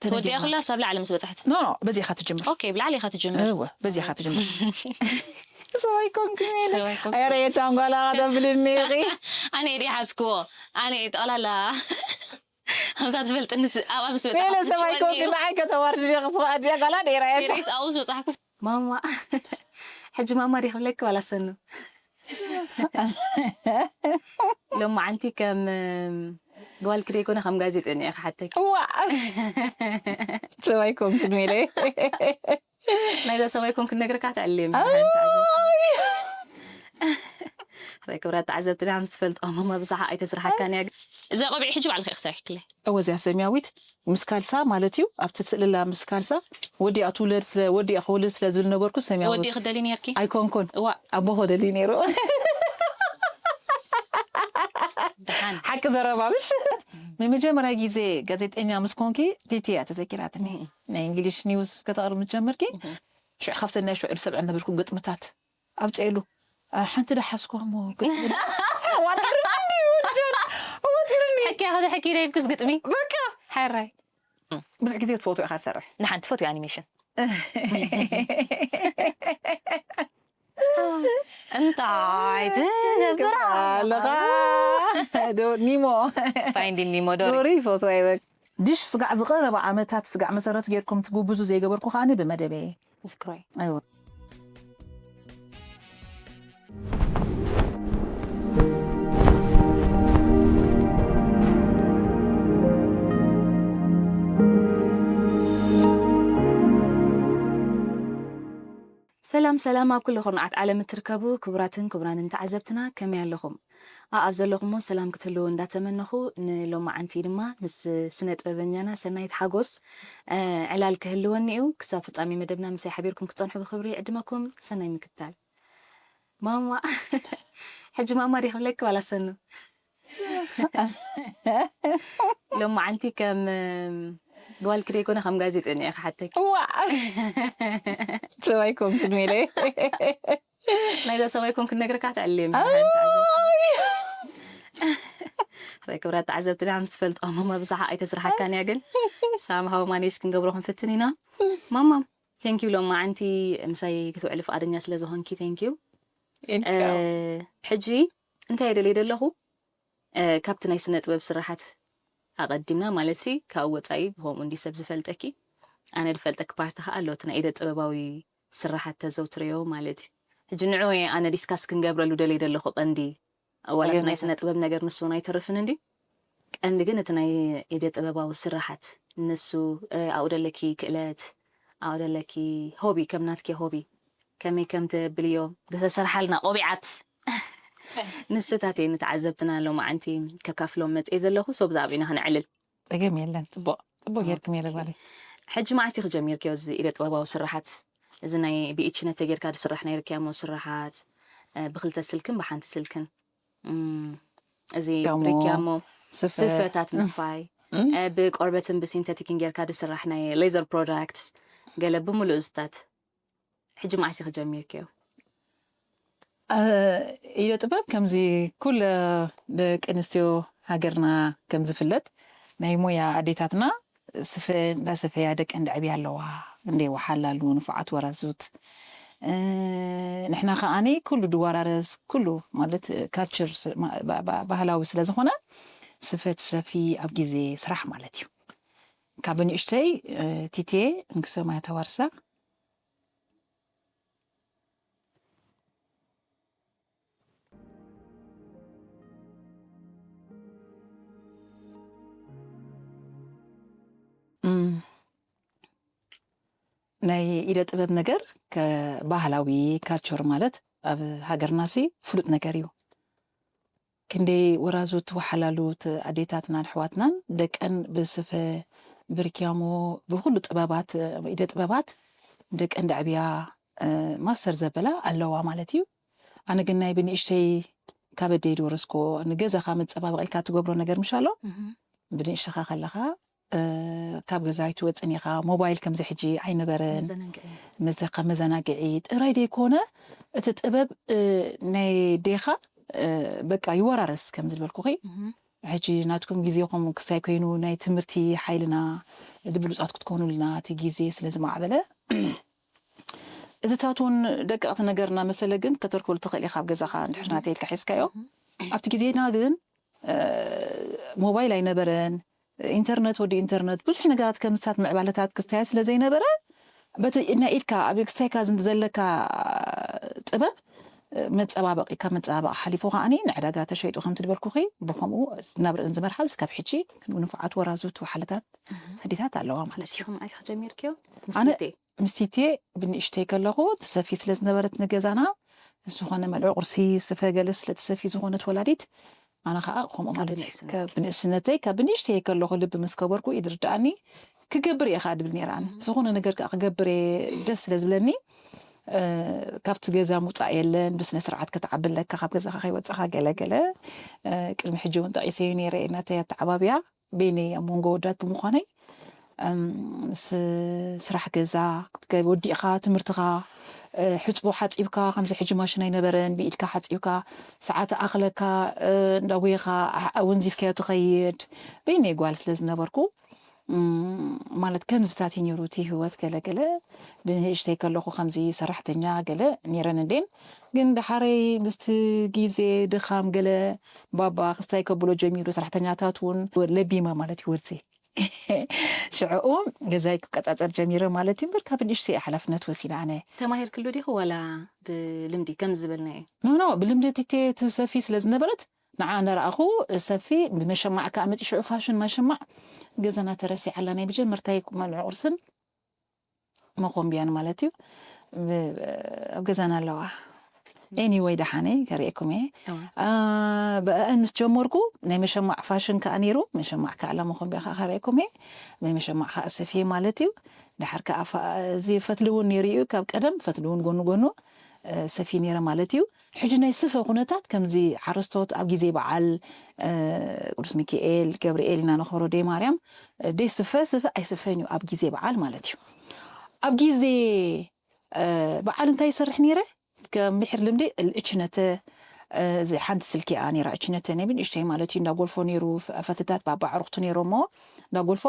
ትወዲኣ ኩላ ሳብ ላዕሊ ምስ በጻሕት። ኖ ኖ በዚኻ ትጅምር። ኦኬ ብላዕሊ ኢኻ ትጅምር። እወ በዚኻ ትጅምር። ሰብኣይ ኮንኩ ሜለ። ሰብኣይ ኮንኩ። ኣረ የታንጓላ ከተብልኒ ኢኺ። ኣነ እየ ሓዝክዎ። ኣነ እየ ጠቕላላ ከምዛ ትፈልጥኒ ኣብኣ ምስ ሜለ በጻሕኩ ሰብኣይ ኮንኩ ንዓይ ከተዋርድ ዲኻ ስኻ ኣድያ ጋላ ደይራ እያ። ሲሪየስ ኣብኡ ዝበጻሕኩ። ማማ ሕጂ ማማ ዲ ክብለኪ ዋላ ሰኑ። ሎማዓንቲ ከም ጓልኪ ደይኮነ ከም ጋዜጠኛ እየ ክሓተኪ። ዋ ሰብኣይ ኮንኩ ሜለ። ናይዛ ሰብኣይ ኮንኩ ነግረካ ትዕልም። ራይ ክብራት ተዓዘብትና ምስ ፈልጦ ማማ ብዙሓ ኣይተስርሓካን እያ። እዛ ቆቢዕ ሕጂ ባዕልካ ክሰርሕክለ። እወ እዚኣ ሰማያዊት ምስ ካልሳ ማለት እዩ። ኣብቲ ስእልላ ምስ ካልሳ ወዲኣ ትውለድ ስለ ወዲኣ ክወልድ ስለ ዝብል ነበርኩ ሰማያዊ። ወዲእ ክደሊ ነርኪ። ኣይኮንኩን እዋ ኣቦ ክደሊ ነይሩ። ደሓን ሓቂ ዘረባ ምሽ ንመጀመርያ ግዜ ጋዜጠኛ ምስ ኮንኪ ቲቲ እያ ተዘኪራትኒ። ናይ እንግሊሽ ኒውስ ከተቕርብ ምስ ጀመርኪ ሽዑ ካብተን ናይ ሽዑ ዝሰምዐን ነበርኩ ግጥምታት ኣውፅኤሉ። ሓንቲ ዳ ሓዝኩዋ እሞ ግጥሚ ዋጢርኒ እንዲ ወልጆን ዋጢርኒ። ሕኪያ ከተ ሕኪ ደይብክስ ግጥሚ በቃ ሓራይ ብዙሕ ግዜ ትፈትዎ ኢኻ ትሰርሕ። ንሓንቲ ፎቶ ኣኒሜሽን እንታይ ትገብር ኣለኻ ዶ ኒሞ ፋይንዲን ኒሞ ዶሪ ዶሪ ይፈትዋ ይበል። ድሽ ስጋዕ ዝቐረባ ዓመታት ስጋዕ መሰረት ጌርኩም ትጉብዙ ዘይገበርኩ ከኣኒ ብመደበየ ዝክሮይ ኣይወ ሰላም ሰላም ኣብ ኩሉ ኩርናዓት ዓለም እትርከቡ ክቡራትን ክቡራንን ተዓዘብትና ከመይ ኣለኹም? ኣኣብ ዘለኹሞ ሰላም ክትህልዉ እንዳተመነኹ ንሎማዓንቲ ድማ ምስ ስነ ጥበበኛና ሰናይት ሓጎስ ዕላል ክህልወኒ እዩ። ክሳብ ፍጻሜ መደብና ምሳይ ሓቢርኩም ክትጸንሑ ብኽብሪ ይዕድመኩም። ሰናይ ምክትታል። ማማ ሕጂ ማማ ዲ ክብለኪ ዋላ ሰኑ ሎማዓንቲ ከም ጓልኪ ደይኮነ ከም ጋዜጠኛ እየ ክሓተኪ። ዋ ሰብኣይ ኮንኩ ሜለ። ናይዛ ሰብኣይ ኮንኩ ነግረካ ትዕልም ራይ ክብራት ተዓዘብትና ምስ ፈልጦ ማማ ብዙሓ ኣይተስርሓካን እያ ግን ሳምሃው ማኔጅ ክንገብሮ ክንፍትን ኢና። ማማ ቴንኪዩ ሎማዓንቲ ምሳይ ክትውዕሊ ፍቓደኛ ስለ ዝኾንኪ ቴንኪዩ። ሕጂ እንታይ ደልየ ደለኹ ካብቲ ናይ ስነ ጥበብ ስራሓት ኣቐዲምና ማለት ሲ ካብኡ ወፃኢ ብከምኡ እንዲ ሰብ ዝፈልጠኪ ኣነ ዝፈልጠኪ ፓርቲ ከዓ ኣሎ እቲ ናይ ኢደ ጥበባዊ ስራሓት ተዘውትርዮ ማለት እዩ። ሕጂ ንዑ ኣነ ዲስካስ ክንገብረሉ ደልየ ደለኹ ቀንዲ ዋላ እቲ ናይ ስነ ጥበብ ነገር ንሱ እውን ኣይተርፍን እንዲ ቀንዲ ግን እቲ ናይ ኢደ ጥበባዊ ስራሓት ንሱ ኣብኡ ደለኪ ክእለት ኣብኡ ደለኪ ሆቢ ከም ናትኪ ሆቢ ከመይ ከም ተብልዮ ዝተሰርሓልና ቆቢዓት ንስታት እየ ንተዓዘብትና ሎማዓንቲ ከካፍሎም መፅየ ዘለኹ ሶ ብዛዕባ ኢና ክነዕልል ጸገም የለን ጽቡቕ ጽቡቕ ጌርኪ ሜለ ጓለይ። ሕጂ መዓስ ኢኺ ጀሚርክዮ እዚ ኢደ ጥበባዊ ስራሓት እዚ ናይ ብኢችነት ተጌርካ ዝስራሕ ናይ ርክያሞ ስራሓት ብክልተ ስልክን ብሓንቲ ስልክን እዚ ርክያሞ ስፈታት ምስፋይ ብቆርበትን ብሲንተቲክን ጌርካ ዝስራሕ ናይ ሌዘር ፕሮዳክትስ ገለ ብምሉእ ዝታት ሕጂ መዓስ ኢኺ ጀሚርክዮ? ኢደ ጥበብ ከምዚ ኩለ ደቂ ኣንስትዮ ሃገርና ከም ዝፍለጥ ናይ ሞያ ኣዴታትና ስፈ እንዳሰፈያ ደቀን ደዕብያ ኣለዋ። እንደ ወሓላሉ ንፉዓት ወራዙት ንሕና ከዓኒ ኩሉ ድወራረስ ኩሉ ማለት ካልቸር ባህላዊ ስለ ዝኾነ ስፈ ትሰፊ ኣብ ግዜ ስራሕ ማለት እዩ። ካብ ንእሽተይ ቲቴ ንግስተ ማይ ተዋርሳ ናይ ኢደ ጥበብ ነገር ባህላዊ ካልቸር ማለት ኣብ ሃገርናሲ ፍሉጥ ነገር እዩ። ክንደይ ወራዙት ወሓላሉት ኣዴታትናን ኣሕዋትናን ደቀን ብስፈ ብርኪያሞ ብኩሉ ጥበባት ኢደ ጥበባት ደቀን ደዕብያ ማስተር ዘበላ ኣለዋ ማለት እዩ። ኣነ ግን ናይ ብንእሽተይ ካብ ኣደይ ዝወረስኮ ንገዛኻ መፀባበቂ ኢልካ ትገብሮ ነገር ምሽ ኣሎ ብንእሽተኻ ከለኻ ካብ ገዛ ኣይትወፅን ኢኻ ሞባይል ከምዚ ሕጂ ኣይነበረን መዘናግዒ ጥራይ ደይኮነ እቲ ጥበብ ናይ ዴኻ በቃ ይወራረስ ከም ዝበልኩኺ ሕጂ ናትኩም ግዜኹም ክስታይ ኮይኑ ናይ ትምህርቲ ሓይልና ብሉጻት ክትኮኑልና እቲ ግዜ ስለ ዝማዕበለ እዚታት እውን ደቀቕቲ ነገር እናመሰለ ግን ከተርክበሉ ትኽእል ኢኻ ኣብ ገዛኻ እንድሕር ናተይ ኢልካ ሒዝካዮ። ኣብቲ ግዜና ግን ሞባይል ኣይነበረን። ኢንተርነት ወዲ ኢንተርነት ብዙሕ ነገራት ከምስታት ምዕባለታት ክስታያ ስለ ዘይነበረ በቲ ናይ ኢድካ ኣብ ክስታይካ ዘለካ ጥበብ መፀባበቂ ካብ መፀባበቂ ሓሊፉ ከዓኒ ንዕዳጋ ተሸይጡ ከምቲ ዝበልኩኺ ብከምኡ ናብርአን ዝመርሓ እስካብ ሕጂ ንፉዓት ወራዙት ወሓለታት ኣዴታት ኣለዋ ማለት እዩ። መሲኹም ኣይስኻ ጀሚርክዮ ኣነ ምስቲቴ ምስቲቴ ብንእሽተይ ከለኹ ትሰፊ ስለ ዝነበረት ንገዛና ዝኾነ መልዑ ቁርሲ ስፈ ገለ ስለ ትሰፊ ዝኾነት ወላዲት ኣነ ከዓ ከምኡ ማለት እዩ። ብንእስነትኪ። ካብ ብንእስነተይ ካብ ብንእሽተይ ከለኹ ልቢ ምስ ከበርኩ ይድርዳኣኒ ክገብር እየ ከዓ ድብል ነይራ ኣነ ዝኾነ ነገር ከዓ ክገብር እየ ደስ ስለ ዝብለኒ እ፣ ካብቲ ገዛ ምውፃእ የለን ብስነ ስርዓት ክትዓቢ ኣለካ ካብ ገዛካ ከይወፃካ ገለገለ እ፣ ቅድሚ ሕጂ እውን ጠቂሰዩ ነይረ እናተይ ኣተዓባብያ በይነይ ኣብ መንጎ ወዳት ብምዃነይ እም፣ ስ- ስራሕ ገዛ ክትገ- ወዲእኻ ትምህርትኻ እ፣ ሕፅቦ ሓፂብካ ከምዚ ሕጂ ማሽን ኣይነበረን ብኢድካ ሓፂብካ ሰዓት ኣኽለካ እ፣ እንዳጎየኻ ኣሕ- ኣወንዚፍካዮ ትኸይድ በይነይ ጓል ስለ ዝነበርኩ እም፣ ማለት ከምዝታት እዩ ነይሩ እቲ ህይወት ገለገለ ብንእሽተይ ከለኹ ከምዚ ሰራሕተኛ ገለ ነይረን እንዴን ግን ደሓረይ ምስቲ ግዜ ድኻም ገለ ባባ ክስታይ ከብሎ ጀሚሩ ሰራሕተኛታት እውን ለቢማ ማለት እዩ ወርሲ ሽዕኡ ገዛይ ክቀፃፀር ጀሚረ ማለት እዩ እምበር ካብ ንእሽተይ ሓላፍነት ወሲዳ ኣነ ተማሂርክሉ ዲኹ ዋላ ብልምዲ ከም ዝበልናዮ ኖ ኖ ብልምዲ ትቴ ትሰፊ ስለ ዝነበረት ንዓ እንዳረኣኹ ሰፊ ብመሸማዕ ከዓ መፂ ሽዑ ፋሽን መሸማዕ ገዛና ተረሲዓላ ናይ መጀመርታይ መልዑ ቁርስን መኾንቢያን ማለት እዩ ብ- ኣብ ገዛና ኣለዋ ኤኒወይ ደሓነይ ከርእየኩም እየ እዋ። አ፣ ብአን ምስ ጀመርኩ ናይ መሸማዕ ፋሽን ከዓ ነይሩ መሸማዕ ከዓ ላመኾንቢያ ከዓ ከርእየኩም እየ ናይ መሸማዕ ከዓ ሰፊየ ማለት እዩ ድሓር ከዓ ፋ- እዚ ፈትሊ እውን ነይሩ እዩ ካብ ቀደም ፈትሊ እውን ጎኑ ጎኑ እ፣ ሰፊ ነይረ ማለት እዩ ሕጂ ናይ ስፈ ኩነታት ከምዚ ሓረስቶት ኣብ ግዜ በዓል እ፣ ቅዱስ ሚካኤል ገብርኤል ኢና ነኽብሮ ደይ ማርያም እ፣ ደይ ስፈ ስፈ ኣይስፈን እዩ ኣብ ግዜ በዓል ማለት እዩ ኣብ ግዜ እ፣ በዓል እንታይ ይሰርሕ ነይረ ከም ብሕር ልምዲ እችነተ እ፣ እዚ ሓንቲ ስልኪ እያ ነይራ እችነተ ናይ ብንእሽተይ ማለት እዩ እንዳጎልፎ ነይሩ ፈ- ፈትታት ባባ ዕሩኽቱ ነይሮሞ እንዳጎልፎ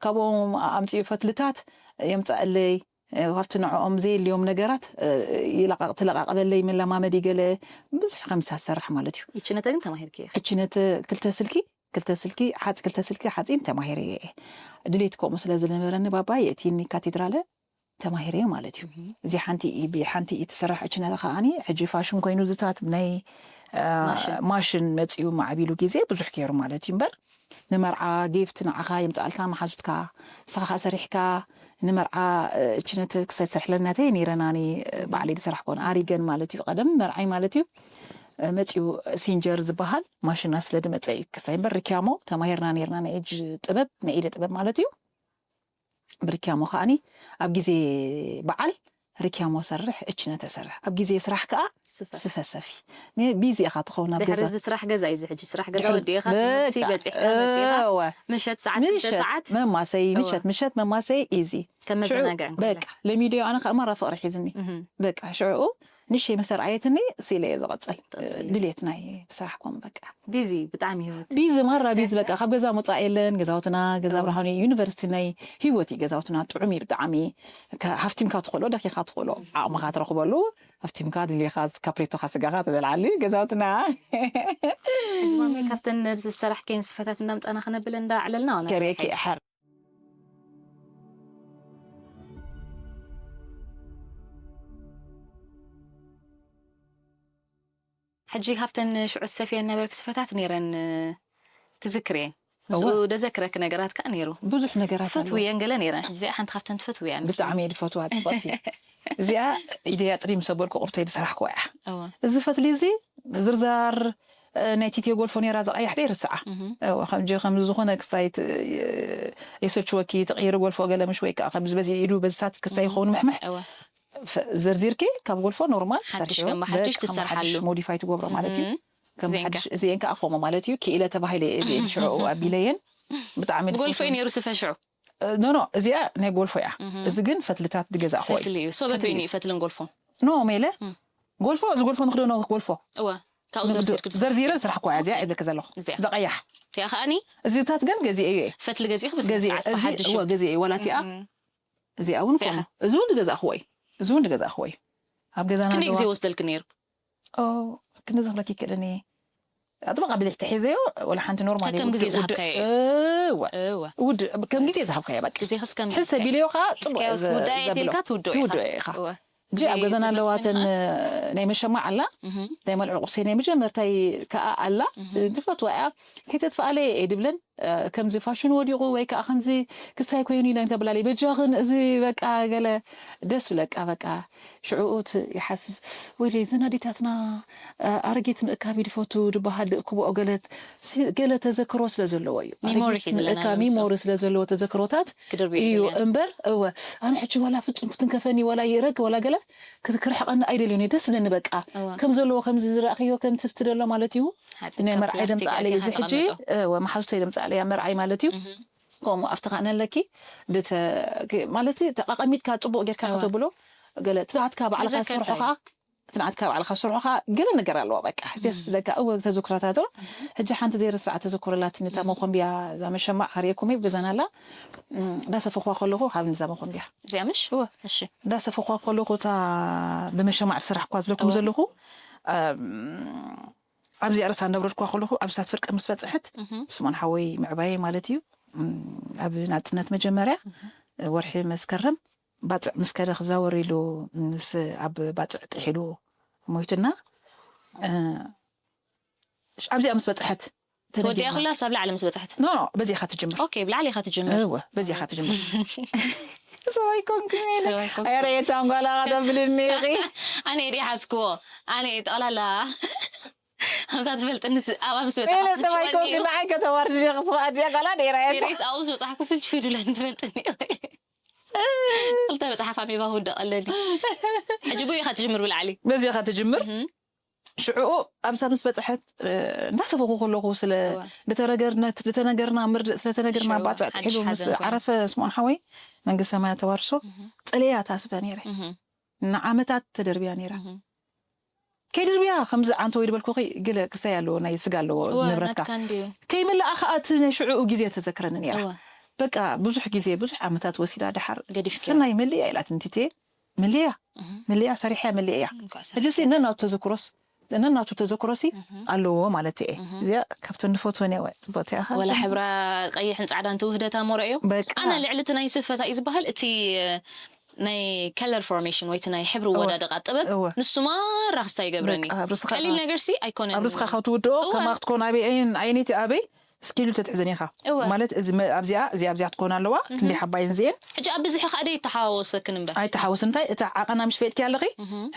ካብኦም ኣምፅኡ ፈትልታት የምፃእለይ እ፣ ካብቲ ንዕኦም ዘየልዮም ነገራት እ፣ ይለቃቅ- ትለቃቅበለይ መለማመዲ ገለ ብዙሕ ከምሳ ዝሰርሕ ማለት እዩ ይችነተ ግን ተማሂርክዮ እችነተ ክልተ ስልኪ ክልተ ስልኪ ሓፂ ክልተ ስልኪ ሓፂን ተማሂረ እየ ድሌት ከምኡ ስለ ዝነበረኒ ባባ የእቲኒ ካቴድራለ ተማሂረ ማለት እዩ እዚ ሓንቲ ኢ- ብ- ሓንቲ እትሰራሕ እችነተ ከዓኒ ሕጂ ፋሽን ኮይኑ ዝታት ናይ እ፣ ማሽን። ማሽን መፅኡ ማዕቢሉ ግዜ ብዙሕ ገይሩ ማለት እዩ እምበር ንመርዓ ጊፍት ንዓኻ የምፃልካ መሓዙትካ ንስኻ ከዓ ሰሪሕካ ንመርዓ እ፣ እችነተ ክሳይ ትሰርሕለናተ ነይረናኒ ባዕለይ ዝሰራሕ ኮነ ኣሪገን ማለት እዩ ቀደም መርዓይ ማለት እዩ እ፣ መፂኡ ሲንጀር ዝበሃል ማሽና ስለ ዝመፀ እዩ ክሳይ እምበር ርኪያሞ ተማሂርና ነይርና ናይ እጅ ጥበብ ናይ ኢደ ጥበብ ማለት እዩ ብርኪያሞ ከዓኒ ኣብ ግዜ በዓል ርኪያሞ ሰርሕ እችነተ ሰርሕ ኣብ ግዜ ስራሕ ከዓ ስፈ ስፈ ሰፊ ቢዚ ኢኻ ትኸውን ኣብ ድሕሪ ገዛ እዚ ስራሕ ገዛ እዩ እዚ ሕጂ ስራሕ ገዛ ድሕሪ- ወዲእኻ ትምህርቲ በቃ፣ በፂሕካ መፂኻ እወ። ምሸት ሰዓት ክልተ ምሸት ሰዓት መማሰይ እወ። ምሸት ምሸት መማሰይ ኢዚ ከም መዘናግዒ እንከሎ። በቃ ለሚድዮ ኣነ ከዓ ማራ ፍቅሪ ሒዝኒ እህ። በቃ ሽዑ ንሽተይ መሰርዓየትኒ ስኢለ እየ ዝቐፅል ጠጥየ። ድሌት ናይ ስራሕ ኮም በቃ ቢዚ ብጣዕሚ ህይወት ቢዚ ማራ ቢዚ በቃ ካብ ገዛ መውፃእ የለን ገዛውትና ገዛ ብርሃኑ እዩ ዩኒቨርሲቲ ናይ ህይወት እዩ ገዛውትና ጥዑም እዩ ብጣዕሚ ከ- ሃፍቲምካ ትኽእሎ ደኪኻ ትኽእሎ ዓቕምኻ ትረኽበሉ ሃፍቲምካ ድሌኻ ካፕሬቶኻ ስጋኻ ትበልዓሉ እዩ ገዛውትና ማሚ ካብተን ዝሰራሕከን ስፈታት እንዳምፃና ክነብል እንዳዕለልና ዋላ ከሬኪ እንታይ ሓር ሕጂ ካብተን ሽዑ ዝሰፍየን ነበርክ ስፈታት ነይረን ትዝክርየን እወ። ምስኡ ደዘክረክ ነገራት ከዓ ነይሩ ብዙሕ ነገራት ኣለዎ። ትፈትውየን ገለ ነይረን ሕጂ እዚኣ ሓንቲ ካብተን ትፈትውያ ብጣዕሚ እየ ዝፈትዋ ፅቡቅቲ እዚኣ ኢደያ ጥሪ ምስ ኣበልኩ ቁርተይ ዝሰራሕኩዋ እያ እወ እዚ ፈትሊ እዚ ዝርዛር እ፣ ናይ ቲትዮ ጎልፎ ነይራ ዝቀያሕ ደይ ርስዓ እህ። እወ፣ ከምጂ ከምዚ ዝኾነ ክስታይ ት- የሰችወኪ ተቀይሪ ጎልፎ ገለ ምሽ ወይ ከዓ ከምዚ በዚ ኢዱ በዝታት ክስታይ ይኸውን ምሕምሕ እወ ፍ- ዘርዚርኪ ካብ ጎልፎ ኖርማል ሓድሽ ትሰርሕዮ፣ ከም ሓድሽ በቃ ከም ትሰርሓሉ። ሓድሽ ሞዲፋይ ትገብሮ ማለት እዩ እህ። ከም እዚአን ሓድሽ እዚአን ከዓ ከምኡ ማለት እዩ ክኢለ ተባሂለ እየ እዚአን ሽዑ ኣቢለየን ብጣዕሚ ጎልፎ እዩ ነይሩ ስፈ ሽዑ ኖ ኖ እዚኣ ናይ ጎልፎ እያ እዚ ግን ፈትልታት ዝገዛእኹ ፈትሊ እዩ ሶበት ወይኒ እዩ ፈትልን ጎልፎን ኖ ሜለ ጎልፎ እዚ ጎልፎ ንክደኖ ጎልፎ እወ ካብኡ ንግዱ- ዘርዚርክ ዝስራሕ- ዘርዚረ ዝስራሕ እኮ እያ እዚኣ እብለክ ዘለኹ እዚኣ። ዘቐያሕ እቲኣ ከኣኒ እዚታት ግን ገዚአ እየ ፈትሊ ገዚእኽ በዚ ገዚአ ሰዓት እዚ ብሓድሽ እወ ገዚአ እየ ዋላ እቲኣ እዚኣ እውን እኮ እዚኣ። እዚ እውን ዝገዛእኽዎ እዩ እዚ እውን ዝገዛእኽዎ እዩ ኣብ ገዛና ክንደይ ኣለዋ ግዜ ወስደልክ ነይሩ ኦ፣ ክንዲ ዝኽለኪ ይክእልን እየ ኣጥበቃ ብልሕቲ ሒዘዮ ወላ ሓንቲ ኖርማል ከከም ግዜ ዝሃብካዮ እዩ። እወ እወ ውድ ከም ግዜ ዝሃብካዮ በቃ ግዜ ክስከም ሕዝ ተቢልዮ ከዓ እስኪ ውዳይ ጽቡቅ የቴልካ ትውድኦ ኢኻ። ትውድኦ ኢኻ እወ ሕጂ ኣብ ግዜ ገዛና ዝመት ኣለዋተን ኮይንካ? ናይ መሸማዕ ኣላ ናይ መልዑ ቁርሲ ናይ መጀመርታይ ከዓ ኣላ ዝፈትዋ እያ ከይተጥፍኣለ እየ ድብለን ከምዚ ፋሽን ወዲቑ ወይ ከዓ ከምዚ ክስታይ ኮይኑ ኢለን ተብላለይ በጃኽን እዚ በቃ ገለ ደስ ብለቃ በቃ ሽዑኡ ይሓስብ ወይ ዘናዲታትና ኣረጊት ምእካብ ይድፈቱ ድበሃል ክብኦ ገለት ገለ ተዘክሮ ስለ ዘለዎ እዩ ሜሞሪ ሒዙ ለና ምእካብ ሜሞሪ ስለ ዘለዎ ተዘክሮታት ክድርቢ እዩ እምበር እወ ኣነ ሕጂ ዋላ ፍጹም ክትንከፈኒ ዋላ ይረግ ዋላ ገለ ክርሕቀኒ ኣይደልዮን እዩ ደስ ብለኒ በቃ ከም ዘለዎ ከምዚ ዝረእክዮ ከም ትፍቲ ደሎ ማለት እዩ ናይ መርዓይ ደምፃ ኣለይ እዚ ሕጂ እወ መሓዙተይ ደምፃ ኣለይ ኣብ መርዓይ ማለት እዩ ከምኡ ኣብቲ ከኣ ነለኪ ድተ ማለት ተቃቀሚጥካ ጽቡቅ ጌርካ ከተብሎ ገለ ትናትካ ባዕልካ ዝሰርሖኻ ትናትካ ባዕልካ ዝሰርሖኻ ገለ ነገር ኣለዋ በቃ ደስ በቃ እወ ተዘክሮታቶ ሕጂ ሓንቲ ዘይረሳዕ ተዘክሮ ላትኒ እታ መኮንቢያ እዛ መሸማዕ ከርእየኩም እየ ብገዛና ኣላ እንዳሰፈኽዋ ከለኹ ሃብኒ እዛ መኮንቢያ እዚኣ ምሽ እሺ እንዳሰፈኽዋ ከለኹ እታ ብመሸማዕ ዝሰራሕኳ ዝብለኩም ዘለኹ ኣብዚኣ ርእሳ እንዳውረድኳ ከለኹ ኣብ ሳት ፍርቂ ምስ በፅሐት ስሞን ሓወይ ምዕባየ ማለት እዩ ኣብ ናፅነት መጀመርያ ወርሒ መስከረም ባፅዕ ምስ ከደ ክዛወር ኢሉ ምስ ኣብ ባፅዕ ጥሒሉ ሞይቱና ኣብዚኣ ምስ በፅሐት ተወዲኣ ኩላስ ኣብ ላዕሊ ምስ በፅሐት ኖ በዚኻ ትጅምር ኦኬ ብላዕሊ ኢኻ ትጅምር እወ በዚኻ ትጅምር ሰብኣይ ኮንኩ ኣረየታን ጓላ ከተብልኒ ኢኺ ኣነ እየ ሓዝክዎ ኣነ እየ ጠቕላላ ከምታ ትፈልጥኒ ኣብኣ ምስ ሰብኣይ ኮንኩ ንዓይ ከተዋርድኒ ክስኻ ኣድያ ጓላ ነይራ እየ ሬስ ኣብኡ ዝበፃሕኩ ስልች ሂዱለን ትፈልጥኒ ክልተ መፅሓፍ ኣንቢባ ክውደቕ ኣለኒ ሕጂ ብኡ ኢኻ ትጅምር ብላዕሊ በዚኻ ትጅምር ሽዑኡ ኣብዛ ምስ በፅሐት እንዳሰበኹ ከለኹ ስለ ዝተነገርና ምርድእ ስለተነገርና ባፅዕ ጥሒሉ ምስ ዓረፈ ስምኦን ሓወይ መንግስቲ ሰማያ ተዋርሶ ፀለያ ታስበ ነይረ ንዓመታት ተደርብያ ነይራ ከይድርብያ ከምዚ ዓንተ ወይ ድበልኩኺ ግለ ክስታይ ኣለዎ ናይ ስጋ ኣለዎ ንብረትካ ከይምልኣ ከዓ እቲ ናይ ሽዑኡ ግዜ ተዘክረኒ ነይራ በቃ ብዙሕ ግዜ ብዙሕ ዓመታት ወሲዳ ድሓር ሰናይ መልእያ ኢላት እንትትየ መልእያ መልእያ ሰሪሐ መልእያ ሕጂ ሲ ነናቱ ተዘክሮስ ነናቱ ተዘክሮሲ ኣለዎ ማለት እየ እዚኣ ካብተን ንፈትወን እየ ፅቡቅ እያ ወላ ሕብራ ቀይሕን ፃዕዳን ትውህደታ ሞረ እዩ በቃ ኣነ ልዕሊ እቲ ናይ ስፈታ እዩ ዝበሃል እቲ ናይ color formation ወይ እቲ ናይ ሕብሪ ወዳደቃ ጥበብ ንሱ ማራ ክስታ ይገብረኒ ቀሊል ነገር ሲ ኣይኮነን ኣብ ርስኻ ካብ ትውድኦ ከማ ክትኮን ኣበይ ዓይነይቲ ኣበይ ስኪሉ ተትሕዘን ኢኻ ማለት ኣብዚኣ እዚኣ ኣብዚኣ ትኮን ኣለዋ ክንደይ ሓባይን ዚኤን ሕጂ ኣብ ብዝሒ ከዓ ደይ ተሓዋወሰክን እምበር ኣይተሓወስ እንታይ እታ ዓቐና ምሽ ፈጥኪ ኣለኺ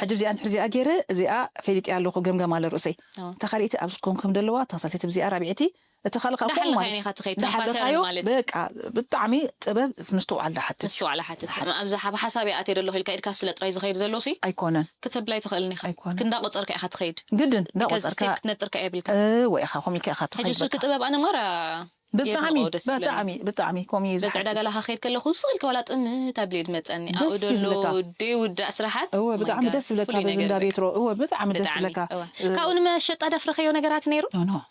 ሕጂ እዚኣ ንሕር እዚኣ ገይረ እዚኣ ፈሊጢ ኣለኹ ገምገም ኣለ ርእሰይ እታ ካልእቲ ኣብ ዝኮን ከም ደለዋ ተኸታተልቲ ብዚኣ ራብዕቲ እቲ ካልእ ካብ ዳሓለኻይን ኢኻ ትኸይድ ተንፋተርን ማለት እዩ በቃ ብጣዕሚ ጥበብ ምስትውዓል ዳሓትት ምስትውዓል ሓትት ኣብዚ ሓብ ሓሳብ ይኣትየ ደለኹ ኢልካ ኢድካ ስለ ጥራይ ዝኸይድ ዘሎ ሲ ኣይኮነን ክተብላ ኣይትኽእልን ኢኻ ኣይኮነን ክንዳቆፀርካ ኢኻ ትኸይድ ግድን እንዳቆፀርካ ክትነጥርካ የብልካ ወይ ኢኻ ከምኡ ኢልካ ኢኻ ሕጂ ትኸይድ ሱቲ ጥበብ ኣነ ማራ ብጣዕሚ ብጣዕሚ ብጣዕሚ ከምኡ እዩ በዚ ዕዳጋ ላኻ ከይድ ከለኹ ስቕ ኢልካ ዋላ ጥምት ኣብሊ ድመፀኒ ኣብኡ ደሎ ደይውዳእ ስራሓት እወ ብጣዕሚ ደስ ዝብለካ በዚ እንዳ ቤትሮ እወ ብጣዕሚ ደስ ዝብለካ ካብኡ ንመሸጣ ደፍረኸዮ ነገራት ነይሩ ኖ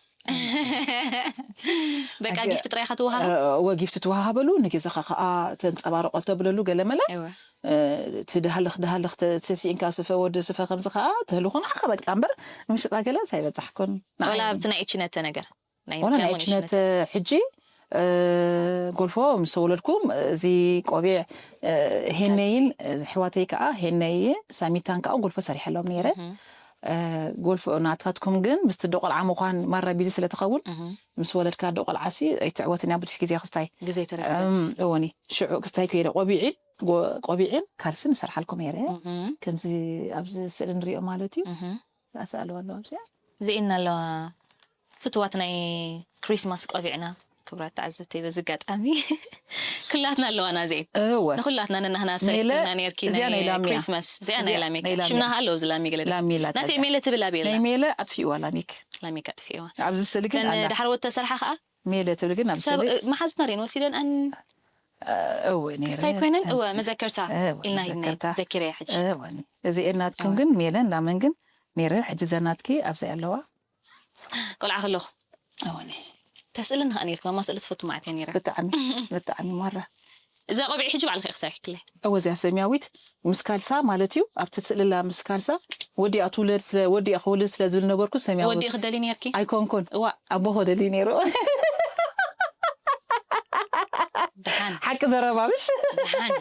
በቃ ጊፍት ጥራይ ኢኻ ትወሃባ እወ ጊፍት ትወሃበሉ ንገዛኻ ከዓ ተንፀባርቆ ተብለሉ ገለመለ እቲ ድሃልኽ ድሃልኽ ተሲእንካ ስፈ ወዲ ስፈ ከምዚ ከዓ ተህልኹ ንዓኻ በቃ እምበር ንምሸጣ ገለ ሳይበፃሕኩን ወላ ኣብቲ ናይ እችነተ ነገር ወላ ናይ እችነተ ሕጂ ጎልፎ ምስ ተወለድኩ እዚ ቆቢዕ ሄነይን ኣሕዋተይ ከዓ ሄነይ ሳሚታን ከዓ ጎልፎ ሰሪሐሎም ነይረ ጎልፎ ናትካትኩም ግን ምስቲ ዶ ቆልዓ ምኳን ማራ ቢዚ ስለትኸውን ምስ ወለድካ ዶ ቆልዓ ሲ ኣይትዕወትን እያ ብዙሕ ግዜ ክስታይ ግዜ ተረክበ እወኒ ሽዑ ክስታይ ከይደ ቆቢዕን ቆቢዕን ካልስን እሰርሓልኩም ነይረ ከምዚ ኣብዚ ስእሊ ንሪኦ ማለት እዩ ኣስኣለዋ ኣለዋ ኣብዚኣ እዚኤን ኣለዋ ፍትዋት ናይ ክሪስማስ ቆቢዕና ክብራት ተዓዘብተይ በዚ ኣጋጣሚ ኩላትና ኣለዋና እዚኤን እወ ንኩላትና ነናህና ሰሪሕና ነርኪ እዚኣ ናይ ላምያ ክሪስማስ እዚኣ ናይ ላሜክ ሽምና ኣሎ እዚ ላሚ ገለ ላሚ ኢላታ ናተይ ሜለ ትብል ኣብ የላ ናይ ሜለ ኣጥፊእዋ ላሚክ ላሜክ ኣጥፊእዋ ኣብዚ ስእሊ ግን ኣላ ዳሕር ወተ ሰርሓ ከዓ ሜለ ትብል ግን ኣብ ስእሊ መሓዙትና ሬን ወሲደን ኣን እወ ነይረ ክስታይ ኮይነን እወ መዘከርታ ኢልና ሂድና ዘኪረያ ሕጂ እዚኤን ናትኩም ግን ሜለን ላመን ግን ነይረ ሕጂ ዘናትኪ ኣብዚኣ ኣለዋ ቆልዓ ከለኹ ኣወኒ ተስእልን ኸኣ ነርኪ። ማማ ስእሊ ትፈቱ ማለት እየ ነይረ። ብጣዕሚ ብጣዕሚ ማራ እዛ ቆቢዕ ሕጂ ባዕልኺ ኢኺ ሰሪሕክለይ። እወ እዚኣ ሰማያዊት ምስ ካልሳ ማለት እዩ። ኣብቲ ስእልላ ምስ ካልሳ ወዲኣ ትውለድ ስለ ወዲኣ ክወልድ ስለ ዝብል ነበርኩ ሰማያዊ ወዲ ክደሊ ነርኪ። ኣይኮንኩን እዋ ኣቦ ክደሊ ነይሩ። ደሓን ሓቂ ዘረባ ምሽ ደሓን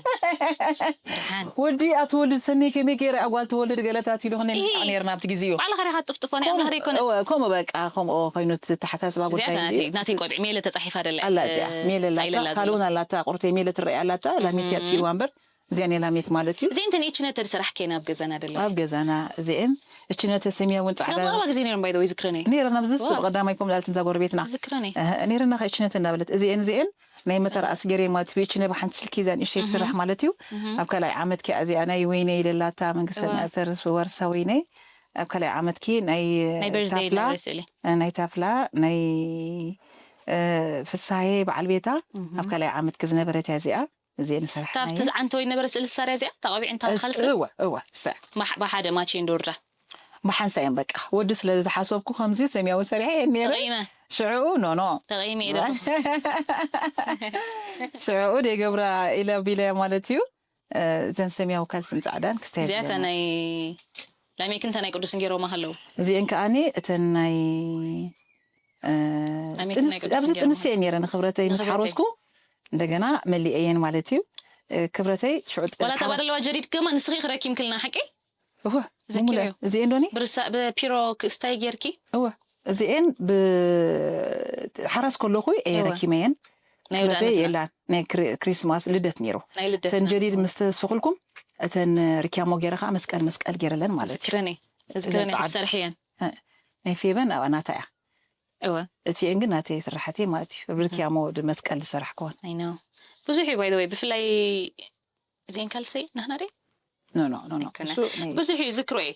ደሓን ወዲ ኣትወልድ ሰኒ ከመይ ገይረ ኣጓል ተወልድ ገለታት ኢሉ ክነ ንስሓቅ ነርና ኣብቲ ግዜ እዩ። ባዕልኻ ዲኻ ትጥፍጥፎ ናይ ኣምላኽ ዘይኮነ። እወ ከምኡ በቃ ከምኡ ኮይኑ ተሓሳስባ እዚኣ ጉዳይ ናተይ ናተይ ቆቢዕ ሜለ ተጻሒፋ ደላ ኣላ እዚኣ ሜለ ሳይለ ኣላታ ኣላ ካልኡን ኣላታ ቁርተይ ሜለ ትረኣይ ኣላታ ላሚት እያ ትህልዋ እምበር እዚኣ ናይ ላሚት ማለት እዩ። እዚ እንትን እችነት ድስራሕ ከይና ኣብ ገዛና ደላ ኣብ ገዛና እዚኤን እችነተ ሰሚያ እውን ጻዕዳ ስጋብ ቀረባ ግዜ ነይሮም ባይ ወይ ዝክረነይ ነይረና ብዝስብ ቀዳማይ ኮም ዳለት እንዛ ጎረቤትና ዝክረነይ እህ፣ ነይረና ከእችነት እንዳበለት እዚኤን እዚኤን ናይ መተራእስ ገሬ ማለት እዩ። እችነ ብሓንቲ ስልኪ እዛ ንእሽተይ ትስራሕ ማለት እዩ። ኣብ ካልኣይ ዓመት ኪያ እዚኣ ናይ ወይነ ይደላታ መንግስተ እዋ። ሚኒስተር ወርሳ ወይነ ኣብ ካልኣይ ዓመት ኪ ናይ ናይ በርዝደይ ታፍላ ነበረ ስእሊ ናይ ታፍላ ናይ እ፣ ፍሳሄ በዓል ቤታ ኣብ ካልኣይ ዓመት ክዝነበረት እያ እዚኣ እዚኤን ሰራሕ ካብቲ ዝዓንተ ወይ ነበረ ስእሊ ሳርያ እዚኣ ተቐቢዕ እንታ ካልሲ እወ እወ ሰ ብሓደ ማቼ እንዶርዳ ብሓንሳ እየን በቃ ወዲ ስለ ዝሓሰብኩ ከምዚ ሰሚያዊ ሰሪሐ እየ ነይረ ተቐይመ ሽዑ ኖ ኖ ተቐይመ ኢለ ሽዑ ደገብራ ኢለ ቢለ ማለት እዩ። እ፣ እዘን ሰሚያዊ ካልስን ጻዕዳን ክስታይ እዚኣታ ናይ ላሜክ እንተ ናይ ቅዱስ እንጌሮማ ከለዉ እዚኤን ከኣኒ እተን ናይ እ፣ ኣሜን ጥንስ- ናይ ቅዱስ ኣብዚ እንጌራ ጥንስ እየ ነይረ ንክብረተይ ምስ ንክብረተይ። ሓረስኩ እንደገና መሊኤየን ማለት እዩ። እ፣ ክብረተይ ሽዑ ጥ- ዋላ ተባደለዋ ጀዲድ ከማ ንስኺ ክረኪም ክልና ሓቂ እወ፣ ዘኪረዮ። ሙሙለ፣ እዚኤን ዶኒ ብርሳ ብፒሮ ክስታይ ጌርኪ እወ እዚኤን ብሓራስ ከለኹ እየ እወ። ረኪመየን። ናይ ክብረተይ ወዳነት የላን ናይ ክሪ- ክሪስማስ ልደት ነይሩ። ናይ ልደት እተን ጀዲድ ምስ ተስፍክልኩም እተን ርኪያሞ ገይረ ከዓ መስቀል መስቀል ገይረለን ማለት እዩ። ዝክረኒ ዝክረኒ ጸዓዱ። ክትሰርሕየን እ፣ ናይ ፌበን ኣብኣ ናታ እያ። እወ እቲኤን ግን ናተይ ስራሓት እየ ማለት እዩ። ብርኪያሞ ወዲ መስቀል ዝሰራሕ ከሆን I know ብዙሕ እዩ by the way ብፍላይ እዚኤን ካልሲ ናህና ደ ኖ ኖ ኖ ኖ ኣይኮነ። እሱ ናይ ብዙሕ እዩ ዝክሮ እዩ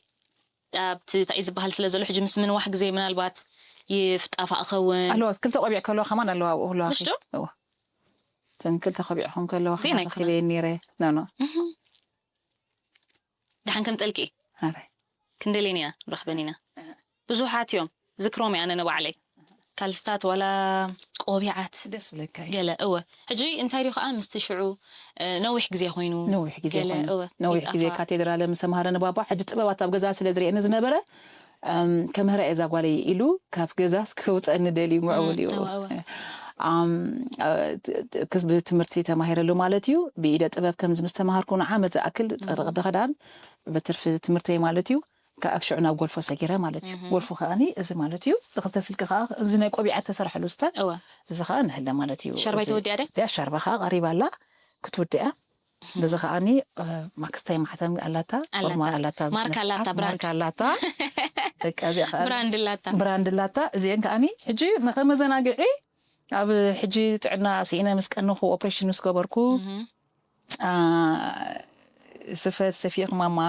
ኣብቲ እንታይ እዩ ዝበሃል ስለ ዘሎ ሕጂ ምስ ምንዋሕ ግዜ ምናልባት ይፍጣፋ እኸውን ኣለዋ ክልተ ቆቢዕ ከለዋ ከማን ኣለዋ ኣብኡ ኣለዋ ምሽ ዶ? እዋ እተን ክልተ ቆቢዕኹም ከለዋ ዜና ከማን ኣይኮነ። ረኺበየን ነይረ ኖ ኖ ድሓን ከምፀልኪ ኣረ ክንደልየን ኢና ንረኽበን ኢና ብዙሓት እዮም ዝክሮም እየ ኣነ ንባዕለይ ካልስታት ዋላ ቆቢዓት ደስ ብለካ እዩ ገለ እወ ሕጂ እንታይ ድዩ ከዓ ምስቲ ሽዑ እ፣ ነዊሕ ግዜ ኮይኑ ነዊሕ ግዜ ገለ ኮይኑ እወ ነዊሕ ግዜ ይጠፋ። ካቴድራለ ምስ ተምሃረ ንባባ ሕጂ ጥበባት ኣብ ገዛ ስለ ዝርእየኒ ዝነበረ እም፣ ከምህራ እየ እዛ ጓለይ ኢሉ ካብ ገዛ ክውፀኒ ደልዩ ምዕቡል እዩ እወ፣ እወ። እም፣ እ፣ ት- ት- ክስ- ብትምህርቲ ተማሂረሉ ማለት እዩ ብኢደ ጥበብ ከምዚ ምስ ተምሃርኩ ንዓመት ዝኣክል ፀርቕ ድኸዳን ብትርፊ ትምህርተይ ማለት እዩ ካብ ሽዑ ናብ ጎልፎ ሰጊረ ማለት እዩ ጎልፎ ከዓኒ እዚ ማለት እዩ ብክልተ ስልኪ ከዓ እዚ ናይ ቆቢዓት ተሰርሐሉ ስተ እወ እዚ ከዓ ንህለ ማለት እዩ ሻርባይ እዚ- ተወዲኣ ደ እዚኣ ሻርባ ከዓ ቀሪባ ኣላ ክትውድኣ በዚ ከዓኒ እ፣ ማክስታይ ማሕተም ኣላታ ኣላታ። ኦርማ ኣላታ ማርካ ኣላታ፣ ብራንድ። ማርካ ኣላታ በቃ እዚኣ ከዓ ብራንድ ላታ ብራንድ ኣላታ እዚአን ከዓኒ ሕጂ ንኸመዘናግዒ ኣብ ሕጂ ጥዕና ስኢነ ምስ ቀንኹ ኦፕሬሽን ምስ ገበርኩ እህ። አ፣ ስፈት ሰፊእኺ ማማ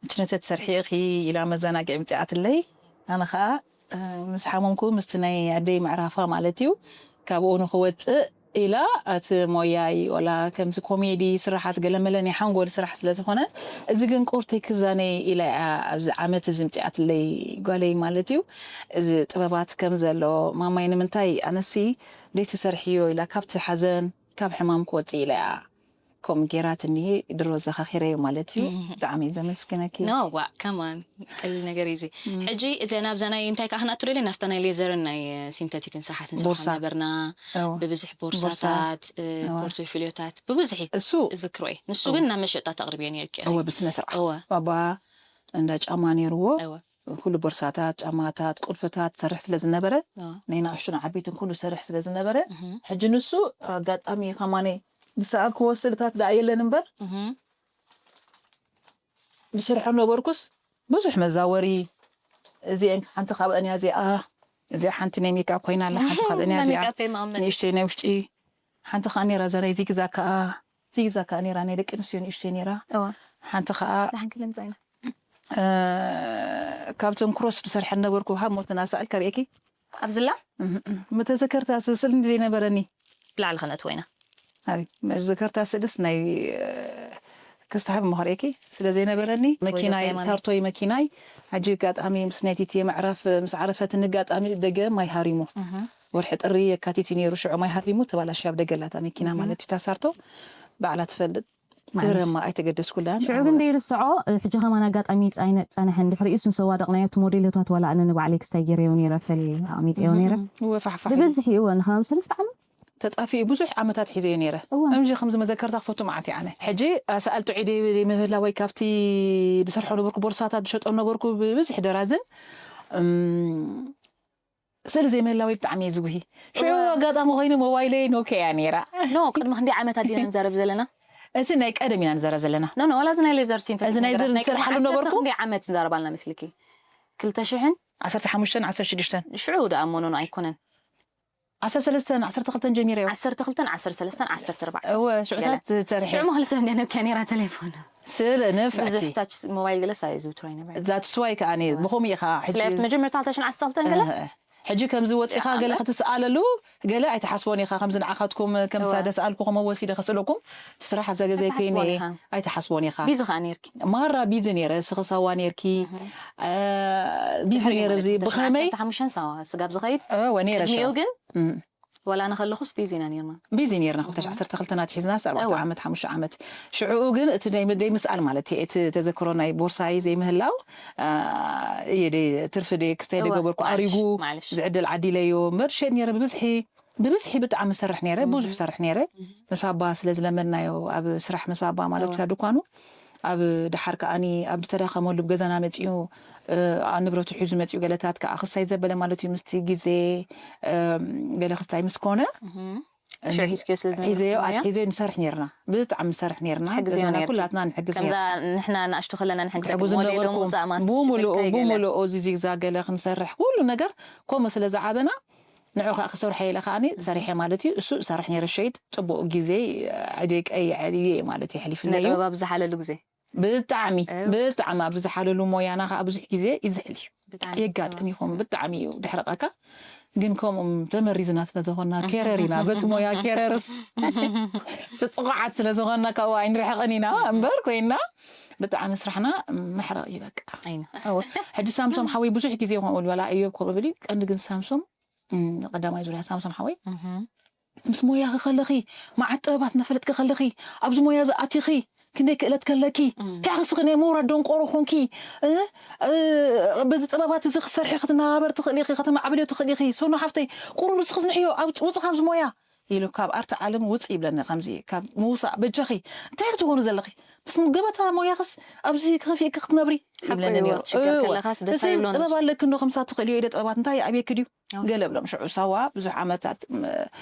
እችነተ ትሰርሒ ኢኺ ኢላ መዘናግዒ ምፅኣትለይ ኣነ ከዓ እ፣ ምስ ሓመምኩ ምስቲ ናይ ኣደይ ምዕራፋ ማለት እዩ ካብኡ ንክወፅእ ኢላ እቲ ሞያይ ወላ ከምዚ ኮሜዲ ስራሓት ገለመለ ናይ ሓንጎል ስራሕ ስለ ዝኾነ እዚ ግን ቁርተይ ክዛነይ ኢላ እያ ኣብዚ ዓመት እዚ ምፅኣትለይ ጓለይ ማለት እዩ እዚ ጥበባት ከም ዘሎ ማማይ ንምንታይ ኣነሲ ደይትሰርሕዮ ኢላ ካብቲ ሓዘን ካብ ሕማም ክወፅእ ኢላ እያ ከምኡ ጌራትኒ ድሮ ዘኻኺረዮ ማለት እዩ ብጣዕሚ እየ ዘመስግነኪ ኖ ዋ ከማን ቀሊል ነገር እዩ እዚ ሕጂ እዚ ናብዛ ናይ እንታይ ከዓ ክንኣቱ ደልየ ናብታ ናይ ሌዘርን ናይ ሲንተቲክን ስራሕትን ስራሕ ቦርሳ። ነበርና እወ። ብብዝሒ ቦርሳታት እ፣ እወ። ፖርትፎሊዮታት ብብዝሒ እሱ ዝክሮ እዩ ንሱ ግን ናብ መሸጣ ተቕርብዮ ነርኪ እወ ብስነ ስርዓት እወ። ባባ እንዳ ጫማ ነይርዎ እወ ኩሉ ቦርሳታት ጫማታት ቁልፍታት ሰርሕ ስለ ዝነበረ እወ ናይ ንኣሽቱን ዓበይትን ኩሉ ሰርሕ ስለ ዝነበረ እህ። ሕጂ ንሱ ኣጋጣሚ ከማነይ ዝሰኣልክዎ ስእልታት ደኣ የለን እምበር እህ። ብስርሖም ነበርኩስ ብዙሕ መዛወሪ እዚአን ሓንቲ ካብአን እያ እዚኣ እዚኣ ሓንቲ ናይ ሜካፕ ኮይና ኣላ ሓንቲ ካብአን እያ እዚኣ ሜካፕ የማእመን። ንእሽተይ ናይ ውሽጢ ሓንቲ ከዓ ነይራ እዛ ናይ ዚግዛ ከዓ ዚግዛ ከዓ ነይራ ናይ ደቂ ኣንስትዮ ንእሽተይ ነይራ እዋ ሓንቲ ከዓ ዳሓን ክልምፃ ኢና እ፣ ካብቶም ክሮስ ዝሰርሐን ነበርኩ ሃብ ሞትና ሰኣል ከርእየኪ ኣብዝላ መተዘከርታ ስእል እንዲ ነበረኒ ብላዕሊ ክነእትዎ ኢና ኣይ መዘከርታ ስእልስ ናይ እ፣ ክስታሓብ መኸርእኪ ስለ ዘይነበረኒ መኪናይ፣ ሳርቶይ መኪናይ፣ ሕጂ ኣጋጣሚ ምስ ናይቲ እቲ መዕረፍ ምስ ዓረፈትኒ ኣጋጣሚ ደገ ማይ ሃሪሙ። ወርሒ ጥሪ የካቲት እዩ ነይሩ፣ ሽዑ ማይ ሃሪሙ ተባላሽያ ኣብ ደገ ኣላታ መኪና ማለት እዩ። እታ ሳርቶ ባዕላ ትፈልጥ። ድረማ ኣይተገደስኩላን። ሽዑ ግን ደይርስዖ። ሕጂ ከማን ኣጋጣሚ ጻይነ ጸንሐ እንድሕሪኡስ ምስ ኣዋደቕናዮ እቲ ሞዴልታት ዋላ ኣነ ንባዕለይ ክስታይ ገይረዮ ነይረ፣ ፈል ኣሚጠዮ ነይረ። እወ ፋሕፋሕ ኢሉ። ብብዝሒ እወ ንኸባቢ ሰለስተ ዓመት ተጣፊኡ ብዙሕ ዓመታት ሒዘዮ ነይረ። እወ። እምጂ ከምዚ መዘከርታ ክፈቱ መዓት እየ ኣነ። ሕጂ ኣሰኣልጡ ዒደ ምህላወይ ካብቲ ዝሰርሖ ነበርኩ ቦርሳታት ዝሸጦ ነበርኩ ብብዝሒ ደራዝን እም፣ ስእሊ ዘይምህላወይ ብጣዕሚ እየ ዝጉሂ። ሽዑ እወ። ኣጋጣሚ ኮይኑ ሞባይለይ ኖኪያ እያ ነይራ። ኖ ቅድሚ ክንደይ ዓመታት ዲና ንዛረብ ዘለና? እዚ ናይ ቀደም ኢና ንዛረብ ዘለና። ኖ ኖ ዋላ እዚ ናይ ሌዘር ሲንተቲክ እዚ ናይ ነገራት ናይ ቅድሚ ዝሰርሓሉ ዓሰርተ ነበርኩ? ክንደይ ዓመት ንዛረብ ኣለና መስልኪ? ክልተ ሽሕን ዓሰርተ ሓሙሽተን ዓሰርተ ሽዱሽተን ሽዑ ደኣ እሞ ኖ ኣይኮነን። ዓሰርተ ሰለስተን ዓሰርተ ክልተን ጀሚረ እየ። ዓሰርተ ክልተን ዓሰርተ ሰለስተን ዓሰርተ ኣርባዕተን እወ ሽዑታት ተርሐ። ሽዑ መኽሊ ሰብ እንደ ኖኪያ ነይራ ቴሌፎን። ስለ ንፍዕቲ ብዙሕ ታች ሞባይል ገለስ ኣየ ዝውትሮ ኣይነበረ። ዛትስዋይ ከኣ ብኸምኡ ኢኻ ሕጂ ብፍላይ ኣብቲ መጀመርታ ክልተ ሽሕን ዓሰርተ ክልተን ገለ እህ፣ ሕጂ ከምዚ ወፂኻ ገለ ክትስኣለሉ ገለ ኣይትሓስቦን ኢኻ። ከምዚ ንዓኻትኩም ከምሳ እወ። ደስኣልኩኹም ወሲደ ከስእለኩም እቲ ስራሕ ኣብዛ ገዛ ኣይትሓስቦን ከይነ ኢኻ። ኣይትሓስቦን ኢኻ። ቢዚ ኸኣ ነይርኪ። ማራ ቢዚ ነይረ፣ ስኽሳዋ ነይርኪ። እ፣ ቢዚ ድሕሪኡ ነይረ ማለት ኣብዚ ክልተ ሽሕን ብኸመይ ዓሰርተ ሓሙሽተን ሳዋ ስጋብ ዝኸይድ እወ ነይረ ቅድሚኡ ሽዑ። ግን እም። ዋላ ኣነ ከለኹስ ቢዚ ኢና ነይርና። ቢዚ ነይርና፣ ክልተ ሽሕን ዓሰርተ ክልተን ኣትሒዝና ኣርባዕተ ዓመት፣ ሓሙሽተ ዓመት። ሽዑኡ ግን እቲ ደይ-፣ ደይምስኣል ማለት እየ፣ እቲ ተዘክሮ ናይ ቦርሳይ ዘይምህላው፣ አ፣ እየ ደይ-፣ ትርፊ ደይ ክስተይ እወ፣ ደገበርኩ፣ ማዕለሽ፣ ኣሪጉ፣ ማዕለሽ። ዝዕድል ዓዲለዮ እምበር፣ ሸጥ ነይረ ብብዝሒ፣ ብብዝሒ ብጣዕሚ ሰርሕ ነይረ፣ ብዙሕ ሰርሕ ነይረ። ምስ ባባ ስለ ዝለመድናዮ፣ ኣብ ስራሕ ምስ ባባ ማለት እወ። እታ ድኳኑ፣ ኣብ ደሓር ከኣኒ ኣብ ዝተዳኸመሉ ብገዛና መጺኡ፣ እ፣ ኣብ ንብረቱ ሒዙ መጺኡ ገለታት ከኣ ክስታይ ዘበለ ማለት እዩ። ምስቲ ግዜ፣ እ፣ ገለ ክስታይ ምስ ኮነ፣ ሽዑ ሒዝክዮ ስለ ዝነበርኪ ሒዘዮ፣ ሞያ? ኣትሒዘዮ ንሰርሕ ነይርና። ብጣዕሚ ንሰርሕ ነይርና። ትሕግዝዮ ገዛና ነይርኪ? ኩላትና ንሕግዝ ከምዛ ነይርና። ንሕና ንኣሽቱ ከለና ንሕግዘኪ። ንሕግዝ ሞዴሎ ነበርኩም። ምውጻእ ማስቲሽ ብምሉኡ፣ ምልካይ ገለ። ብምሉኡ እዚ ዚግዛግ ገለ ክንሰርሕ ኩሉ ነገር ከምኡ ስለ ዝዓበና ንዑ ከኣ ክሰርሐ ኢለ ከኣኒ ሰሪሐ ማለት እዩ። እሱ እሰርሕ ነይረ ሸይጥ ጽቡቕ ግዜ፣ ዕድቀይ፣ ዕድየ ማለት እዩ ስነ ኣሕሊፍለዩ። ጥበብ ኣብ ዝሓለሉ ግዜ። ብጣዕሚ፣ እው። ብጣዕሚ ኣብ ዝሓለሉ ሞያና ከኣ ብዙሕ ግዜ ይዝሕል እዩ። ብጣዕሚ። የጋጥም እው። ይኸውን፣ ብጣዕሚ እዩ ድሕርቐካ። ግን ከምኡም ተመሪዝና ስለ ዝኾንና፣ ኬረር ኢና። በቲ ሞያ ኬረርስ ብጥቑዓት ስለ ዝኾንና ካብኡ ኣይንርሕቕን ኢና። እምበር ኮይንና ብጣዕሚ ስራሕና መሕረቕ እዩ በቃ። ኣይነ። እው። ሕጂ ሳምሶም ሓወይ ብዙሕ ግዜ ከምኡ ይብል፣ ዋላ እዮብ ከምኡ ይብል እዩ። ቀንዲ ግን ሳምሶም፣ እም፣ ቀዳማይ ዙርያ ሳምሶም ሓወይ፣ እህ። ምስ ሞያኺ ከለኺ፣ መዓት ጥበባት እናፈለጥኪ ከለኺ፣ ኣብዚ ሞያ ዝኣቲኺ፣ ክንደይ ክእለት ከለኪ፣ እም። እንታይ ክስኺ ናይ ምውራድ ደንቆሮ ኾንኪ፣ እ፣ እ፣ በዚ ጥበባት እዚ ክትሰርሒ ክትነባበሪ ትኽእሊ ኢኺ፣ ከተማዕብልዮ ትኽእሊ ኢኺ። ሶኖ ሓፍተይ፣ ቁሩብ ንስኺ ዝንሕዮ፣ ኣብ፣ ውፂ ካብዚ ሞያ ኢሉ ካብ ኣርት ዓለም ውፂ ይብለኒ። ከምዚ ካብ ምውሳእ በጃኺ እንታይ ክትኾኒ ዘለኺ? ምስ ገበታ ሞያኽስ ኣብዚ ከፊእኪ ክትነብሪ ሓቁ ይብለኒ እዩ፣ ነይሩ። ሽግር እወ። ከለኻስ ደስ እዚ ኣይብሎን ጥበብ እዩ። ኣለኪ እንዶ ከምሳ ትኽእልዮ ኢደ ጥበባት እንታይ ይኣብየኪ ድዩ? ኣዎ። ገለ ብሎም ሽዑ ሳዋ ብዙሕ ዓመታት፣ ም፣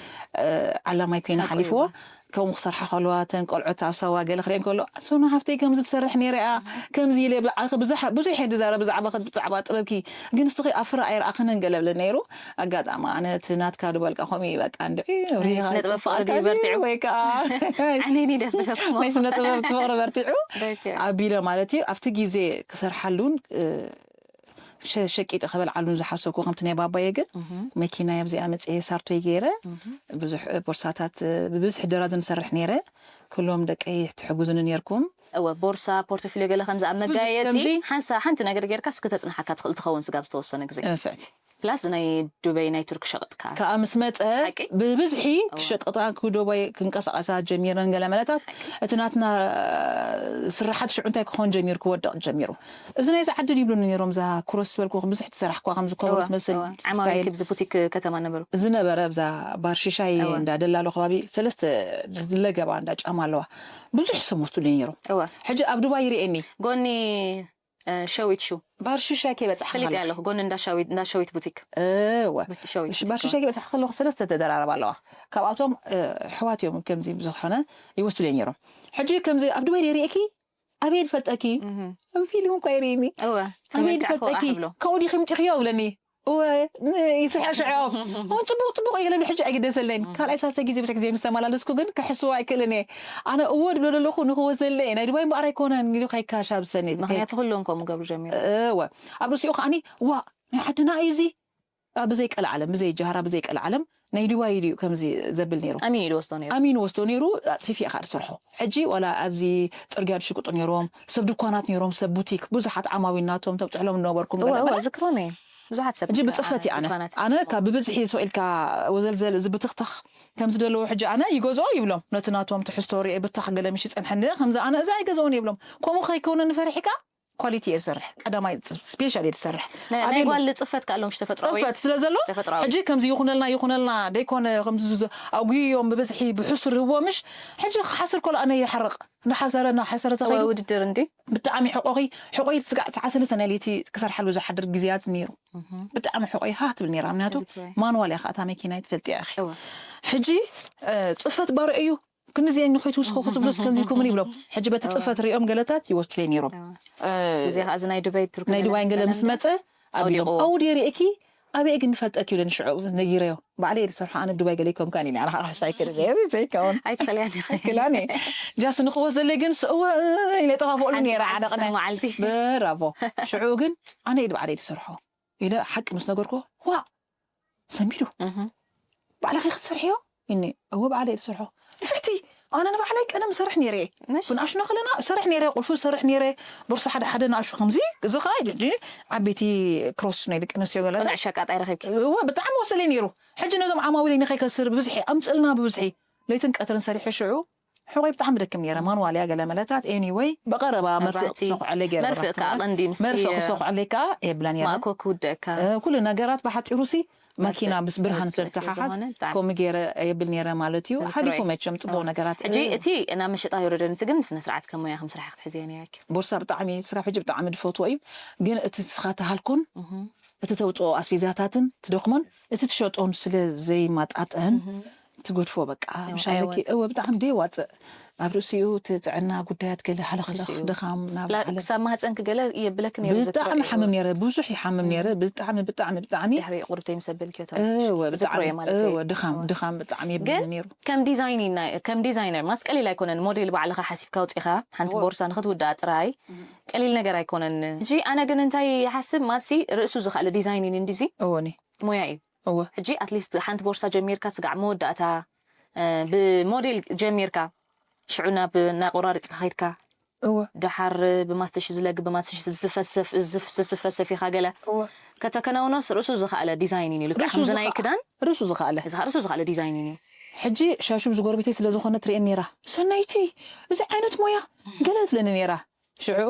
እ፣ ዓላማይ ኮይኑ ኣቆይዋ። ሓሊፍዎ። ከምኡ ክሰርሓ ከለዋ፣ እተን ቆልዑት ኣብ ሳዋ ገለ ክሪኤን ከሎ፣ "ሶኖ ሓፍተይ ከምዚ ትሰርሕ ነይረ እያ፣ ከምዚ ኢለ ብዛዕባኺ ብዙሕ፣ ብዙሕ እየ ዝዛረብ ብዛዕባኺ፣ ብዛዕባ ጥበብኪ። ግን ንስኺ ኣብ ፍረ ኣይረኣኽንን" ገለ ብለ ነይሩ። ኣጋጣሚ ኣነ እቲ ናትካ ድበልካ ከምኡ እዩ፣ በቃ፣ እንድዒ፣ ናይ ሪኻ ስነ ጥበብ ፍቕሪ ይጠፍኣካ ድዩ በርቲዑ? ወይ ከኣ ዓይነይኒ ደብለኩም። ናይ ስነ ጥበብ ፍቕሪ በርቲዑ። በርቲዑ። ኣቢለ ማለት እዩ። ኣብቲ ግዜ ክሰርሓሉን፣ እ፣ ሸ-፣ ሸቂጠ ክበልዓሉን ዝሓሰብኩ ከምቲ ናይ ባባየ ግን እህ። መኪናይ ኣብዚኣ መጽየ ሳርቶይ ገይረ እህ። ብዙሕ ቦርሳታት ብብዝሒ ደራዚ ንሰርሕ ነይረ። ኩሎም ደቀይ ትሕግዙኒ ነይርኩም። እወ፣ ቦርሳ፣ ፖርቶፊልዮ ገለ ከምዚ ኣብ መጋየጺ ከምዚ ሓንሳ-፣ ሓንቲ ነገር ጌርካ እስኪ ተጽንሓካ ትኽእል ትኸውን ስጋብ ዝተወሰነ ግዜ። ንፍዕቲ። ፕላስ ናይ ዱበይ ናይ ቱርክ ሸቕጥካ። ከኣ ምስ መጸ ሓቂ? ብብዝሒ እወ። ክሸቅጣ ክዶባይ ክንቀሳቐሳ ጀሚረን ገለ መለታት ሓቂ? እቲ ናትና ስራሓት ሽዑ እንታይ ክኾን ጀሚሩ ክወድቕ ጀሚሩ። እዚ ናይዚ ዓዲ ድዩ ይብሉኒ ነይሮም፣ እዛ ክሮስ ዝበልኩ ብዙሕ ትሰራሕኳ ከምዚ ኮበሮ እወ፣ ትመስል እወ። ዓማዊል ስታይል። ክብዚ ቡቲክ ከተማ ነበሩ። ዝነበረ ኣብዛ ባር ሽሻይ እወ። እንዳ ደላሎ ከባቢ ሰለስተ ለገባ እንዳ ጫማ ኣለዋ። ብዙሕ ሰብ ወስዱለይ ነይሮም። እወ። ሕጂ ኣብ ዱባይ ይርእየኒ። ጎኒ፣ እ፣ ሸዊት ሹ። ባር ሽሻይ ከይበጻሕካ ፈሊጥ ከለኻ። ኣለኹ። ጎኒ እንዳ ሸዊት፣ እንዳ ሸዊት ቡቲክ። እወ። ቡቲ ሸዊት እሺ፣ ቡቲክ ባር ሽሻይ ከይበጻሕካ ከለኹ ሰለስተ ተደራረባ ኣለዋ። ካብኣቶም፣ እ፣ ኣሕዋት እዮም ከምዚ ዝኾነ ይወስዱለይ ነይሮም። ሕጂ ከምዚ ኣብ ዱባይ ርእየኪ ኣበይ ዝፈልጠኪ? እህ። ኣብ ፊልም እኳ ይርእኒ። እወ፣ ኣበይ ተመልክዕኩ ዝፈልጠኪ? ኣሕብሎ። ካብኡ ዲኺ ምፂኽዮ? ይብለኒ። እወ፣ ን-፣ ይስሕቕ ሽዑ። እውን ፅቡቕ፣ ፅቡቕ እየ ኢለ ሕጂ ኣይግደሰለይን። እህ። ካልኣይ ሳልሳይ ግዜ ብዙሕ ግዜ ምስ ተመላለስኩ ግን ክሕስዎ ኣይክእልን እየ። ኣነ እወ ድብሎ ዘለኹ ንኽወስደለይ እየ። ናይ ዱባይ እምበኣር ኣይኮነን ኢሉ ከይካሻብሰኒ። ምኽንያቱ ኩሎም ከምኡ ገብሩ ጀሚሩ። እወ። ኣብ ርእሲኡ ከዓኒ፣ "ዋ፣ ናይ ዓድና እዩ እዚ?" ብዘይ ቀልዓለም፣ ብዘይ ጃህራ፣ ብዘይ ቀልዓለም ናይ ድዋይ ድዩ ከምዚ ዘብል ነይሩ። ኣሚን ኢሉ ወስዶ ነይሩ። ኣሚን ወስዶ ነይሩ። ኣፅፊፍ ኢኻ ዝሰርሖ። ሕጂ ዋላ ኣብዚ ፅርግያ ዝሽቅጡ ነይሮም፣ ሰብ ድኳናት ነይሮም፣ ሰብ ቡቲክ፣ ብዙሓት ዓማዊል ናቶም ተብፅሕሎም ነበርኩም። እወ ገለ እወ መለ ዝክሮም እየ። ብዙሓት ሰብ ሕጂ ብፅፈት እየ ኣነ ድኳናት። ኣነ ካብ ብብዝሒ ሰው ኢልካ ወዘልዘል እዚ ብትኽትኽ ከም ዝደለዎ ሕጂ ኣነ ይገዝኦ ይብሎም። ነቲ ናቶም ትሕዝቶ ርኤ ብታኽ ገለ ምሽ ይፀንሐኒ ከምዚ ኣነ እዚ ኣይገዝኦን ይብሎም። ከምኡ ከይከውነኒ ፈሪሕካ ኳሊቲ እየ ዝሰርሕ። ቀዳማይ ስፔሻል እየ ዝሰርሕ። ናይ ናይ ኣቤል ጓል ፅፈት ከኣሎም ተፈጥሮዊ ፅፈት ስለ ዘሎ ተፈጥሮኣዊ። ሕጂ ከምዚ ይኹነልና ይኹነልና ደይኮነ ከምዚ ዝዞ ኣጉዮም ብብዝሒ ብሕሱር ህቦ ምሽ ሕጂ ክሓስር ከሎ ኣነ ይሓርቕ። እንዳሓሰረ እንዳሓሰረ እወ ተኸይዱ ውድድር እንዲ ብጣዕሚ ሕቆኺ ሕቆይ ስጋዕ ሰዓት ሰለስተ ናይ ለይቲ ክሰርሓሉ ዝሓድር ግዜያት ነይሩ። ብጣዕሚ ሕቆይ ሃ ትብል ነይራ። ምክንያቱ ዝክሮይ። ማንዋል እያ ከኣታ መኪና ትፈልጢ ኢኺ። እወ። ሕጂ እ፣ ፅፈት ባርዕ እዩ ክንዚ ንኸይትውስኹ ክትብሉስ ከምዚ ይኩምን ይብሎም። ሕጂ በቲ ፅፈት ሪኦም ገለታት ይወስዱለይ ነይሮም። እወ። እዚ ኸዓ እዚ ናይ ዱባይ ቱርክ ናይ ገለ ዱባይን ገለ ምስ መሰለና መፀ ኣቢሎም ኣውዲቕዎ። ኣውዲ ርእኪ ኣበይ ግን ንፈልጠኪ ኢለን ሽዑ ነጊረዮ። ባዕለይ እየ ዝሰርሖ ኣነ ብዱባይ ገለ ይከምካን ኢለ ኣነ ከዓ ክሕሶ ኣይክእልን እየ ዘይከውን ኣይትኽእልያን ኢኺ። ክላኒ ጃስ ንክወስደለይ ግን ስእወ ኢለ ጠፋፍኦሉ ነይረ ሓደ ቅነ መዓልቲ ብራቮ ሽዑ ግን ኣነ ኢድ ባዕለይ ዝሰርሖ ኢለ ሓቂ ምስ ነገርኮ ዋ ሰንቢዱ እህ። ባዕልኺ ክትሰርሕዮ እኒ እወ ባዕለይ ዝሰርሖ ንፍዕቲ ኣነ ንባዕለይ ቀደም ሰርሕ ነይረ እየ ምሽ ብንኣሽኖ ከለና ሰርሕ ነይረ ቁልፉ ሰርሕ ነይረ ቦርሳ ሓደ ሓደ ንኣሹ ከምዚ እዚ ከዓ ኢሉ እንጂ ዓበይቲ ክሮስ ናይ ደቂ ኣንስትዮ ገለታ ብዙሕ ሸቃጣይ ረኺብኪ እወ ብጣዕሚ ወሰለይ ነይሩ ሕጂ ነዞም ዓማዊለይ ንኸይከስር ብብዝሒ ኣምፅእልና ብብዝሒ ለይትን ቀትርን ሰሪሐ ሽዑ ሕቆይ ብጣዕሚ ደክም ነይረ ማንዋልያ ገለ መለታት ኤኒወይ ብቐረባ መርፍእ መብራህቲ ክሰኹዐለይ ገይረ መርፍእ ከዓ ቀንዲ ምስቲ መርፍእ ክሰኹዐለይ ከዓ የብላ ነይረ ማእኮ ክውደእካ እ፣ ኩሉ ነገራት ብሓፂሩ ሲ መኪና ምስ ብርሃን መርፍእ ስለተሓሓዝ ስለዝኾነ ብጣዕሚ ከምኡ ገይረ የብል ነይረ ማለት እዩ ዝክሮይ። ሓሊፉ መቸም ፅቡቅ ነገራት ሕጂ እቲ ናብ መሸጣ ይወረደን እቲ ግን ስነ ስርዓት ከም ሞያ ከም ስራሕ ክትሕዝዮ ነይረኪ ቦርሳ ብጣዕሚ ስጋብ ሕጂ ብጣዕሚ ዝፈትዎ እዩ ግን እቲ ንስኻ ተሃልኮን እቲ ተውፅኦ ኣስቤዛታትን ትደኽሞን እቲ ትሸጦን ስለ ዘይማጣጠን ትገድፎ በቃ ምሻለኪ ኣይወፅእ። እወ ብጣዕሚ ደይዋፅእ ኣብ ርእሲኡ እቲ ጥዕና ጉዳያት ገለ ሃለኽለኽ ርእሲኡ። ድኻም ናብ ላ- ዓለም ክሳብ ማህፀንኪ ገለ የብለኪ ነይሩ ዝክሮ ብጣዕሚ እዩ። ሓምም ነይረ ብዙሕ ይሓምም ነይረ ብጣዕሚ ብጣዕሚ ብጣዕሚ ድሕሪ ቁሩብ ተይምሰበልኪዮ ተባሂሉ እወ ዝክሮ ብጣዕሚ እየ ማለት እዩ እወ ድኻም ድኻም ብጣዕሚ የብለኒ ግን ነይሩ ከም ዲዛይን ኢና- ከም ዲዛይነር ማስ ቀሊል ኣይኮነን ሞዴል ባዕልኻ ሓሲብካ ውፂኻ ሓንቲ ቦርሳ ንክትውዳኣ ጥራይ ቀሊል ነገር ኣይኮነን እንጂ ኣነ ግን እንታይ ይሓስብ ማሲ ርእሱ ዝኽኣለ ዲዛይን እዩ እንዲዚ እወኒ ሞያ እዩ እወ ሕጂ ኣትሊስት ሓንቲ ቦርሳ ጀሚርካ ስጋዕ መወዳእታ እ፣ ብሞዴል ጀሚርካ ሽዑ ናብ ናይ ቆራሪፅካ ከይድካ እወ ደሓር ብማስተሽ ዝለግ ብማስተሽ ዝፈሰፍ ዝፍ- ዝፈሰፍ ኢኻ ገለ እወ ከተከናውኖስ ርእሱ ዝኸኣለ ዲዛይን እዩ ልክዕ ርእሱ ከምዚ ናይ ዝኸ- ክዳን ርእሱ ዝኸኣለ እዚ ርእሱ ዝኸኣለ ዲዛይን እዩ ሕጂ ሻሹ ምስ ጎረቤተይ ስለ ዝኾነ ትርእየኒ ነይራ ሰናይቲ እዚ ዓይነት ሞያ ገለ ትብለኒ ነይራ ሽዑ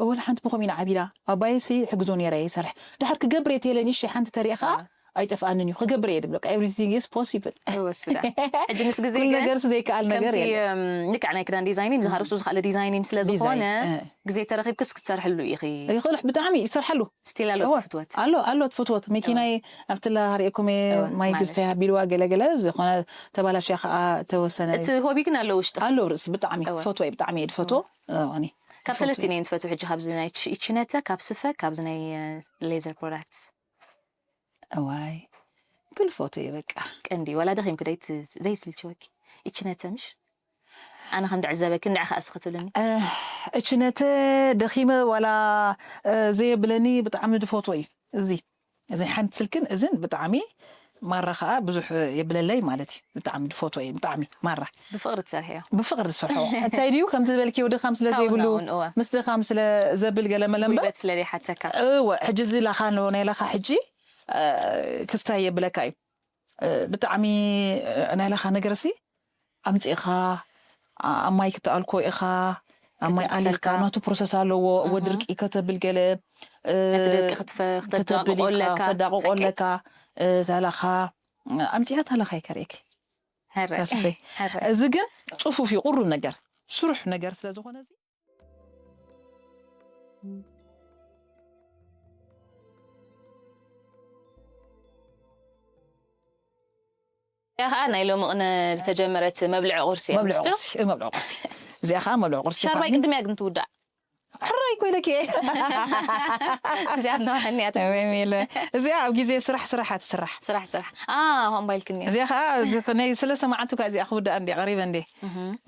እወን ሓንቲ ብኸም ኢና ዓቢና ኣባይሲ ሕግዞ ነይረ ይሰርሕ ድሓር ክገብር እየ ተየለ ንእሽተይ ሓንቲ ተሪእኻ ኣይጠፍኣንን እዩ ክገብር እየ ድብለካ everything is possible ወስዳ ሕጂ ምስ ግዜ ኩሉ ግን ነገር ዘይከኣል ነገር ከምቲ የለ እም፣ ልክዕ ናይ ክዳን ዲዛይኒን ዝኻ ርእሱ ዝኽኣለ ዲዛይኒን ስለ ዝኾነ ዲዛይን፣ እ። ግዜ ተረኺብክስ ክትሰርሕሉ ኢኺ ይኽእል ብጣዕሚ ይሰርሓሉ ስቲል ኣሎ እወ፣ ትፍትወት ኣሎ ኣሎ ትፈትወት መኪናይ ኣብትላ ሃሪእኩም እወ፣ ማይ ማለሽ። ግዝተያ ቢልዋ ገለገለ ዝኾነ ተባላሽያ ከዓ ተወሰነ እቲ ሆቢ ግን ኣሎ ውሽጢ ኣሎ ርእሲ ብጣዕሚ እወ። ፈትወ ብጣዕሚ እየ ዝፈትዎ እኒ ካብ ሰለስቲኡ ነየን ትፈትው ሕጂ ካብዚ ናይ ች- ኢችነተ ካብ ስፈ ካብዚ ናይ ሌዘር ፕሮዳክት እዋይ ክልፎቶ እየ በቃ ቀንዲ ዋላ ደኺምኪ ደይ ዘይስልችወኪ ኢችነተ ምሽ ኣነ ከም ድዕዘበኪ ንዕ ከኣ ስኽትብልኒ እችነተ ደኺመ ዋላ ዘየብለኒ ብጣዕሚ ዝፈትዎ እዩ እዚ እዚ ሓንቲ ስልክን እዝን ብጣዕሚ ማራ ከዓ ብዙሕ የብለለይ ማለት እዩ ብጣዕሚ ዝፈትዎ እዩ ብጣዕሚ ማራ ብፍቕሪ ትሰርሕዮ ብፍቕሪ ዝሰርሖ እንታይ ድዩ ከምቲ ዝበልክዮ ድኻም ስለ ዘይብሉ ካውናውን እወ ምስ ድኻም ስለ ዘብል ገለ መለምበር ጉልበት ስለ ዘይሓተካ እወ ሕጂ እዚ ላኻ ኣለዎ ናይ ላኻ ሕጂ ክስታይ የብለካ እዩ ብጣዕሚ ናይ ላኻ ነገር ሲ ኣምፂእኻ ኣብ ማይ ክትኣልኮ ኢኻ ኣብ ማይ ኣሊልካ ናቱ ፕሮሰስ ኣለዎ እወ ድርቂ ከተብል ገለ ነቲ ደቂ ክትፈ- ከተብል ኢኻ ከተዳቅቆለካ ተዳቅቆለካ ታላኻ ኣምፂኣ ታላኻ ይከርእክ ሕረ ካስፈ ሕረ እዚ ግን ፅፉፍ እዩ ቁሩብ ነገር ስሩሕ ነገር ስለ ዝኾነ እዚ ያ ከዓ ናይ ሎሚ ቅነ ዝተጀመረት መብልዒ ቁርሲ እያ መብልዒ ምስቱ ቁርሲ እ፣ መብልዒ ቁርሲ እዚኣ ከዓ መብልዒ ቁርሲ ሻርባይ ይበሃል። ቅድም እያ ግን ትውዳእ ኣይኮይለኪ እዚኣ ነዋሕኒ እያ ተስ- ወይ ሚለ እዚኣ ኣብ ግዜ ስራሕ ስራሕ ትስራሕ ስራሕ ስራሕ አ ሆን ባይልክኒ እዚኣ ከዓ እዚ ናይ ሰለስተ መዓልቲ እኳ እዚኣ ክውዳእ እንዲ ቀሪበ እንዲ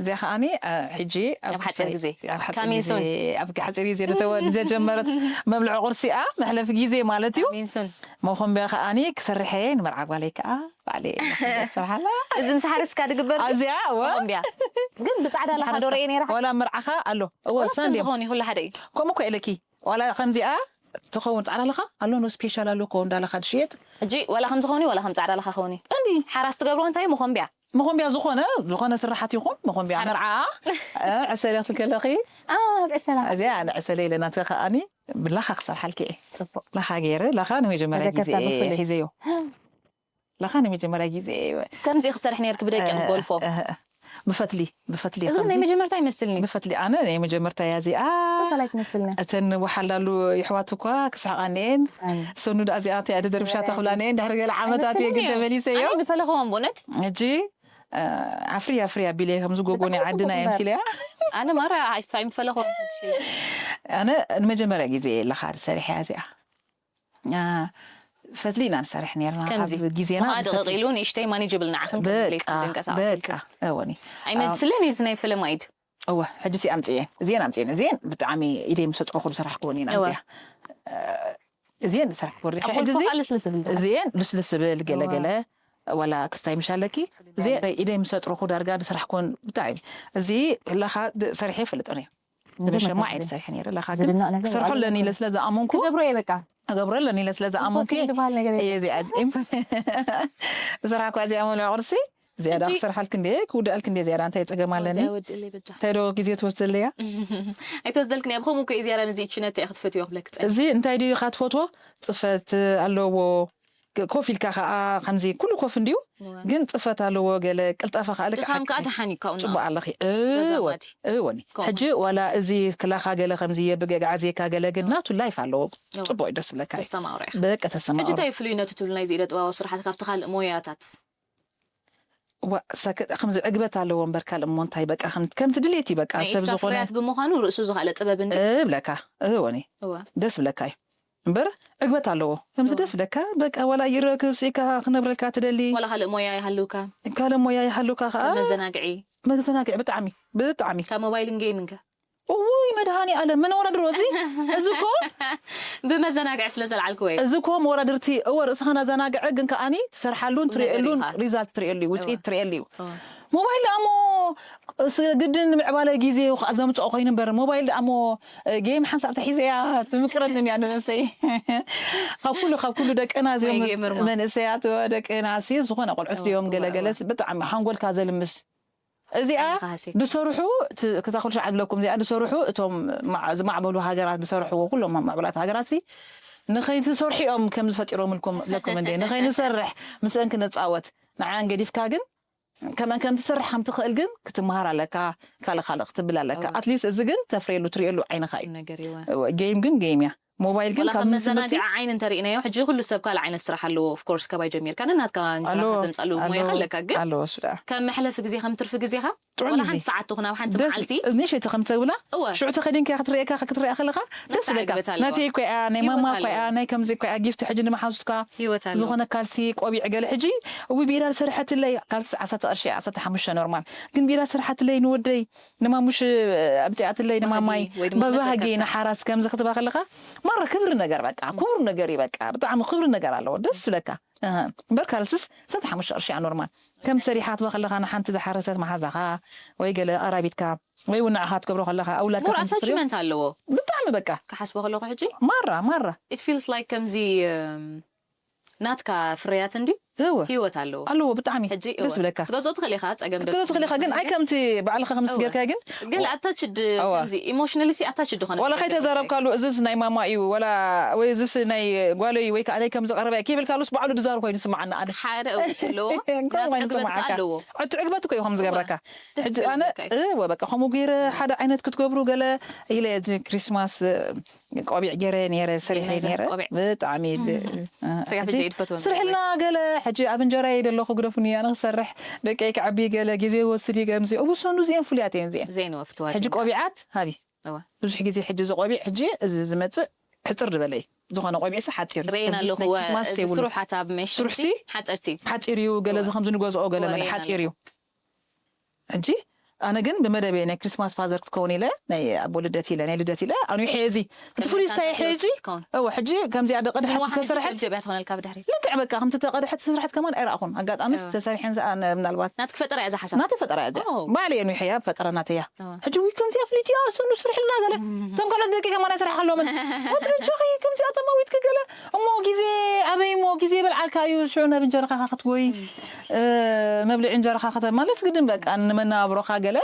እዚኣ ከዓኒ አ፣ ሕጂ ኣብ ኣብ ሓፂር ግዜ። ኣብ ሓፂር Coming ግዜ soon። ኣብ ሓፂር ግዜ ዝተወ- ዝጀመረት መብልዒ ቁርሲ እያ መሕለፊ ግዜ ማለት እዩ ሚንሱን መኾንቢያ ከዓኒ ክሰርሐ ንመርዓ ጓለይ ከዓ ባዕለ ስርሓላ እዚ ምስ ሓርስካ ድግበር ኣብዚኣ እወ ሆምቢያ ግን ብፃዕዳ ለካ ዶ ርእየ ነይራ ወላ መርዓኻ ኣሎ እወ ሰንዴ ዝኾን ይኹሉ ሓደ እዩ ከምኡ እኮ ኢለኪ ዋላ ከምዚኣ ትኸውን ፃዕዳ ለኻ ኣሎ ኖ ስፔሻል ኣሎ ኮ እንዳለኻ ድሽየጥ ሕጂ ዋላ ከም ዝኾኑ ዋላ ከም ፃዕዳ ለካ ኸውን እዩ እንዲ ሓራስ ትገብሮ እንታይ መኾንቢያ መኾንቢያ ዝኾነ ዝኾነ ስራሓት ይኹን መኾንቢያ ሓረስ- መርዓ እ፣ ዕሰለ ክትከለኺ ኣብ ዕሰላ እዚኣ ኣነ ዕሰለ ኢለ ናትከ ከዓኒ ብላኻ ክሰርሓልኪ እየ ፅቡቅ ላኻ ገይረ ላኻ ንመጀመርያ ግዜ መዘከርታ ብፍሉይ። ሒዘዮ ላኻ ንመጀመርያ ግዜ እየ ከምዚ ክሰርሕ ነርክ ብደቂ ክጎልፎ እ፣ እ፣ ብፈትሊ ብፈትሊ እዚ ናይ ከምዚ መጀመርታ ይመስልኒ ብፈትሊ ኣነ ናይ መጀመርታ እያ እዚኣ ፈላይ ትመስልኒ እተን ወሓላሉ ይሕዋት እኳ ክስሕቃ እኒኤን ሰኑ ዳ እዚኣ እንታይ እያ ተደርብሻታ ክብላ እኒኤን ድሕሪ ገለ ዓመታት እየ ግን ተመሊሰዮ ምፈለኸዎም ብእውነት ሕጂ እ፣ ኣፍርያ ኣፍርያ ቢለ ከምዚ ጎጎኒ ዓድና እየ ምሲለያ ኣነ ማራ ኣይፋ ኣይምፈለኸዎም ኣነ ንመጀመርያ ግዜ ለኻ ሰሪሐያ እዚኣ አ፣ ፈትሊ ኢና ንሰርሕ ነርና ከምዚ ኣብ ግዜና መኣ ደቂቕ ኢሉ ንእሽተይ ማኔጅብል ንዓኽን በቃ ተንቀሳቐስ በቃ እወኒ ኣይመስልን እዩ እዚ ናይ ፍልም ኣይድ እወ ሕጂ ሲ ኣምፅኤን እዚኤን ኣምፅኤን እዚኤን ብጣዕሚ ኢደይ ምስ ኣፅረኹ ዝሰራሕክወን እየን እወ። ኣምፅያ እዚኤን ዝሰራሕክወ ሪኸ ሕጂ ኣቁልፎ እዚ ከዓ ልስልስ ዝብል እዚኤን ልስልስ ዝብል ገለ ገለ ወላ ክስታይ ምሻለኪ እዚኤን ኢደይ ምስ ኣፅረኹ ዳርጋ ዝሰራሕክወን ብጣዕሚ እዚ ለኻ ሰሪሐ ይፈልጠን እየ ብሸማዕ እየ ዝሰርሐ ነይረ ለኻ ግን ዝድነቕ ነገር ክሰርሖ ኣለኒ ኢለ ስለ ዝኣመንኩ ክገብሮ እየ በቃ ክገብሮ ኣለኒ ኢለ ስለ ዝኣመንኩ ዝበሃል ነገር እየ እዚኣ ዝሰርሓ እኳ እዚኣ መልዑ ቁርሲ እዚኣ ዳ ክሰርሓልክ እንደ ክውድኣልክ እንደ እዚኣ ዳ እንታይ ፀገም ኣለኒ ወድእለይ በጃ እንታይ ዶ ግዜ ትወስደለያ ኣይትወስደልክን እያ ብኸምኡ እኮ እዚኣ ዳ ነዚ እችነት እያ ክትፈትዮ ክብለክ ፀ እዚ እንታይ ድዩ ኢኻ ትፈትዎ ፅፈት ኣለዎ ኮፍ ኢልካ ከዓ ከምዚ ኩሉ ኮፍ እንድዩ ግን ፅፈት ኣለዎ ገለ ቅልጣፈ ከዓ ልክዕ ድኻም ከዓ ሓቂ ደሓን እዩ ካብኡ ፅቡቅ ኣለኺ ተዛማዲ። እወኒ ሕጂ ዋላ እዚ ክላኻ ገለ ከምዚ የብገግዓ ዜካ ገለ ግን ናቱ ላይፍ ኣለዎ ፅቡቅ እዩ ደስ ብለካ እዩ ተስተማቕሮ ኢኻ በቃ ሕጂ ተሰማቕሮ እንታይ ፍሉይነቱ ትብል ናይዚ ኢደ ጥበባዊ ስራሓት ካብቲ ካልእ ሞያታት ዋ፣ ሰክ- ከምዚ ዕግበት ኣለዎ እምበር ካልእ እሞ እንታይ በቃ ከም- ከምቲ ድሌት እዩ በቃ ናይ ሰብ ኢድካ ዝኾነ ፍርያት ብምዃኑ ርእሱ ዝኸለ ጥበብ እንዲ እብለካ እወኒ እወ ደስ ብለካ እዩ እምበር ዕግበት ኣለዎ ከምዚ ደስ ብለካ በቃ ዋላ ይረክስ ኢካ ክነብረልካ ትደሊ ዋላ ካልእ ሞያ ይሃልውካ ካልእ ሞያ ይሃሉካ ከዓ መዘናግዒ መዘናግዒ ብጣዕሚ ብጣዕሚ ካብ ሞባይልን ጌምን ከ እውይ መድሃኒ ኣለ ምን ወረድሮ እዚ እዚ እኮ ብመዘናግዒ ስለ ዘልዓልክዎ እዩ እዚ እኮ መወዳድርቲ እወ ርእስኻ ናዘናግዐ ግን ከዓኒ ትሰርሓሉን ቁም ነገር ትሪእሉን ኢኻ። ሪዛልት ትሪእሉ እዩ ውፅኢት ትሪእሉ እዩ እወ። ሞባይል ደኣ እሞ ስ- ግድን ንምዕባለ ግዜ ከኣ ዘምፅኦ ኮይኑ እምበር ሞባይል ደኣ እሞ ጌም ሓንሳብ ተሒዘያ ትምቅረኒ እያ ንነብሰይ ካብ ኩሉ ካብ ኩሉ ደቅና እዚኦም ወይ ጌመር ማ። መንእሰያት ደቅና ሲ ዝኾነ ቆልዑት ድዮም ገለገለ ብጣዕሚ ሓንጎልካ ዘልምስ እዚኣ ዓይንኻ ሃሲካ። ዝሰርሑ ት- ክታ ኩሉ ሸዓት ብለኩም እዚኣ ዝሰርሑ እቶም ማዕ- ዝማዕበሉ ሃገራት ዝሰርሕዎ ኩሎም ማዕበላት ሃገራት ሲ ንኸይትሰርሑ እዮም ከም ዝፈጢሮምልኩም ለኩም እንደ ንኸይንሰርሕ ምስአን ክንፃወት ንዓን ገዲፍካ ግን ከመን ከም ትሰርሕ ከም ትኽእል ግን ክትመሃር ኣለካ ካልእ ካልእ ክትብል ኣለካ ኣትሊስት እዚ ግን ተፍርየሉ ትሪእሉ ዓይንኻ እዩ ነገር ይወ ጌም ግን ጌም እያ ሞባይል ግን ወላ ካብ ከም ምስ ትምህርቲ መዘናግዒ ዓይኒ እንተርኢናዮ ሕጂ ኩሉ ሰብ ካልእ ዓይነት ስራሕ ኣለዎ ኦፍኮርስ ከማይ ጀሚርካ ነናትካ ኣለዎ ንራኻ ተምፀሉ ሞያ ኣለዎ ከለካ ግን ኣለዎ ስዳ ከም መሕለፊ ግዜ ከም ትርፊ ግዜኻ ጥዑም ወላ ግዜ። ሓንቲ ሰዓት ትኹን ኣብ ሓንቲ ደስ መዓልቲ ንእሽተይ ተኸምቲ ተብላ እወ ሽዑ ተኸዲንካ ክትርእየካ ክትርእያ ከለኻ ደስ ናታ ይብለካ ዕግበት ኣለዋ። ናተይ እኮ እያ ናይ ህይወት ማማ ኣለዋ። እኮ እያ ናይ ከምዚ እኮ እያ ጊፍቲ ሕጂ ንመሓዙትካ ህይወት ኣለዋ። ዝኾነ ካልሲ ቆቢዕ ገለ ሕጂ እዊ ቢራ ዝሰርሐትለይ ካልሲ ዓሰርተ ቅርሺ ዓሰርተ ሓሙሽተ ኖርማል ግን ቢራ ዝሰርሐትለይ ንወደይ ንማሙሽ ኣብፅኣትለይ ንማማይ ወይ ድማ በባህጊ መዘከርታ። ንሓራስ ከምዚ ክትባ ከለኻ ማራ ክብሪ ነገር በቃ ክቡር ነገር እዩ በቃ ብጣዕሚ ክብሪ ነገር ኣለዎ ደስ ዝብለካ እህ፣ እምበር ካልስስ ዓሰርተ ሓሙሽተ ቅርሺ እያ ኖርማል ከም ሰሪሓትባ ከለኻ ንሓንቲ ዝሓረሰት መሓዛኻ ወይ ገለ ቀራቢትካ ወይ እውን ንዓኻ ትገብሮ ከለኻ ኣውላድካ ሞር ከም ትሪኦ ኣታችመንት ኣለዎ ብጣዕሚ በቃ ክሓስቦ ከለኹ ሕጂ ማራ ማራ it feels like ከምዚ እም፣ ናትካ ፍርያት እንዲ እወ ህይወት ኣለዎ ኣለዎ ብጣዕሚ ሕጂ ደስ ዝብለካ ክትገዝኦ ትኽእል ኢኻ ፀገም ክትገዝኦ ትኽእል ኢኻ ግን ኣይ ከምቲ ባዕልኻ ከም ዝገርካዮ ግን ገለ ኣታችድ እወ። ከምዚ ኢሞሽናሊ ሲ ኣታችድ ዝኾነ ዋላ ከይተዛረብካሉ እዝስ ናይ ማማ እዩ ወላ ወይ እዝስ ናይ ጓለይ ወይ ከዓ ናይ ከም ዝቐረበ ከይብልካሉስ ባዕሉ ድዛር ኮይኑ ስማዓና ኣነ ሓደ እውስ ኣለዎ ከምኡ ኮይኑ ዕግበት ስማዓካ ኣለዎ እቲ ዕግበት እኮ እዩ ከም ዝገብረካ ደስ ሕጂ ዝብል ኣነ በቃ እዩ። እወ በቃ ከምኡ ገይረ ሓደ ዓይነት ክትገብሩ ገለ ኢለ እዚ ክሪስማስ ቆቢዕ ገይረ ነይረ ሰሪሐ ናይዛ ነይረ ቆቢዕ። ብጣዕሚ ድ- ስጋ ሕጂ ብዘይ ድፈትወን ስርሕልና ገለ ሕጂ ኣብ እንጀራ እየ ደለኹ ግደፉኒ ኣነ ክሰርሕ ደቀይ ክዓቢ ገለ ግዜ ወስድ እዩ ከምዚ እቡ ሰንዱ እዚአን ፍሉያት እየን እዚአን ዘይንወፍትዋ ሕጂ ቆቢዓት ሃቢ እወ። ብዙሕ ግዜ ሕጂ እዚ ቆቢዕ ሕጂ እዚ ዝመፅእ ሕፅር ዝበለ እዩ። ዝኾነ ቆቢዕሲ ሓፂር እዩ። ርኤና ከምዚ ኣለኹ ናይ ክሪስማስ እዚ የብሉን። ስሩሓት ኣብ መሸቲ ስሩሕሲ ሓፀርቲ ሓፂር እዩ። ገለ እዚ ከምዚ ንገዝኦ ገለ መለ ሓፂር እዩ። ሕጂ ኣነ ግን ብመደበይ ናይ ክሪስማስ ፋዘር ክትከውን ኢለ ናይ ኣቦ ልደት ኢለ ናይ ልደት ኢለ ኣኑ ይሐዚ እቲ ፍሉይ ስታይ ሕጂ እወ ሕጂ ከምዚኣ ደቀ ድሓት ተሰርሐት ጀብያ ትኾነልካ ብድሕሪ ልክዕ በቃ ከምቲ ተቀድሐት ተሰርሐት ከማን ኣይረኣኹን። ኣጋጣምስ ተሰሪሐን ምናልባት ናት ክፈጠራ እያ ዝሓሳብ ናተይ ፈጠራ እያ እዚኣ ባዕለይ ኑ ይሐያ ፈጠራ ናተያ ሕጂ ወይ ከምዚኣ ፍሊጥያ እሱ ንስርሕልና ገለ እቶም ካልኦት ደቂ ከማን ኣይሰራሕከሎምን ወትረጆኺ ከምዚኣ ተማዊትኪ ገለ እሞ ግዜ ኣበይ እሞ ግዜ በልዓልካ እዩ ሽዑ ናብ እንጀረኻ ክትጎይ መብልዒ እንጀራኻ ከተማለስ ግድን በቃ ንመናብሮኻ ገለ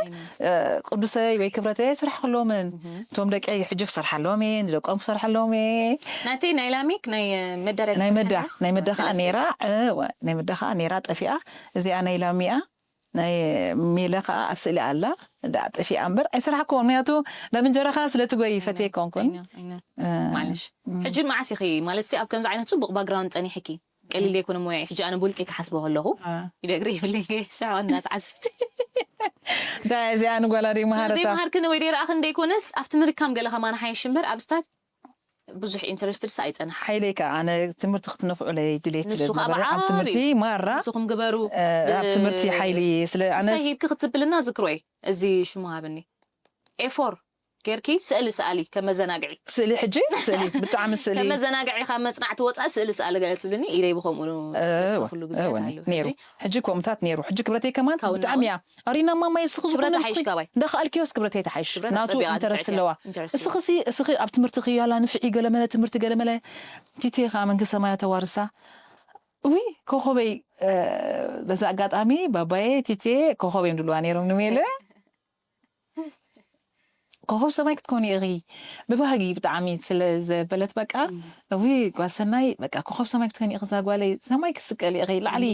ቅዱሰይ ወይ ክብረተይ ኣይስራሕ ከሎምን እቶም ደቂ ሕጂ ክሰርሓሎም እየ ንደቆም ክሰርሓሎም እየ ናተይ ናይ ላሚክ ናይ መዳርያ ናይ መዳ ናይ መዳ ከዓ ነይራ እወ ናይ መዳ ከዓ ነይራ ጠፊኣ እዚኣ ናይ ላሚኣ ናይ ሜለ ከዓ ኣብ ስእሊ ኣላ እንዳ ጠፊኣ እምበር ኣይሰራሕኮ ምክንያቱ ናብ እንጀራኻ ስለ ትጎይ ፈትየ ኮንኩን ማለሽ ሕጂ መዓስ ኢኺ ማለት ኣብ ከምዚ ዓይነት ፅቡቅ ባክግራውንድ ፀኒሕኪ ቀሊል ዘይኮነ ሞያ እዩ። ሕጂ ኣነ ብውልቂ ክሓስቦ ከለኹ ኢደግሪ ይብለይ ስዖ እንዳተዓዘብቲ እንታይ እዚኣ ንጓላ ደይ መሃረታ ዘይመሃርክን ወይ ደይረኣኽን ደይኮነስ ኣብቲ ምርካም ገለ ከማን ሓየሽ እምበር ኣብ ስታት ብዙሕ ኢንተረስትድ ሳ ኣይፀናሕ ሓይለይ ከዓ ኣነ ትምህርቲ ክትነፍዑለይ ድሌት ስለ ንሱ ከዓ ዝነበረ ኣብ ብዓብዩ ትምህርቲ ማራ ንስኹም ግበሩ ኣብ ትምህርቲ ሓይሊ ስለ ኣነ እንታይ ሂብኪ ክትብልና ዝክሮይ እዚ ሽሙ ሃብኒ ኤፎር ጌርኪ ስእሊ ሰኣሊ ከም መዘናግዒ ስእሊ ሕጂ ስእሊ ብጣዕሚ ስእሊ ከም መዘናግዒ ካብ መፅናዕቲ ወፃኢ ስእሊ ሰኣሊ ገለ ትብልኒ ኢደይ ብከምኡ እወ፣ ኩሉ ግዜ እወ፣ ኣሎ ነይሩ ሕጂ ከምኡታት ነይሩ ሕጂ ክብረተይ ከማን ካውና ብጣዕሚ እያ ኣሪና ማማይ እስኺ ክብረት ዝኾነ ሓይሽ ካባይ እንዳኸኣልኪዮ ክብረተይ ተሓይሽ ክብረት ናቱ ጠቢቓ ኢንተረስት ትፅዕት ኣለዋ ኢንተረስት እስኺ እስኺ ኣብቲ ትምህርቲ ክያላ ንፍዒ ገለመለ ትምህርቲ ገለመለ ቲቲ ከዓ መንግስቲ ሰማያ ተዋርሳ እዊ ኮኸበይ በዚ ኣጋጣሚ ባባየ ቲቴ ኮኸበይ ድልዋ ነይሮም ንሜለ ኮኸብ ሰማይ ክትኮኒ ኢኺ ብባህጊ ብጣዕሚ ስለ ዘበለት በቃ እዊ ጓል ሰናይ በቃ ኮኸብ ሰማይ ክትኮኒ ኢኺ እዛ ጓለይ ሰማይ ክትስቀሊ ኢኺ ላዕሊ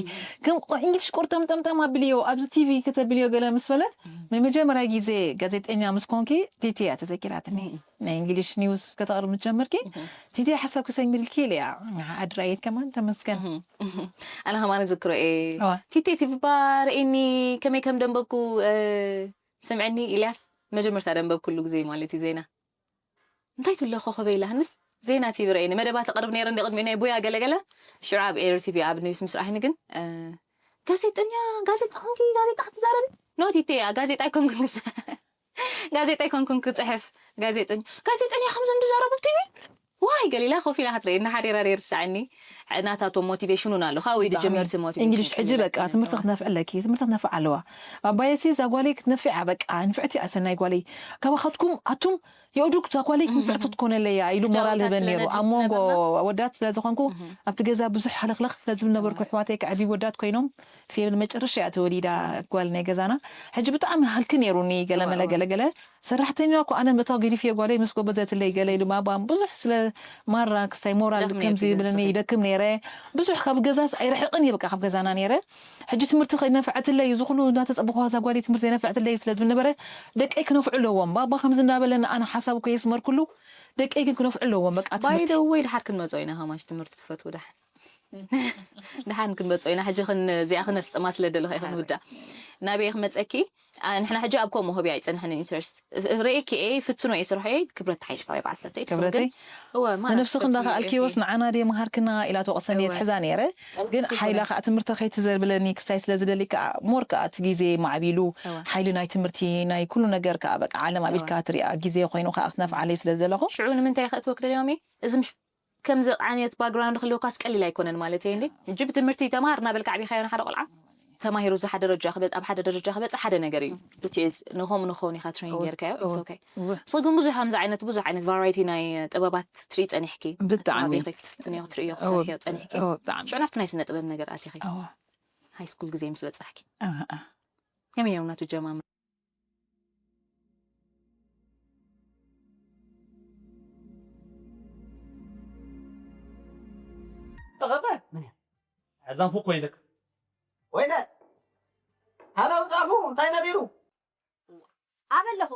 ከም እንግሊሽ ቁርጠምጠምጠም ኣብልዮ ኣብዚ ቲቪ ከተብልዮ ገለ ምስ በለት ንመጀመርያ ግዜ ጋዜጠኛ ምስ ኮንኪ ቲቲ እያ ተዘኪራትኒ ናይ እንግሊሽ ኒውስ ከተቕርብ ምስ ጀመርኪ ቲቲ ሓሳብ ክሰሚልኪ ኢለ እያ ኣድራየት ከማን ተመስገን ኣነ ከማን ዝክሮ እየ እዋ። ቲቴ ቲቪ ባ ርእኒ ከመይ ከም ደንበብኩ ስምዐኒ ኢልያስ መጀመርታ ደንበብ ኩሉ ግዜ ማለት እዩ ዜና እንታይ ትብለ ኮኸበ ኢላህንስ ዜና ቲቪ ረእኒ መደባት ተቕርብ ነይረ እንዲ ቅድሚ ናይ ቡያ ገለገለ ሽዑ ኣብ ኤር ቲቪ ኣብ ኒውስ ምስ ረኣህኒ ግን ጋዜጠኛ ጋዜጣ ኮንኪ ጋዜጣ ክትዛረቢ ኖቲቴ ጋዜጣ ኣይኮንኩን ክስ ጋዜጣ ኣይኮንኩን ክፅሕፍ ጋዜጠኛ ጋዜጠኛ ከምዞም ዝዛረቡ ቲቪ ዋይ ገሊላ ኮፍ ኢላ ክትርእየኒ ሓዲራ ይርስዓኒ ናታቶም ሞቲቬሽኑን ኣሎ ካብኡ እዩ ዝጀመር እቲ ሞቲቬሽን እንግሊሽ ሕጂ በቃ ትምህርቲ ክትነፍዕ ኣለኪ ትምህርቲ ክትነፍዕ ኣለዋ ኣባየሲ እዛ ጓለይ ክትነፍዓ በቃ ንፍዕቲ እያ ሰናይ ጓለይ ካባኻትኩም ኣቱም የእዱግ እዛ ጓለይ ክንፍዕቲ ትኮነለይ እያ ኢሉ ሞራል ህበን ነይሩ ኣብ መንጎ ወዳት ስለ ዝኾንኩ ኣብቲ ገዛ ብዙሕ ሃለኽለኽ ስለ ዝብል ነበርኩ ኣሕዋተይ ከዕቢ ወዳት ኮይኖም ፌብል መጨረሻ እያ ተወሊዳ ጓል ናይ ገዛና ሕጂ ብጣዕሚ ሃልኪ ነይሩኒ ገለመለ ገለገለ ሰራሕተኛ እኮ ኣነ መታው ገዲፍ እየ ጓለይ ምስ ጎበዘትለይ ገለ ኢሉ ማባም ብዙሕ ስለ ማራ ክስታይ ሞራል ከምዚ ይብለኒ ይደክም ነይረ ብዙሕ ካብ ገዛስ ኣይርሕቅን እየ በቃ ካብ ገዛና ነይረ ሕጂ ትምህርቲ ከይነፍዐትለይ እዚ ኩሉ እናተፀበኹዋ እዛ ጓለይ ትምህርቲ ዘይነፍዐትለይ ስለ ዝብል ነበረ ደቀይ ክነፍዑ ኣለዎም ባባ ከምዚ እናበለ ንኣነ ሓሳብ እኮ የስመርኩሉ ደቀይ ግን ክነፍዑ ኣለዎም በቃ ትምህርቲ ባይደወይ ድሓር ክንመፅኦ ኢና ከማሽ ትምህርቲ ትፈትው ድሓን ድሓን ክንመፅኦ ኢና ሕጂ ክን እዚኣ ክነስጥማ ስለ ደለኹ ክንውዳእ ናበይ ክመፀኪ ንሕና ሕጂ ኣብ ከምኡ ህብያ ኣይፀንሐን ኢንተረስት ርእኪ እየ ፍትኖ እየ ስርሖ እየ ክብረት ተሓይሽ ካባይ በዓል ሰተይ ትስም ግን ንነብስኺ እንዳኸኣልኪዮስ ንዓና ድየ መሃርክና ኢላ ተወቕሰኒ ትሕዛ ነይረ ግን ሓይላ ከዓ ትምህርቲ ከይትዘብለኒ ክሳይ ስለ ዝደሊ ከዓ ሞር ከዓ እቲ ግዜ ማዕቢሉ ሓይሊ ናይ ትምህርቲ ናይ ኩሉ ነገር ከዓ በቃ ዓለም ኣቢልካ ትሪኣ ግዜ ኮይኑ ከዓ ክትነፍዓለይ ስለ ዝደለኹ ሽዑ ንምንታይ ከእትወክ ደልዮም እዚ ምሽ ከምዚ ዓይነት ባክግራውንድ ክህልወካስ ቀሊል ኣይኮነን ማለት እየ እንዴ ሕጂ ብትምህርቲ ተማሃር እናበልካ ዓቢኻዮ ንሓደ ቆልዓ ተማሂሩ እዚ ሓደ ደረጃ ክበፅ ኣብ ሓደ ደረጃ ክበፅ ሓደ ነገር እዩ which is ንኸም ንኸውን ኢኻ ትሬን ጌርካዮ it's okay so ግን ብዙሕ ከምዚ ዓይነት ብዙሕ ዓይነት ቫራይቲ ናይ ጥበባት ትርኢ ፀኒሕኪ ብጣዕሚ ኣበይ ክትፍትንዮ ክትርእዮ ክትሰርሕዮ ፀኒሕኪ ብጣዕሚ ሽዑ ናብቲ ናይ ስነ ጥበብ ነገር ኣቲኺ ሃይ ስኩል ግዜ ምስ በፃሕኪ ከመይ እዮም ናቱ ጀማምር ተቐበ ምን እያ ዛፉ እኮ ይልክ ወይነ ሃለው ዛፉ እንታይ ነቢሩ ኣበለኹ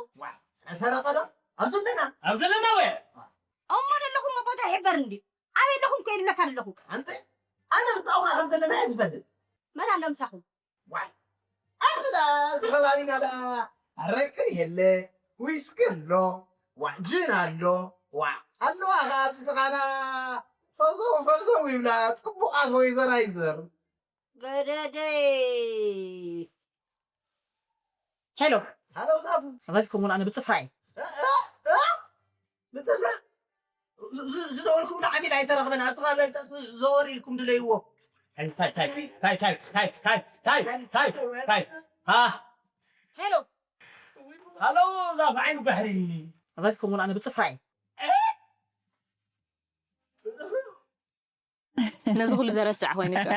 ሰረቀ ዶ ኣብ ዘለና ኣብ ዘለና ወ እሞ ዘለኹም ቦታ ይሕበር እንዲ ኣበይ ኣለኹም ከይዱ ለካ ኣለኹ ኣንተ ኣነ ብጣውላ ከም ዘለና እየ ዝፈልጥ መን ኣሎ ምሳኹም ዋይ ኣብዚ ዳ እዚ ከባቢና ዳ ኣረቅን የለ ዊስኪ ኣሎ ዋዕ ጅን ኣሎ። ዋዕ ኣለዋ ኸዓ ኣብዚ ጥቓና ፈዘው ፈዘው ይብላ። ጽቡቓት ወይዘራይዘር። ገደደይ። ሄሎ። ሃሎ ዛፉ። ኣዛፊኩም ኣነ ብጽፍራ እየ። እ፣ እ፣ እ? ብጽፍራ? ዝ-፣ ዝ-፣ ዝደወልኩም ንዓሚል ኣይተረኽበን። ኣብዚ ከባቢ ዘወር ኢልኩም ድለይዎ። ታይ፣ ታይ፣ ታይ። ሃ። ሄሎ። ሃሎ ዛፍ ዓይኒ ባሕሪ። ኣዛፊኩም ኣነ ብጽፍራ እየ። ነዚ ኩሉ ዘረስዕ ኮይኑ እኮ።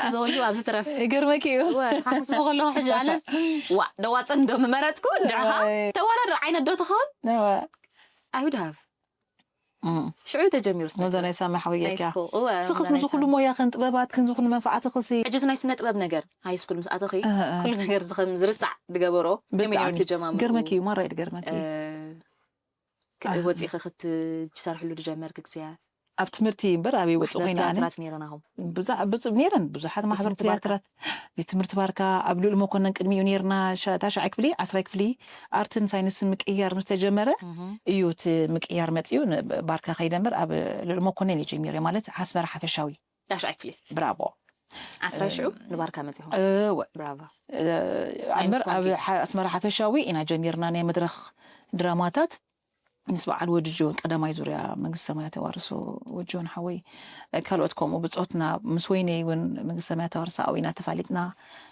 እዚ ኩሉ ኣብዚ ትረፍ። ይገርመኪ እዩ። እወ፣ ክሓስቦ ከለኹ ሕጂ ኣነስ፣ ዋ፣ ደዋፅን ዶ ምመረፅኩ? እንድዕኻ እወ። ተወዳድር ዓይነት ዶ ትኸውን? እወ። I would have። እም። ሽዑ ተጀሚሩ ስነ መዘናይ ሳሚ ሓወይ ናይ ጌርካ። ስኩል፣ እወ፣ ስኽስ መዘናይ ምስ ኩሉ ሳሚ። ሞያኽን ጥበባትክን ዝኹሉ መንፋዓትኽሲ። ሕጂ እቲ ናይ ስነ ጥበብ ነገር፣ ሃይ ስኩል ምስ ኣተኺ፣ እህ፣ እህ። ኩሉ ነገር ዝኸም ዝርሳዕ ዝገበሮ፣ ብጣዕሚ። ከመይ ነይሩ እቲ ጀማምሩ? ገርመኪ እዩ፣ ማራ እዩ ዝገርመኪ። እ፣ ክ-፣ ኣህ። ወፂኺ ክትሰርሕሉ ዝጀመርኪ ግዜያት? ኣብ ትምህርቲ እምበር ኣበይ ወፂኡ ማሕበር ኮይነ ኣነ? ትያትራት ነይረናኹም? ብዙ-፣ ብዙ-፣ ነይረን ብዙሓት ቤት ማሕበር ትምህርቲ ባርካ? ትያትራት። ቤት ትምህርቲ ባርካ፣ ኣብ ልኡል መኮነን ቅድሚኡ ነይርና፣ ሻ-፣ ታሽዓይ ክፍሊ፣ ዓስራይ ክፍሊ፣ ኣርትን ሳይንስን ምቅያር ምስ ተጀመረ እህ። እዩ እቲ ምቅያር መፂኡ፣ ን-፣ ባርካ ከይደ እምበር ኣብ ልኡል መኮነን እዩ ጀሚሩ፣ ማለት ኣስመራ ሓፈሻዊ። ታሽዓይ ክፍሊ። ብራቮ። ዓስራይ ሽዑ እ፣ ንባርካ መፂኹም? እወ። ብራቮ። እ፣ ሳይንስ እምበር ኣብ ኮንኪ? ሓ-፣ ኣስመራ ሓፈሻዊ ኢና ጀሚርና ናይ መድረኽ ድራማታት። ምስ በዓል ወዲ ጆን ቀዳማይ ዙርያ መንግስቲ ሰማያት ተዋርሶ ወዲ ጆን ሓወይ፣ እ፣ ካልኦት ከምኡ ብጾትና ምስ ወይነይ እውን መንግስቲ ሰማያት ተዋርሶ ኣብኡ ኢና ተፋሊጥና፣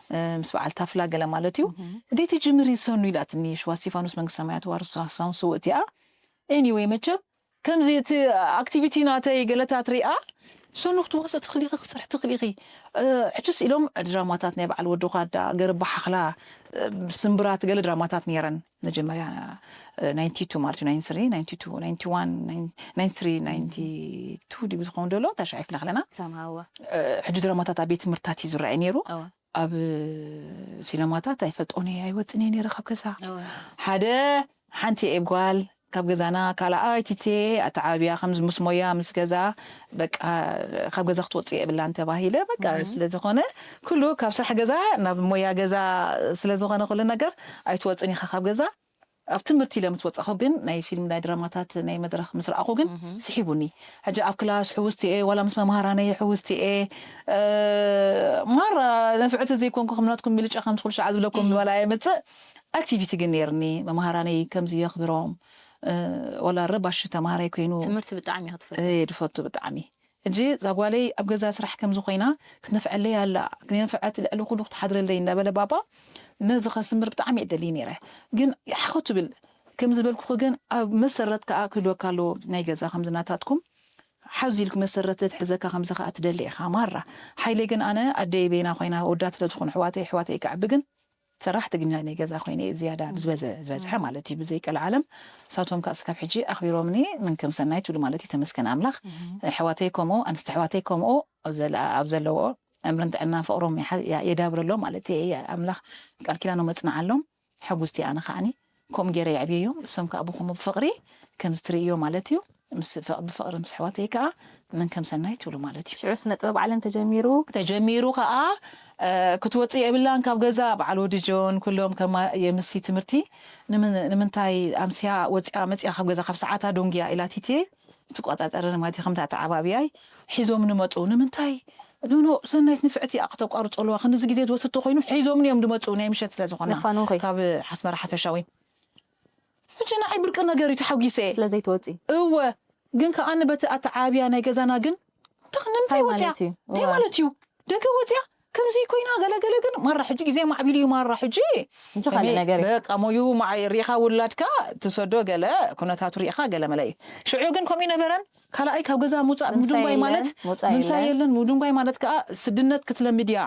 እ፣ ምስ በዓል ታፍላ ገለ ማለት እዩ። እህ። "ደይ ትጅምሪ ሰኑ?" ኢላትኒ ሽዋ እስቲፋኖስ መንግስቲ ሰማያት ተዋርሶ ሳውን ስውእቲ እያ። ኤኒወይ መቸም ከምዚ እቲ ኣክቲቪቲ ናተይ ገለታት ሪኣ ሰኑ ክትዋሰ ትኽሊኺ ክሰርሕ ትኽሊኺ፣ እ፣ ሕችስ ኢሎም ድራማታት ናይ በዓል ወዲ ኳዳ፣ ገርባ ሓኽላ፣ እ፣ ስምብራት ገለ ድራማታት ነይረን። መጀመርያ፣ እ፣ ናይንቲ ቱ ማለት እዩ፣ ናይንቲ ስሪ፣ ናይንቲ ቱ፣ ናይንቲ ዋን፣ ናይን-፣ ናይንቲ ስሪ፣ ናይንቲ ቱ ድዩ ዝኸውን ዘሎ፣ ታሽዓይ ክፍሊ ከለና። ሰማዋ። እ፣ ሕጂ ድራማታት ኣብ ቤት ትምህርትታት እዩ ዝረኣይ ነይሩ። እወ። ኣብ ሲነማታት ኣይፈልጦን እየ፣ ኣይወፅን እየ ነይረ ካብ ገዛ። እወ። ሓደ ሓንቲ እየ ጓል ካብ ገዛና፣ ካልኣይቲ እየ ኣተዓባብያ፣ ከምዚ ምስ ሞያ ምስ ገዛ፣ በቃ ካብ ገዛ ክትወፅእ የብላን ተባሂለ፣ በቃ እህ። ስለ ዝኾነ ኩሉ ካብ ስራሕ ገዛ ናብ ሞያ ገዛ ስለ ዝኾነ ኩሉ ነገር ኣይትወፅን ኢኻ ካብ ገዛ። ኣብ ትምህርቲ ኢለ ምስ ወፃኹ ግን ናይ ፊልም ናይ ድራማታት ናይ መድረኽ ምስ ረኣኹ ግን እህ። ስሒቡኒ። ሕጂ ኣብ ክላስ ሕውስቲ እየ፣ ዋላ ምስ መምሃራነይ ሕውስቲ እየ። እ፣ ማራ ነፍዕቲ ዘይኮንኩ ከም ናትኩም ሚልጫ ከምቲ ኩሉ ሻዕ ዝብለኩም እህ። ዋላ የምፅእ። ኣክቲቪቲ ግን ነይርኒ። መምሃራነይ ከምዚ የኽብሮም። እ፣ ዋላ ረባሺ ተምሃራይ ኮይኑ ትምህርቲ ብጣዕሚ እየ ክትፈቱ። እየ ድፈቱ ብጣዕሚ። ሕጂ እዛ ጓለይ ኣብ ገዛ ስራሕ ከምዚ ኮይና ክትነፍዐለይ ኣላ፣ ክነፍዐት ልዕሊ ኩሉ ክትሓድረለይ እንዳበለ ባባ ነዚ ከስምር ብጣዕሚ እየ ደልይ ነይረ። ግን ሓኸ ትብል ከም ዝበልኩኺ ግን ኣብ መሰረት ከኣ ክህልወካ ኣለዎ ናይ ገዛ ከምዚ ናታትኩም ሓዚ ኢልኩ መሰረት ለትሕዘካ ከምዚ ከኣ ትደሊ ኢኻ ማራ። ሓይለይ ግን ኣነ ኣደይ በይና ኮይና ወዳት ለትኹን ኣሕዋተይ ኣሕዋተይ ክዓቢ ግን ሰራሕቲ ግን ናይ ገዛ ኮይነ እየ ዝያዳ ብዝበዘ-፣ ዝበዝሐ ማለት እዩ። ብዘይ ቀልዓለም ንሳቶም ከኣ ስካብ ሕጂ ኣኽቢሮምኒ ምን ከም ሰናይ ትብሉ ማለት እዩ። ተመስገን ኣምላኽ። እህ። ኣሕዋተይ ከምኡ፣ ኣንስቲ ኣሕዋተይ ከምኡ ኣብ ዘለ-፣ ኣብ ዘለዎ ዕምርን ጥዕናን ፍቕሮም ይሓ-፣ ያ-፣ የዳብረሎም ማለት እየ። ኣምላኽ ቃል ኪዳኖም መጽንዓሎም። ሕጉስቲ ኣነ ከዓኒ ከምኡ ገይረ የዕብየዮም። እሶም ከኣ ብኸምኡ ብፍቕሪ ከምዚ ትርእዮ ማለት እዩ። ምስ ፍቕ-፣ ብፍቕሪ ምስ ኣሕዋተይ ከኣ ምን ከም ሰናይ ትብሉ ማለት እዩ። ሽዑ ስነ ጥበብ ዓለም ተጀሚሩ? ተጀሚሩ ከኣ፣ እ፣ ክትወጽእ የብላን ካብ ገዛ። በዓል ወዲ ጆን ኩሎም ከማ የምሲ ትምህርቲ። ንምን-፣ ንምንታይ ኣምስያ ወጽያ መጽያ ካብ ገዛ ካብ ሰዓታ ዶንግያ ኢላ ቲቴ ትቆጻጸረኒ ማለት እዩ። ከምታ ኣተዓባብያይ ሒዞም ንመጹ። ንምንታይ? ኖ፣ ኖ፣ ሰናይት ንፍዕቲ እያ ከተቋርጾ ኣለዋ። ክንድዚ ግዜ ዝወስድ ተኾይኑ ሒዞምኒ እዮም ዝመጹ ናይ ምሸት ስለ ዝኾና። ዘፋኑ ኸይ? ካብ ኣስመራ ሓፈሻዊ። ሕጂ ንዓይ ብርቂ ነገር እዩ ተሓጒሰ። ስለ ዘይትወጺ። እወ፣ ግን ከኣ በቲ ኣተዓባብያ ናይ ገዛና ግን ትኽ-፣ ንምንታይ እንታይ ወጽያ? ማለት እዩ? እንታይ እወ። ማለት እዩ? ደገ ወጽያ? ከምዚ ኮይና ገለ ገለ ግን ማራ ሕጂ ግዜ ማዕቢሉ እዩ ማራ ሕጂ። እንጂ ካልእ ከመይ ነገር እዩ። በቃ ሞዩ ማዕ-፣ ሪኢኻ ውላድካ ትሰዶ ገለ ኩነታቱ ሪኢኻ ገለ መለ እዩ። ሽዑ ግን ከምኡ ይነበረን ካልኣይ ካብ ገዛ ምውጻእ ምምሳይ ምድንጓይ የለን፣ ማለት ምውጻእ ምምሳይ የለን። የለን፣ ምድንጓይ ማለት ከኣ ስድነት ክትለምድ እያ።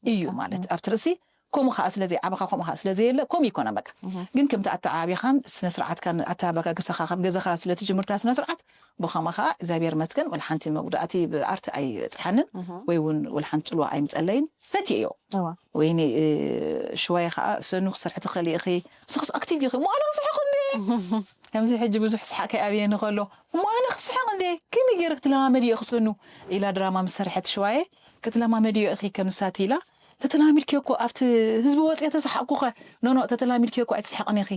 እዩ ማለት ኣብቲ ርእሲ ከምኡ ከኣ ስለ ዘይዓበኻ ከምኡ ከኣ ስለ ዘየለ ከምኡ ይኮና በቃ። እህ። ግን ከምቲ ኣተዓባቢኻን ስነ ስርዓትካን ኣተባባጋግሳኻ ካብ ገዛኻ ስለ ትጅምርታ ስነ ስርዓት ብኸማ ከኣ እግዚኣብሔር መስገን ወላ ሓንቲ መጉዳእቲ ብኣርቲ ኣይበጽሓንን እህ። ወይ እውን ወላ ሓንቲ ጽልዋ ኣይምጸለይን ፈትየዮ። እዋ። ወይኒ፣ እ፣ ሽዋይ ከኣ ሰኑ ክሰርሒ ትኽእሊ ኢኺ፣ ንስኽስ ኣክቲቭ ኢኺ፣ እሞ ኣነ ክስሕቕ እንዴ? ከምዚ ሕጂ ብዙሕ ስሓቕ ከይኣብየኒ ከሎ፣ እሞ ኣነ ክስሕቕ እንዴ? ከመይ ገይረ ክትለማመድ እየ ክሰኑ? ኢላ ድራማ ምስ ሰርሐት ሽዋየ፣ ክትለማመድዮ ኢኺ ከም ንሳቲ ኢላ፣ ተተላሚድክዮ እኮ ኣብቲ ህዝቢ ወፅየ ተሰሓቅኩኸ። ኖ፣ ኖ፣ ተተላሚድክዮ እኮ ኣይትስሕቅን ኢኺ።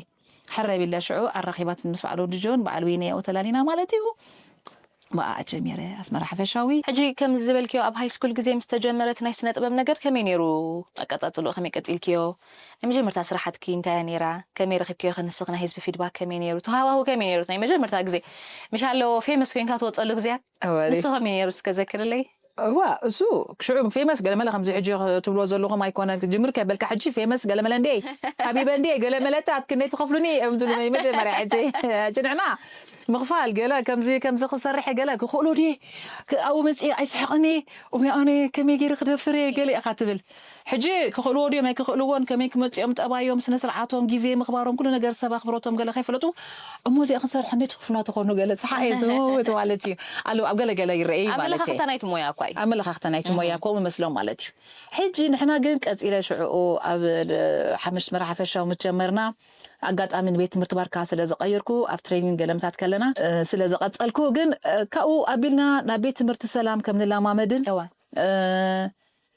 ሕራይ ቢላ ሽዑ ኣራኺባትን ምስ በዓል ወዲ ጆን በዓል ወይነ ያው ተላሊና ማለት እዩ። ብኣ ጀሚረ ኣስመራ ሓፈሻዊ። ሕጂ ከምዚ ዝበልክዮ ኣብ ሃይ ስኩል ግዜ ምስ ተጀመረ እቲ ናይ ስነ ጥበብ ነገር ከመይ ነይሩ ኣቀጻጽልኡ? ከመይ ቀጺልክዮ? ናይ መጀመርታ ስራሓትኪ እንታይ እያ ነይራ? ከመይ ረኺብክዮ ከ ንስኺ ናይ ህዝቢ ፊድባክ ከመይ ነይሩ? ተሃዋሁ ከመይ ነይሩ? ናይ መጀመርታ ግዜ ምሽ ኣሎ ፌመስ ኮይንካ ትወጸሉ ግዜያት እወ። ንሱ ከመይ ነይሩ እስከ ዘክርለይ? እዋ እሱ ሽዑ ፌመስ ገለመለ ከምዚ ሕጂ ትብሎ ዘለኹም ኣይኮነን። ክጅምር ከበልካ ሕጂ ፌመስ ገለመለ እንዴ ሓቢበ እንዴ ገለመለታት ክንደይ ትኸፍሉኒ እዮም ዝብሉ ናይ መጀመርያ። ሕጂ ሕጂ ንሕና ምኽፋል ገለ ከምዚ ከምዚ ክሰርሐ ገለ ክኽእሎ ድየ ኣብኡ መፅእ ኣይስሕቕኒ ወይ ኣነ ከመይ ገይረ ክደፍር እየ ገለ ኢኻ ትብል። ሕጂ ክኽእልዎ ድዮም ኣይክኽእልዎን ከመይ ክመፅኦም ጠባዮም ስነ ስርዓቶም ግዜ ምኽባሮም ኩሉ ነገር ሰብ ኣኽብሮቶም ገለ ከይፈለጡ እሞ እዚኣ ክንሰርሕ እንዴ ትኽፍሉና ትኾኑ ገለ ፀሓ እየ ዝመውት ማለት እዩ። ኣለዉ ኣብ ገለ ገለ ይረኣይ ማለት እዩ። ኣመለኻኽታ ናይቲ ሞያ እኳ እዩ። ኣመለኻኽታ ናይቲ ሞያ ከምኡ መስሎም ማለት እዩ። ሕጂ ንሕና ግን ቀፂለ ሽዕኡ ኣብ ሓመሽ መርሓ ፈሻው ምስ ጀመርና ኣጋጣሚ ንቤት ትምህርቲ ባርካ ስለ ዝቐየርኩ ኣብ ትሬኒንግ ገለምታት ከለና ስለ ዝቐፀልኩ ግን ካብኡ ኣቢልና ናብ ቤት ትምህርቲ ሰላም ከም ንላማመድን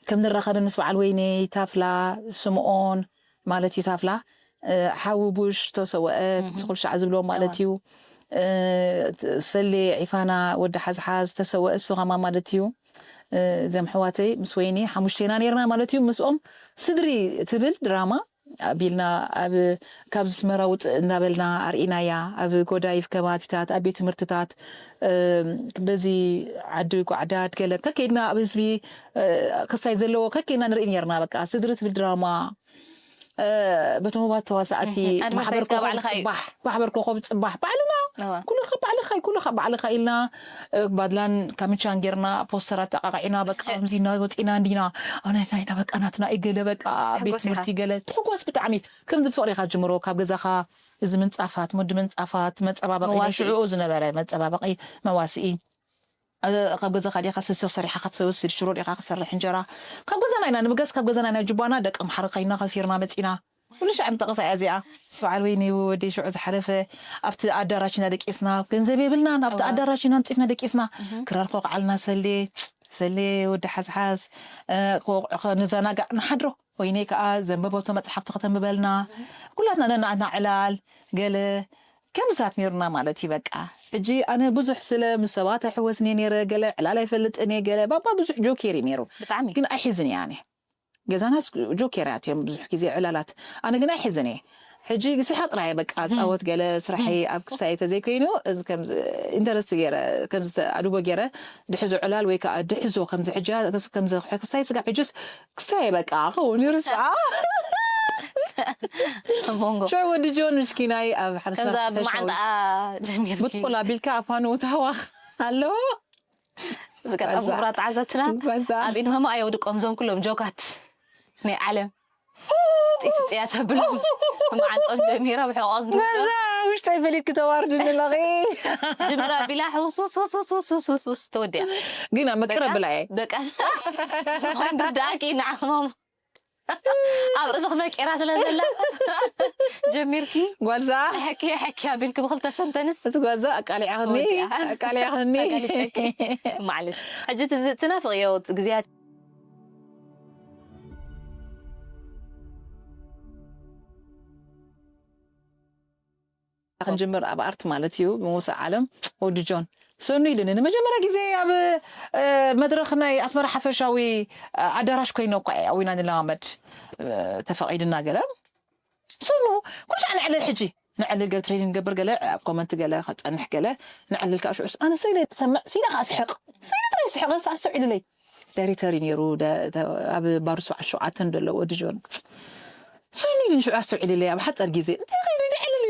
ከም ንራኸብን ምስ በዓል ወይነይ ታፍላ ስምኦን ማለት እዩ። ታፍላ ሓዊ ቡሽ ተሰወአ ትኹል ሻዕ ዝብሎ ማለት እዩ። ሰሌ ዒፋና ወዲ ሓዝሓዝ ተሰወአ እሱ ኸማ ማለት እዩ። እዚም ሕዋተይ ምስ ወይኒ ሓሙሽቴና ነርና ማለት እዩ። ምስኦም ስድሪ ትብል ድራማ ኣቢልና ኣብ ካብ ዝስመራ ውፅእ እናበልና ኣርኢናያ። ኣብ ጎዳይፍ ከባቢታት ኣብ ቤት ትምህርትታት በዚ ዓዲ ጓዕዳድ ገለ ከከይድና ኣብ ህዝቢ ክሳይ ዘለዎ ከከይድና ንርኢ ነርና። በቃ ስድሪ ትብል ድራማ በቶም ባት ተዋሳእቲ ማሕበር ኮኸብ ፅባሕ ማሕበር ኮኸብ ፅባሕ ባዕልና ኩሉ ካብ ባዕልኻ ኩሉ ካብ ባዕልኻ ኢልና ባድላን ካምቻን ጌርና ፖስተር ኣጠቃቂዕና በቃ ከምዚ ኢና ወፂና እንዲና ኣነ ናይና በቃ ናትና እዩ ገለ በቃ ቤት ትምህርቲ ገለ ትሕጎስ ብጣዕሚ ከምዚ ብፍቅሪ ኢኻ ጅምሮ ካብ ገዛኻ እዚ ምንፃፋት ሙዲ ምንፃፋት መፀባበቂ ሽዑኡ ዝነበረ መፀባበቂ መዋስኢ ካብ ገዛኻ ዲኻ ስልሲ ሰሪሕኻ ክትወስድ ሽሮ ዲኻ ክሰርሕ እንጀራ ካብ ገዛና ኢና ንምገስ ካብ ገዛና ኢና ጅባና ደቂ ኣምሓረ ከይና ከሲርና መፂና። ኩሉ ሻዕ ምጠቐሳ እያ እዚኣ ምስ በዓል ወይኒ ወዲ ሽዑ ዝሓለፈ ኣብቲ ኣዳራሽ ኢና ደቂስና ገንዘብ የብልናን ኣብቲ ኣዳራሽ ኢና ምፂትና ደቂስና ክራር ከወቕዓልና ሰሌ ሰሌ ወዲ ሓዝሓዝ ንዘናጋዕ ንሓድሮ ወይነይ ከዓ ዘንበበቶ መፅሓፍቲ ከተንብበልና ኩላትና ነናትና ዕላል ገለ ከምዝታት ነይሩና ማለት እዩ። በቃ ሕጂ ኣነ ብዙሕ ስለ ምስ ሰባት ኣይሕወስን እየ ነይረ፣ ገለ ዕላል ኣይፈልጥን እየ፣ ገለ ባባ ብዙሕ ጆኬር እዩ ነይሩ። ብጣዕሚ። ግን ኣይሕዝን እየ ኣነ። ገዛናስ ጆኬራት እዮም ብዙሕ ግዜ ዕላላት። ኣነ ግን ኣይሕዝን እየ። ሕጂ ስሓቕ ጥራይ በቃ ጻወት ገለ ስራሐይ ኣብ ክሳይ ተዘይኮይኑ እዚ ከም ኢንተረስት ገይረ ከም ኣድቦ ገይረ ድሕዞ ዕላል ወይ ከዓ ድሕዞ ከምዚ ሕጂ ከምዚ ክስታይ ስጋ ሕጅስ ክሳይ በቃ ኸውን ይርስዓ። ሞንጎ ሸው ወዲ ጆን ምሽኪናይ ኣብ ሓርሳ ከምዛ ብማዓንጣ ጀሚርኪ ብጥቁል ኣቢልካ ኣፋኑ ታዋ ኣለዎ። ዝገጣ ሙራ ተዓዘብትና ጓዛ ኣብ ኢድ መማ ኣየውድቆም ዞም ኩሎም ጆካት ናይ ዓለም ስጢ ስጢያ ተብሎም መዓንጦም ጀሚራ ብሕቆም ጓዛ ውሽጠይ ፈሊት ክተዋርድኒ ኣለኺ ጅምራ ቢላ ሕውስ ውስ ውስ ውስ ውስ ውስ ውስ ውስ ተወዲያ ግን ኣብ መቅረ ብላ እየ በቃ ዝኾን ብዳቂ ንዓማማ ኣብ ርእስኺ መቂራ ስለ ዘላ ጀሚርኪ ጓልዛ ሕኪ ሕኪ ኣቢልኪ ብክልተ ሰንተንስ እቲ ጓልዛ ኣቃሊዕኽኒ ኣቃሊዕኽኒ ማዕልሽ ሕጂ ትናፍቕዮ ግዜያት ክንጅምር ኣብ ኣርት ማለት እዩ ምውሳእ ዓለም ወዲ ጆን ሰኑ ኢሉኒ ንመጀመርያ ግዜ ኣብ መድረኽ ናይ ኣስመራ ሓፈሻዊ ኣዳራሽ ኮይነ እኳ ኣዊና ንለማመድ ተፈቒድና ገለ ሰኑ ኩሉ ሻዕ ንዕልል ሕጂ ንዕልል ገለ ትሬኒንግ ንገብር ገለ ኣብ ኮመንት ገለ ከፀንሕ ገለ ንዕልል ከዓ ሽዑስ ኣነ ሰይለ ሰምዕ ሰይለ ከዓ ስሕቕ ሰይለ ጥራይ ስሕቕ ኣስተውዒልለይ ዳይሬክተር እዩ ነይሩ ኣብ ባሩ ሰብዓት ሸውዓተን ዘሎ ወዲ ጆን ሰኒ ንሽዑ ኣስተውዒልለይ ኣብ ሓፀር ግዜ እንታይ ኸይደ ትዕልሊ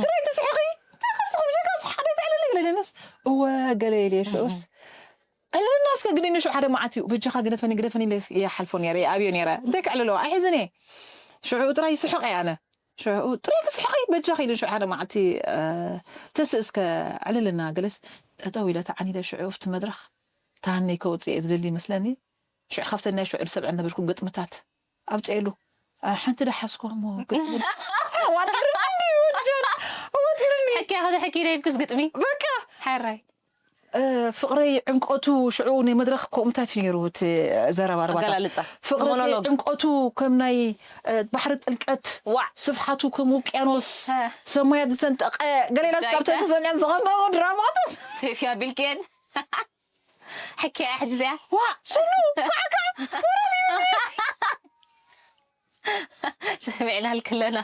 ትራይ ትስሕቂ ተኸስኹም ሸካ ስሓደ ትዕልሊ ኢለ ደነስ እወ ገለ ኢለ ሽዑስ ዕልልና እስከ ግዲ ንሽዑ ሓደ መዓት እዩ በጃኻ ግደፈኒ ግደፈኒ ኢለ ይሓልፎ ነይረ ይኣብዮ ነይረ እንታይ ክዕልሎ ኣይሕዝን እየ ሽዑ ጥራይ ይስሕቕ እየ ኣነ ሽዑ ጥራይ ክስሕቕ እዩ በጃኺ ኢሉ ሽዑ ሓደ መዓልቲ ተስእ እስከ ዕልልና ገለስ ጠጠው ኢለ ተዓኒደ ሽዑ ኣብቲ መድረኽ ካህነይ ከውፅእ እየ ዝደሊ ይመስለኒ ሽዑ ካብተን ናይ ሽዑ ዝሰምዐን ነበርኩ ግጥምታት ኣውፅኤሉ ሓንቲ ደሓስኮ እሞ ወጢርኒ ወጢርኒ ሕክያ ከዘሕኪ ደይብክስ ግጥሚ በቃ ሓራይ ፍቕረይ ዕምቆቱ ሽዑ ናይ መድረኽ ከምኡታት እዩ ነይሩ እቲ ዘረባ ኣርባታ። ኣገላልጻ ፍቕረይ ሞኖሎግ ዕምቆቱ ከም ናይ ባሕሪ ጥልቀት፣ ዋዕ ስፍሓቱ ከም ውቅያኖስ፣ ሰማያት ዝሰንጠቐ፣ ገሌላት ካብተን ተሰሚዐን ዝቐነቑ ድራማታት። ፌፍያ ቢልኬን ሕክያ ሕጂ እዚኣ ዋ ስኑ ዋዕካ ሰሚዕናልክ ኣለና።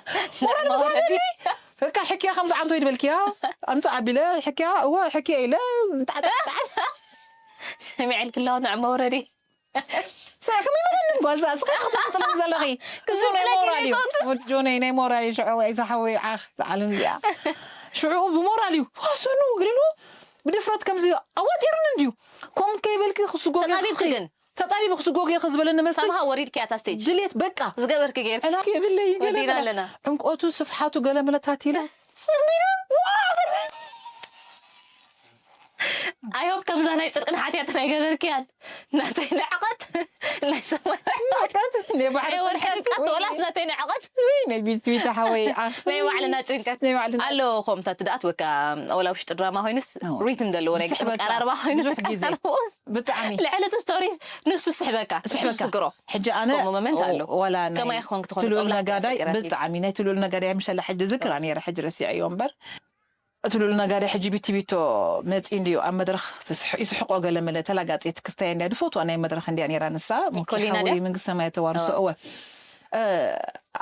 በቃ ሕክያ ከምዚ ዓንቶ ይድበልክያ ኣምፃ ኣቢለ ሕክያ እወ ሕክያ ኢለ ጣዕጣዕጣዕ ሰሚዕልክ ኣለኹ ንዕ መውረዲ ከመይ መለኒ ጓዛ እስኻ ክትጥልም ዘለኺ እዚ ናይ ሞራል እዩ ጆነይ ናይ ሞራል እዩ ሽዑ ወይ ዝሓወይ ዓኽ ዝዓለም እዚኣ ሽዑ ብሞራል እዩ ዋሰኑ ግልሉ ብድፍረት ከምዚ ኣዋጢርኒ እንድዩ ከምኡ ከይበልኪ ክስጎ ተጣቢብኪ ግን ተጣቢቡ ክስጎግ ኢኺ ዝበለኒ መስል ሰምሃ ወሪድኪ ኣታ ስቴጅ ድሌት በቃ ዝገበርኪ ገይርኪ ዕላፍ የብለይ ወዲና ኣለና ዕምቆቱ ስፍሓቱ ገለ መለታት ኢለ ስሚና ኣዮም ከምዛ ናይ ፅድቅን ሓትያትን ኣይገበርክያን ናተይ ንዕቐት ናይ ሰማይ ናይ ወርሒ ድምቀት ወላስ ናተይ ንዕቐት ናይ ቢትቢት ሓወይ ናይ ባዕልና ጭንቀት ናይ ባዕልና ኣለዎ ከምታት ደኣ ትወካ ወላ ውሽጢ ድራማ ኮይኑስ እዎ። ሪትም ዘለዎ ናይ ዝስሕበካ። ቀራርባ ኮይኑ ብዙሕ ግዜ። ተቃርቦስ ብጣዕሚ ልዕሊ እቲ ስቶሪስ ንሱ ስሕበካ ስሕበካ። ስግሮ ሕጂ ኣነ ከምኡ መመንት ኣሎ። ወላ ናይ ከመይ ክኾን ክትኾን ትሉል ተብላ ነጋዳይ ተፈጢራ ብጣዕሚ ናይ ትሉል ነጋዳይ ምሸላ ሕጂ ዝክራ ነይረ ሕጂ ረሲዐዮ እምበር እቲ ልኡል ነጋዳይ ሕጂ ቢቲ ቢቶ መፂ እንድዩ ኣብ መድረኽ ትስሕ- ይስሕቆ ገለ መለ ተላጋፂት ክስታይ እንድያ ድፈትዋ ናይ መድረኽ እንድያ ነይራ ንሳ ኮሊና ሓወይ ድያ? መንግስቲ ሰማይ ተዋርሶ እዋ። እወ እ፣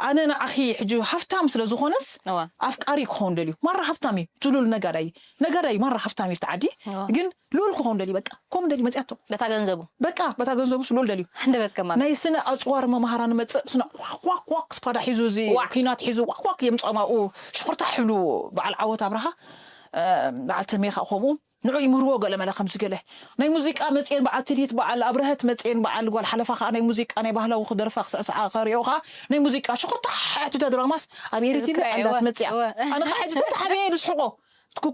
ኣነ ንዓኺ ሕጂ ሃፍታም ስለ ዝኾነስ እዋ። ኣፍቃሪ ክኸውን ደልዩ ማራ ሃፍታም እዩ ትሉል ነጋዳይ ነጋዳይ ማራ ሃፍታም እዩ ብቲ ዓዲ እዋ። ግን ልኡል ክኸውን ደልዩ በቃ ከምኡ ደልዩ መፅያቶ በታ ገንዘቡ በቃ በታ ገንዘቡ ስሉል ደልዩ ሕንደበት ከማ ናይ ስነ ኣፅዋር መምሃራ ንመፅእ ስነ ዋክዋክዋክ ስፓዳ ሒዙ እዚ ዋክ። ኪናት ሒዙ ዋክዋክ የምፅኦም ኣብኡ ሽኩርታ ሕብሉ በዓል ዓወት ኣብርሃ እ፣ በዓል ተሜኻ ከምኡ ንዑ ይምህርዎ ገለ መለ ከምዚ ገለ ናይ ሙዚቃ መፅኤን በዓል ትልሂት በዓል ኣብረሀት መፅኤን በዓል ጓል ሓለፋ ከዓ ናይ ሙዚቃ ናይ ባህላዊ ክደርፋ ክስዕስዓ ከሪኦ ከዓ ናይ ሙዚቃ ሽኩርታ ሓያቱ ድራማስ ኣብ ኤሪትለ ይዝክራ እየ፣ ኣላት እወ፣ መፅያ እወ። ኣነ ከዓ ሕጂ ተተሓቢአ ኢሉ ስሕቆ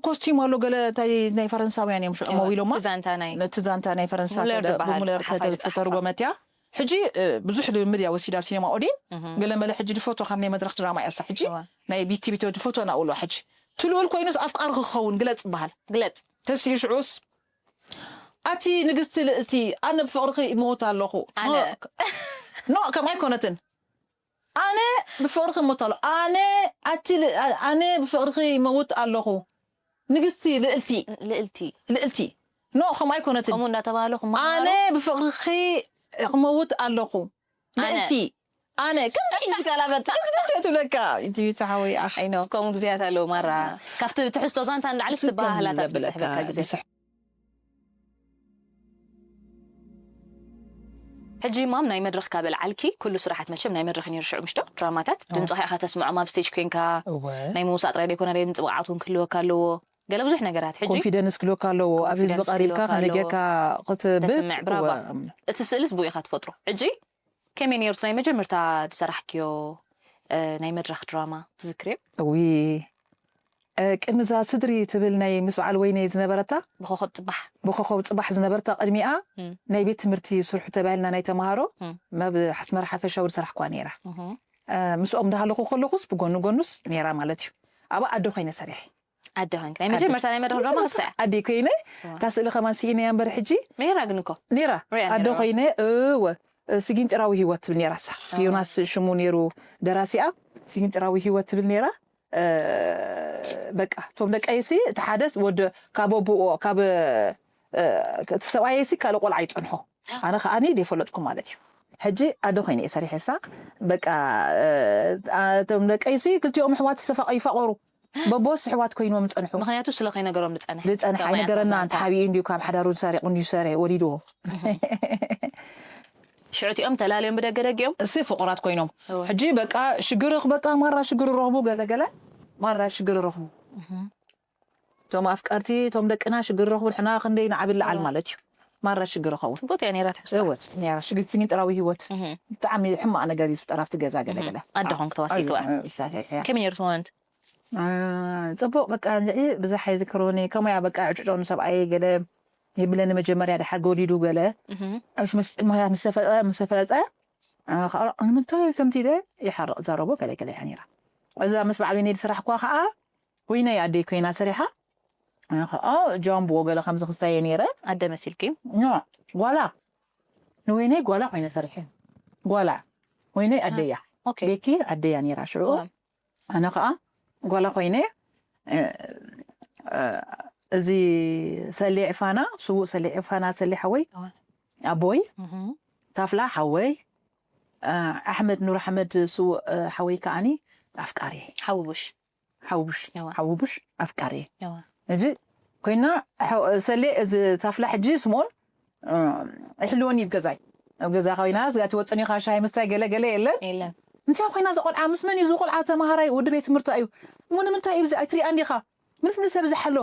ኮስቲም ኣሎ ገለ እንታይ ናይ ፈረንሳውያን እዮም ሽዑ እወ፣ መዊሎማ ትዛንታ ናይ ነቲ ዛንታ ናይ ፈረንሳ ሙለር ተደ- ዝበሃል ብሙለር ጸሓፋይ ዝጸሓፎ። ተተርጎመት እያ ሕጂ እ፣ ብዙሕ ልምምድ እያ ወሲዳ ኣብ ሲኔማ ኦዴን እህ፣ ገለ መለ ሕጂ ድፈቶ ካብ ናይ መድረክ ድራማ እያ ሳ ሕጂ እወ። ናይ ቢቲ ቢቶ ድፈቶ ናውሎ ሕጂ ትልኡል ኮይኑስ ኣፍቃሪ ክኸውን ግለጽ ይበሃል ግለጽ ተስዩ ሽዑስ ኣቲ ንግስቲ ልእልቲ ኣነ ብፍቕርኺ ይመውት ኣለኹ ኣነ። ኖ ከምኣ ኣይኮነትን ኣነ ብፍቕርኺ ይመውት ኣለኹ ኣነ ኣቲ ል- ኣነ ብፍቕርኺ ይመውት ኣለኹ ንግስቲ ልእልቲ ልእልቲ ልእልቲ ኖ ከምኣ ኣይኮነትን ከምኡ እንዳተባህለ ኣነ ክመሃሩ ብፍቕርኺ ክመውት ኣለኹ ኣነ። ልእልቲ ኣነ ከምዚ ዝጋላበጥ ከምዚ ትብለካ ኢንትዩ ተሓወይ ኣኽ ኣይኖ ከምኡ ግዜያት ኣለዉ ማራ ካብቲ ትሕዝቶ ዛንታ ንላዕሊ ስብ ከምዚ ትበሃህላታት ዘብለካ ዝስሕበካ ግዜ ዝስሕ- ሕጂ ማም ናይ መድረኽ ካብ ኣልዓልኪ ኩሉ ስራሓት መቸም ናይ መድረኽ ነይሩ ሽዑ ምሽዶ ድራማታት ድምፅኻ ኢኻ ተስምዖም ኣብ ስቴጅ ኮይንካ እወ ናይ ምውሳእ ጥራይ ዘይኮነ ናይ ምፅብቃዓት እውን ክህልወካ ኣለዎ ገለ ብዙሕ ነገራት ሕጂ ኮንፊደንስ ክልወካ ኣለዎ ኣብ ህዝቢ ኮንፊደንስ ቀሪብካ ክልወካ ከመይ ኣለዎ። ጌርካ ክትብእ ተስምዕ ብራቫ እወ። እቲ ስእልስ ብኡ ኢኻ ትፈጥሮ ሕጂ ከመይ ነይሩ እቲ ናይ መጀመርታ ዝሰራሕክዮ እ፣ ናይ መድረኽ ድራማ ትዝክርዮ እዊ እ፣ ቅድሚ እዛ ስድሪ ትብል ናይ ምስ በዓል ወይነይ ዝነበረታ ብኮኸብ ፅባሕ ብኮኸብ ፅባሕ ዝነበርታ ቅድሚኣ እም። ናይ ቤት ትምህርቲ ስርሑ ተባሂልና ናይ ተምሃሮ እም። መብ ሓስመራ ሓፈሻዊ ዝሰራሕኳ ነይራ እህ፣ እ፣ ምስኦም እንዳሃለኹ ከለኹስ ብጎኒ ጎኑስ ነይራ ማለት እዩ ኣብ ኣዶ ኮይነ ሰሪሐ ኣደ ኮይንክ ናይ መጀመርታ ናይ መድረኽ ድራማ ክሳ እያ ኣደ ኮይነ እዋ። እታ ስእሊ ከማን ስኢነያ እምበር ሕጂ ነይራ ግን እኮ ነይራ ሪኣ ኣዶ ነይራ። ኮይነ እወ ስጊንጥራዊ ህይወት ትብል ነይራ ሳ ዮናስ ሽሙ ነይሩ ደራሲኣ ስጊንጥራዊ ህይወት ትብል ነይራ እ፣ በቃ እቶም ደቀይሲ እቲ ሓደ ወደ ካብ ኣቦኦ ካብ እ፣ እቲ ሰብኣየይሲ ካልእ ቆልዓ ይፀንሖ ኣነ ከዓኒ ደይፈለጥኩ ማለት እዩ ሕጂ ኣደ ኮይነ እየ ሰሪሐሳ በቃ እ፣ እቶም ደቀይሲ ክልቲኦም ኣሕዋት ይተፋቀ- ይፋቀሩ በቦስ ኣሕዋት ኮይኖም ይፀንሑ ምክንያቱ ስለ ከይነገሮም ዝፀንሕ ዝፀንሕ ከማይ ኣይነገረናን ኣዛንታ። ተሓቢኡ እንድዩ ካብ ሓዳሩ ዝሰሪቁ እንድዩ ዝሰረ ወሊድዎ ሽዑ እቲኦም ተላልዮም ብደገ ደጊኦም እሲ ፍቁራት ኮይኖም እወ። ሕጂ በቃ ሽግር በቃ ማራ ሽግር ረኽቡ ገለገለ ማራ ሽግር ረኽቡ እቶም ኣፍቀርቲ እቶም ደቅና ሽግር ረኽቡ ንሕና ክንደይ ንዓቢ ለዓል ማለት እዩ ማራ ሽግር ረኸቡ ፅቡቅ እያ ነይራ ትሕዝቶ እወት ነራ ሽግር ስጊንጥራዊ ህይወት ብጣዕሚ ሕማቅ ነገር እዩ ዝፍጠር ኣብቲ ገዛ ገለገለ ኣደ ኮንክ ተዋሲእክዋ ከመይ ነይሩ ትመንት አ፣ ፅቡቅ በቃ እንድዒ ብዙሕ ኣይዝክሮኒ ከምያ በቃ ዕጭጮ ንሰብኣየ ገለ ይብለኒ መጀመርያ ድሓር ገሊዱ ገለ ምስ- ምስ- ምስ ተፈለጠ አ፣ ከዓ ንምንታይ ከምቲ ኢለ ይሓርቕ ዘረቦ ገለ ገለ እያ ነይራ እዛ ምስ በዓል ወይነይ ዝስራሕኳ ከዓ ወይነይ ኣደይ ኮይና ሰሪሓ ኣነ ከዓ ጃምቦ ገለ ከምዚ ክስታይ እየ ነይረ። ኣደ መሲልኪ? ኖ፣ ጓላ ንወይነይ ጓላ ኮይነ ሰሪሐ። ጓላ ወይነይ ኣደያ፣ ኦኬ። ቤኪ ኣደያ ነይራ ሽዑ። ኣነ ከዓ ጓላ ኮይነ፣ እ፣ እ፣ እዚ ሰሌ ዕፋና፣ ስዉእ ሰሌ ዕፋና፣ ሰሌ ሓወይ፣ እዋ። ኣቦይ፣ እህም። ታፍላ ሓወይ፣ እ፣ ኣሕመድ ኑር ኣሕመድ፣ ስዉእ፣ እ፣ ሓወይ ከዓኒ ኣፍቃሪ፣ ሓውቡሽ ሓውቡሽ፣ እዋ። ሓውቡሽ ኣፍቃሪ። እዋ። እዚ ኮይና፣ ሓው-፣ ሰሌ፣ እዚ ታፍላ ሕጂ ስምኦን፣ እ፣ ይሕልወኒ እዩ ብገዛይ። ኣብ ገዛ ኮይና፣ ስጋ ትወፅኒ፣ ካ ሻሂ ምስታይ ገለ ገለ የለን። የለን። እንታይ ኮይና፣ እዛ ቆልዓ ምስ መን እዩ? እዚ ቆልዓ ተማሃራይ፣ ወዲ ቤት ትምህርቲ እዩ። እሞ ንምንታይ እዩ ብዚ ኣይትሪኣን ዲኻ? ምልስ ምልስ ሰብ ዝሓሎ።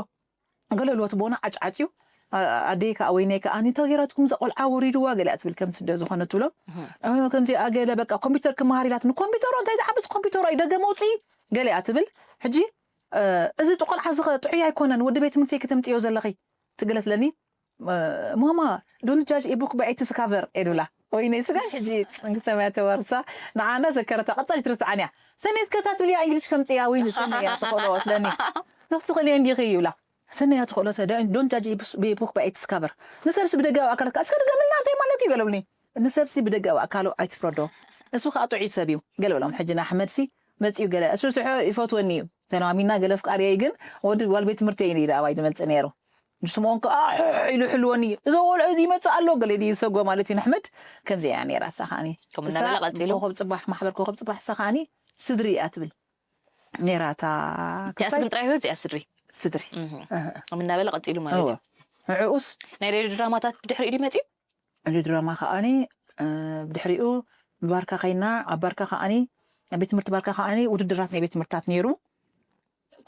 ገለ ልወት ቦና ዓጭዓጭ እዩ። ኣ-፣ ኣደይ ከዓ፣ ወይነይ ከዓ፣ "ኣኒ ተገይራትኩም፣ እዛ ቆልዓ ወሪድዋ" ገለ እያ ትብል፣ ከም ስደ ዝኾነ ትብሎ። እህም። እ፣ ከምዚ፣ ኣ፣ ገለ በቃ ኮምፒውተር ክመሃር ኢላትኒ። ኮምፒውተሮ እንታይ ዝዓበስ ኮምፒውተሮ እዩ፣ ደገ መውፅኢ ገለ እያ ትብል። ሕጂ፣ እ፣ እዚ ቆልዓ እዚ ኸ ጥዑይ ኣይኮነን፣ ወዲ ቤት ትምህርቲ ከተምፅዮ ዘለኺ ትግለትለኒ። እ፣ "ማማ፣ don't judge a book by its cover" እየ ድብላ። ወይነይ ስጋ ሕጂ መንግስተ ሰማያት ተዋርሳ፣ ንዓና ዘከረታ ቀፃል ትርስዓን እያ። "ሰነይ እስከ እታ ትብልያ እንግሊሽ ከምፅያ ወይ ንሰነይ እያ ትኽእሎ" ትለኒ። "ንስኺ ትኽእልዮ እንዲኺ" ይብላ። "ሰነይ እያ ትኽእሎ፣ ሰ-፣ don't judge a book by its cover." ንሰብሲ ብደጋዊ ኣካላት ከኣ እስከ ድገምልና እንታይ ማለት እዩ? ገለ ብሉኒ። "ንሰብሲ ብደጋዊ ኣካሉ ኣይትፍረዶ። እሱ ከኣ ጥዑይ ሰብ እዩ" ገለ ብሎም። ሕጂ ንኣሕመድሲ መፂኡ ገለ፣ እሱ ስሖ ይፈትወኒ እዩ። ተለማሚና ገለ ኣፍቃሪየይ ግን ወዲ ጓል ቤት ትምህርቲ እዩ ኢሉ ኣባይ ዝመፅእ ነይሩ። ንስምኦን ከኣ ሕሕ ኢሉ ይሕልወኒ እዩ። "እዚ ቆልዑ እዚ ይመፅእ ኣሎ" ገለ ድዩ ይሰጎ ማለት እዩ ንኣሕመድ። ከምዚ እያ ነይራ እሳ ከዓኒ። ከምኡ እናበለ እሳ ቀፂሉ። ኮኸብ ፅባሕ፣ ማሕበር ኮኸብ ፅባሕ እሳ ከዓኒ ስድሪ እያ ትብል ነይራ እታ እቲኣስ ክስታይ ግን ጥራይ ህይወት እዚኣ ስድሪ ስድሪ። እህ። እህ። ከምኡ እናበለ ቀፂሉ ማለት እወ። እዩ። ንዕኡስ ናይ ሬድዮ ድራማታት ብድሕሪኡ ድዩ መፅዩ? ሬድዮ ድራማ ከዓኒ፣ እ፣ ብድሕሪኡ ብባርካ ከይና፣ ኣብ ባርካ ከዓኒ፣ ኣብ ቤት ትምህርቲ ባርካ ከዓኒ ውድድራት ናይ ቤት ትምህርትታት ነይሩ።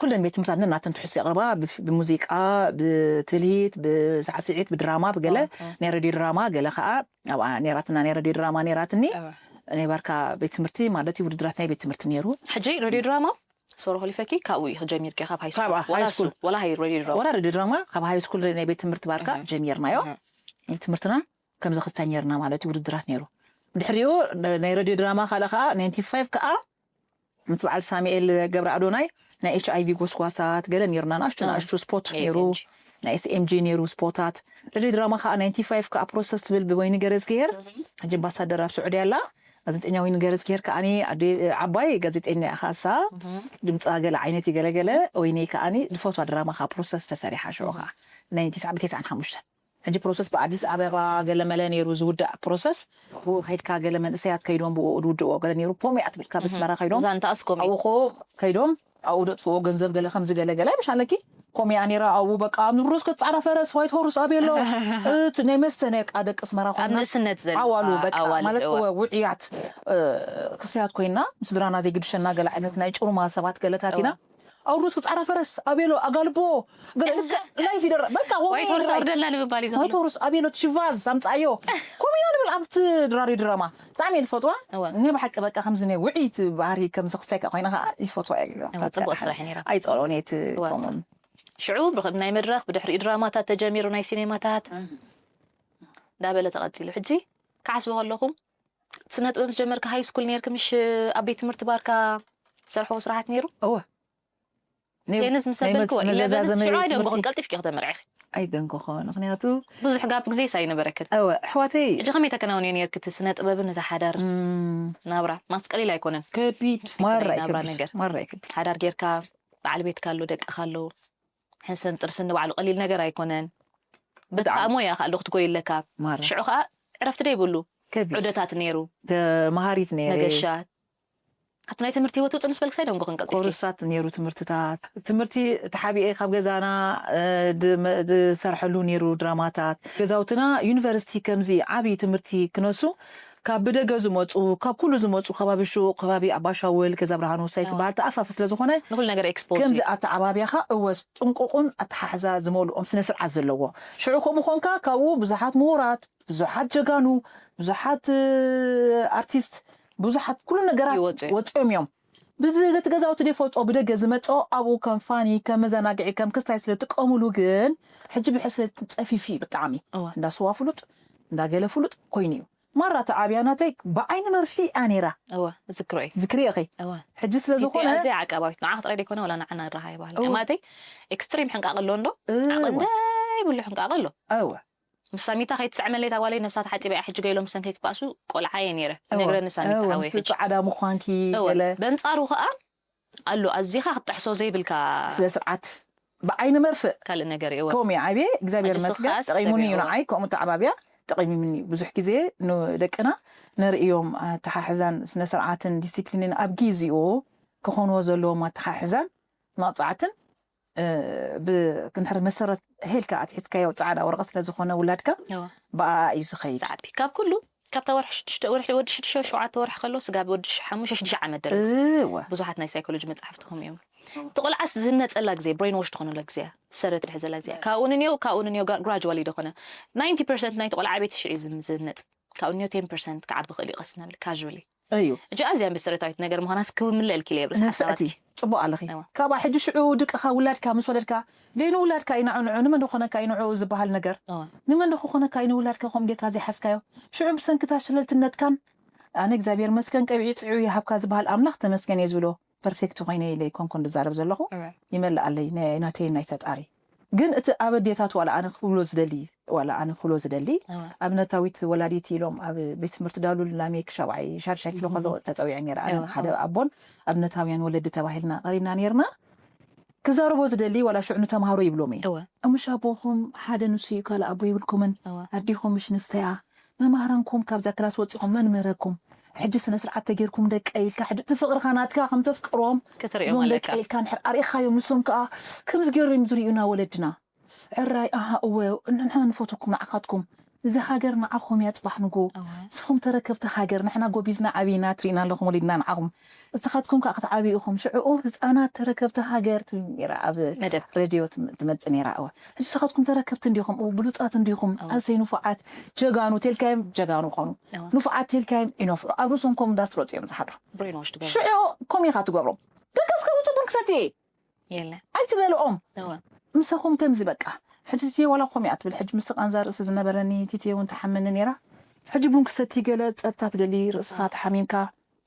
ኩለን ቤት ትምህርትታት ነናተን ትሕዝቶ የቕርባ፣ ብፍ-፣ ብሙዚቃ፣ ብትልሂት፣ ብሳዕስዒት፣ ብድራማ፣ ብገለ ኦ፣ ኦ። ናይ ሬድዮ ድራማ፣ ገለ ከኣ ኣብኣ ነይራትና፣ ናይ ሬድዮ ድራማ ነይራትኒ። እወ። ናይ ባርካ ቤት ትምህርቲ ማለት እዩ፣ ውድድራት ናይ ቤት ትምህርቲ ነይሩ። ሕጂ ሬድዮ ድራማ ሶሮ ሆሊፈኪ ካብኡ እዩ ጀሚርኪ፣ ካብ ሃይ ስኩል ካብኣ ወላ ሃይ እሱ ስኩል። ወላ ሃይ ሬድዮ ድራማ ወላ ሬድዮ ድራማ ካብ ሃይ ስኩል ናይ ቤት ትምህርቲ ባርካ እህ። ጀሚርናዮ። እህ። ትምህርትና ከምዚ ክስታይ ነይርና ማለት እዩ፣ ውድድራት ነይሩ። ድሕሪኡ ን-፣ ናይ ሬድዮ ድራማ ካልእ ከዓ ናይንቲ ፋይቭ ከዓ ምስ በዓል ሳሙኤል ገብረ ኣዶናይ ናይ ኤች ኣይ ቪ ጎስጓሳት ገለ ነይሩና፣ ንኣሽቱ እ። ንኣሽቱ ስፖት ናይ ነይሩ፣ ኤስ ኤም ጂ። ናይ ኤስ ኤም ጂ ነይሩ ስፖታት። ሬድዮ ድራማ ከዓ ናይንቲ ፋይቭ ከዓ ፕሮሰስ ትብል ብወይኒ ገረዝግሄር፣ ሕጂ ኣምባሳደር ኣብ ስዑዲ ኣላ። ጋዜጠኛ ወይኒ ገረዝግሄር ከዓኒ ኣደ-፣ ዓባይ ጋዜጠኛ እያ፣ ካሳ እህ። ድምፃ ገለ ዓይነት እዩ፣ ገለ ገለ። ወይኒ ከዓኒ ዝፈትዋ ድራማ ከዓ ፕሮሰስ ተሰሪሓ ሽዑ ከዓ ናይ ተስዓ ብተስዓን ሓሙሽተን። ሕጂ ፕሮሰስ ብኣዲስ ኣበባ ገለመለ ነይሩ ዝውዳእ ፕሮሰስ። ብኡ ከይድካ ገለ መንእሰያት ከይዶም ብኡ ዝውድእዎ ገለ ነይሩ። ኮምያ ትብል ካብ ኣስመራ ከይዶም ዛንታ ኣስኮሚ። ኣብኡ ኮ ከይዶም ኣብኡ ደጥፍዎ ገንዘብ ገለ ከምዚ ገለ ገለ ምሽ ኣለኪ። ኮምያ ነይራ ኣብኡ በቃ ኣብ ንብረት ክትጻዕራ ፈረስ ዋይት ሆርስ ኣቤሎ። እቲ ናይ መስተ ናይ ቃ ደቂ ኣስመራ ኣብ ኮይና ንእስነት ዘለ ኣዋሉ በቃ ኣዋልድ፣ ማለት እዋ። እወ ውዕያት፣ እ፣ ክስታያት ኮይና ምስ ስድራና ዘይግድሸና ገለ ዓይነት ናይ ጭሩማ ሰባት ገለታት ኢና። ኣውሩስ ክጻዕራ ፈረስ ኣቤሎ ኣጋልቦ ገለ ላይፍ ይደረ በቃ ዋይት ሆርስ ኣውርደልና ንምባል እዩ ዋይት ዘሎ። ሆርስ ኣቤሎ ሽቫዝ ኣምጻዮ ኮሚና ንብል ኣብቲ ድራሪ ድራማ ብጣዕሚ እየ ዝፈትዋ። እወ። እኔ ብሓቂ በቃ ከምዚ ናይ ውዕይት ባህሪ ከምዚ ክስታይ ከ ኮይና ከዓ ይፈትዋ እየ። እወ፣ ጽቡቕ ስራሕ እዩ ነይራ። ኣይጸልኦን እየ እቲ እወ። ከምኡ። ሽዑ ብኸ-፣ ናይ መድረኽ ብድሕሪኡ ድራማታት ተጀሚሩ ናይ ሲኔማታት እንዳበለ ተቐጺሉ። ሕጂ ክሓስቦ ከለኹም ስነ ጥበብ ምስ ጀመርካ ሃይ ስኩል ነይርክ ምሽ ኣብ ቤት ትምህርቲ ባርካ ትሰርሕዎ ስራሓት ነይሩ? እወ። ነይ-፣ ቴንስ ምስ ናይ ኣበልክዎ መዝ-፣ ኢለቨን መዛዘሚ ሽዑ ቤት ኣይደንጎኹን ትምህርቲ ቀልጢፍኪ ከተመርዕኺ። ኣይደንጎኹን፣ ምኽንያቱ ብዙሕ ጋፕ ግዜ ኣይነበረክን። እወ፣ ኣሕዋተይ ሕጂ ከመይ ተከናውንዮ ነይርክ እቲ ስነ ጥበብን እቲ ሓዳር እም፣ ናብራ? ማስ ቀሊል ኣይኮነን። ከቢድ እቲ ማራ ናይ እዩ ናብራ ከቢድ፣ ነገር። ማራ እዩ ከቢድ። ሓዳር ጌርካ በዓል ቤትካ ኣሎ፣ ደቅኻ ኣሎ፣ ሕንሰን ጥርስን ንባዕሉ ቀሊል ነገር ኣይኮነን። በቲ ብጣዕሚ። ከዓ ሞያ ከዓ ኣሎ ክትጎይ ኣለካ። ማራ። ሽዑ ከዓ ዕረፍቲ ደይብሉ። ከቢድ። ዑደታት ነይሩ፣ ተ-፣ መሃሪት ነይረ። መገሻ። ኣብቲ ናይ ትምህርቲ ህይወት ውፅእ ምስ በልክስ ኣይደንጎኽን ቀልጢፍኪ። ኮርሳት ነይሩ ትምህርትታት። ትምህርቲ ተሓቢኤ ካብ ገዛና፣ እ፣ ድ-፣ መ-፣ ዝሰርሐሉ ነይሩ ድራማታት። ገዛውትና ዩኒቨርሲቲ ከምዚ ዓብዪ ትምህርቲ ክነሱ ካብ ብደገ ዝመፁ፣ ካብ ኩሉ ዝመፁ ከባቢ ሹቕ፣ ከባቢ ኣባሻውል፣ ገዛ ብርሃኑ ሳይ ዝበሃል ተኣፋፊ ስለ ዝኾነ ንኩሉ ነገር ኤክስፖዝ ከምዚ እዩ። ኣተዓባብያኻ እወ ጥንቁቑን ኣተሓሕዛ ዝመልኦም ስነ ስርዓት ዘለዎ። ሽዑ ከምኡ ኾንካ ካብኡ ብዙሓት ምሁራት፣ ብዙሓት ጀጋኑ፣ ብዙሓት፣ እ፣ ኣርቲስት፣ ብዙሓት ኩሉ ነገራት ይወፁ እዮም። ወፂኦም እዮም። ብዚ ነቲ ገዛውቲ ዘይፈልጦ ብደገ ዝመፅኦ ኣብኡ ከም ፋኒ፣ ከም መዘናግዒ፣ ከም ክስታይ ስለ ዝጥቀሙሉ ግን ሕጂ ብሕልፊ ጸፊፊ እዩ ብጣዕሚ። እወ። እንዳ ስዋ ፍሉጥ፣ እንዳ ገለ ፍሉጥ ኮይኑ እዩ። ማራ ተዓብያ ናተይ ብዓይኒ መርፍእ እያ ነይራ። እወ ዝክሮ እዩ ዝክሪ ኢኺ እወ ሕጂ ስለ ዝኾነ እዚ ዓቃባዊት ንዓ ክትረዲ ኮነ ወላ ንዓና ራሃ ይባሃል እወ። ማለተይ ኤክስትሪም ሕንቃቕ ኣሎ እንዶ እወ። ዓቕን ደይብሉ ሕንቃቕ ኣሎ እወ ምስ ሳሚታ ከይትስዕመለይ እታ ጓለይ ነብሳ ተሓፂባ እያ ሕጂ ገይሎም ሰንከይ ክባእሱ ቆልዓ እየ ነይረ እወ። ነግረኒ ሳሚታ እወ ሓወይ ምስቲ ሕጂ ፃዕዳ ምዃንኪ እወ ገለ በንፃሩ ከዓ ኣሎ ኣዚኻ ክትጠሕሶ ዘይብልካ ስነ ስርዓት ብዓይኒ መርፍእ ካልእ ነገር እዩ እወ ከምኡ ዓብየ እግዚኣብሔር ሕጂ መስገን ስኻስ ጠቂሙኒ እዩ ሰሚዕዎ። ንዓይ ከምኡ ተዓባብያ ጠቂሙኒ ብዙሕ ግዜ ንደቅና ነርእዮም ኣተሓሕዛን ስነ ስርዓትን ዲስፕሊንን ኣብ ግዜኡ ክኾንዎ ዘለዎም ኣተሓሕዛን መቕፃዕትን እ፣ ብ- ክንድሕር መሰረት ሄልካ ኣትሒዝካዮ ፃዕዳ ወረቐት ስለ ዝኾነ ውላድካ እወ ብኣ እዩ ዝኸይድ ዝዓቢ ካብ ኩሉ ካብታ ወርሒ ሽዱሽተ ወርሒ ወዲ ሽዱሽተ ሸውዓተ ወርሒ ከሎ ስጋብ ወዲ ሽ- ሓሙሽተ ሽዱሽተ ዓመት ደረስ እወ ብዙሓት ናይ ሳይኮሎጂ መፅሓፍቲ ከምኡ እዮም እቲ ቆልዓስ ዝህነፀላ ግዜ ብሬን ዎሽ ትኾነላ ግዜ እያ። ሰረት ድሕዘላ ግዜ እያ። ካብኡ ንንየው ካብኡ ንንየው ጋ- ግራጅዋሊ ዶ ኾነ ናይንቲ ፐርሰንት ናይቲ ቆልዓ ቤት ሽዑ እዩ ዝም- ዝህነፅ ካብኡ ንዮ ቴን ፐርሰንት ክዓቢ ክእል እዩ ቀስ እናብል ካዥዋሊ እዩ እጂ ኣዝያ መሰረታዊት ነገር ምዃናስ ክምለልኪ ኢለ የብርስ ንፍዕቲ ሓሳባትኪ ፅቡቅ ኣለኺ እዋ። ካብኣ ሕጂ ሽዑ ድቅኻ ውላድካ ምስ ወለድካ ደይ ንውላድካ እዩ ንዑ ንዑ ንመን ዶ ኮነካ እዩ ንዑ ዝበሃል ነገር እዋ። ንመን ዶ ክኾነካ እዩ ንውላድካ ከም ጌርካ ዘይሓዝካዮ ሽዑ ብሰንክታ ሸለልትነትካን ኣነ እግዚኣብሔር መስገን ቀቢዒ ፅዑ ይሃብካ ዝበሃል ኣምላኽ ተመስገን እየ ዝብሎ ፐርፌክት ኮይነ ኢለ ይኮንኩን ዝዛረብ ዘለኹ እዋ። ይመልኣለይ ናይ- ናተይ ናይ ፈጣሪ ግን እቲ ኣብ ኣዴታት ዋላ ኣነ ክብሎ ዝደሊ ዋላ ኣነ ክብሎ ዝደሊ እዋ። ኣብነታዊት ወላዲት ኢሎም ኣብ ቤት ትምህርቲ ዳሉል ላሜክ ሻብዓይ ሻድሻይ ክፍሊ ከሎ ተፀዊዐ ነይረ ኣነ እዋ፣ ሓደ እዋ። ኣቦን ኣብነታውያን ወለዲ ተባሂልና ቀሪብና ነይርና ክዛረቦ ዝደሊ ዋላ ሽዑ ንተምሃሮ ይብሎም እዩ እወ እሙሽ ኣቦኹም ሓደ ንሱ እዩ ካልእ ኣቦ የብልኩምን እወ ኣዴኹም ምሽ ንስተያ መማህራንኩም ካብዛ ክላስ ወፂኹም መን መረኩም ሕጂ ስነ ስርዓት ተጌርኩም ደቀ ኢልካ ሕጂ እቲ ፍቅርካ ናትካ ከም ተፍቅሮም ክትሪኦም እዞም ኣለካ ደቀ ኢልካ እንድሕር ኣርኢኻዮም ንሶም ከዓ ከምዚ ገይሮም እዮም ዝርእዩና ወለድና ዕራይ ኣሃ እወ ንሕና ንፈተኩም ንዓኻትኩም እዛ ሃገር ንዓኹም እያ ፅባሕ ንጎ እወ ንስኹም ተረከብቲ ሃገር ንሕና ጎቢዝና ዓብና ትርኢና ኣለኹም ወሊድና ንዓኹም እስኻትኩም ከዓ ክትዓብዩ ኢኹም ሽዕኡ ህፃናት ተረከብቲ ሃገር ትብል ነይራ ኣብ መደብ ሬድዮ ትም- ትመፅእ ነይራ እወ ሕጂ ንስኻትኩም ተረከብቲ እንዲኹም እው ብሉፃት እንዲኹም እወ። ኣሰይ ንፉዓት ጀጋኑ ቴልካዮም ጀጋኑ ኾኑ እወ ንፉዓት ቴልካዮም ይነፍዑ ኣብ ርእሶም ከም እንዳስረፁ እዮም ዝሓድሩ ብሬን ዎሽ ትገብሩ ሽዑ ከምኡ ኢኻ ትገብሮም ደቀስካ ውፅእ ቡን ክሰቲ የለ ኣይትበልኦም እወ ምሳኹም ከምዚ በቃ ሕጂ ቲቴ ዋላ ኮም እያ ትብል ሕጂ ምስ ቃንዛ ርእሲ ዝነበረኒ ቲቴ እውን ትሓመኒ ነይራ ሕጂ ቡን ክሰቲ ገለ ፀጥታ ትደሊ ርእስኻ ተሓሚምካ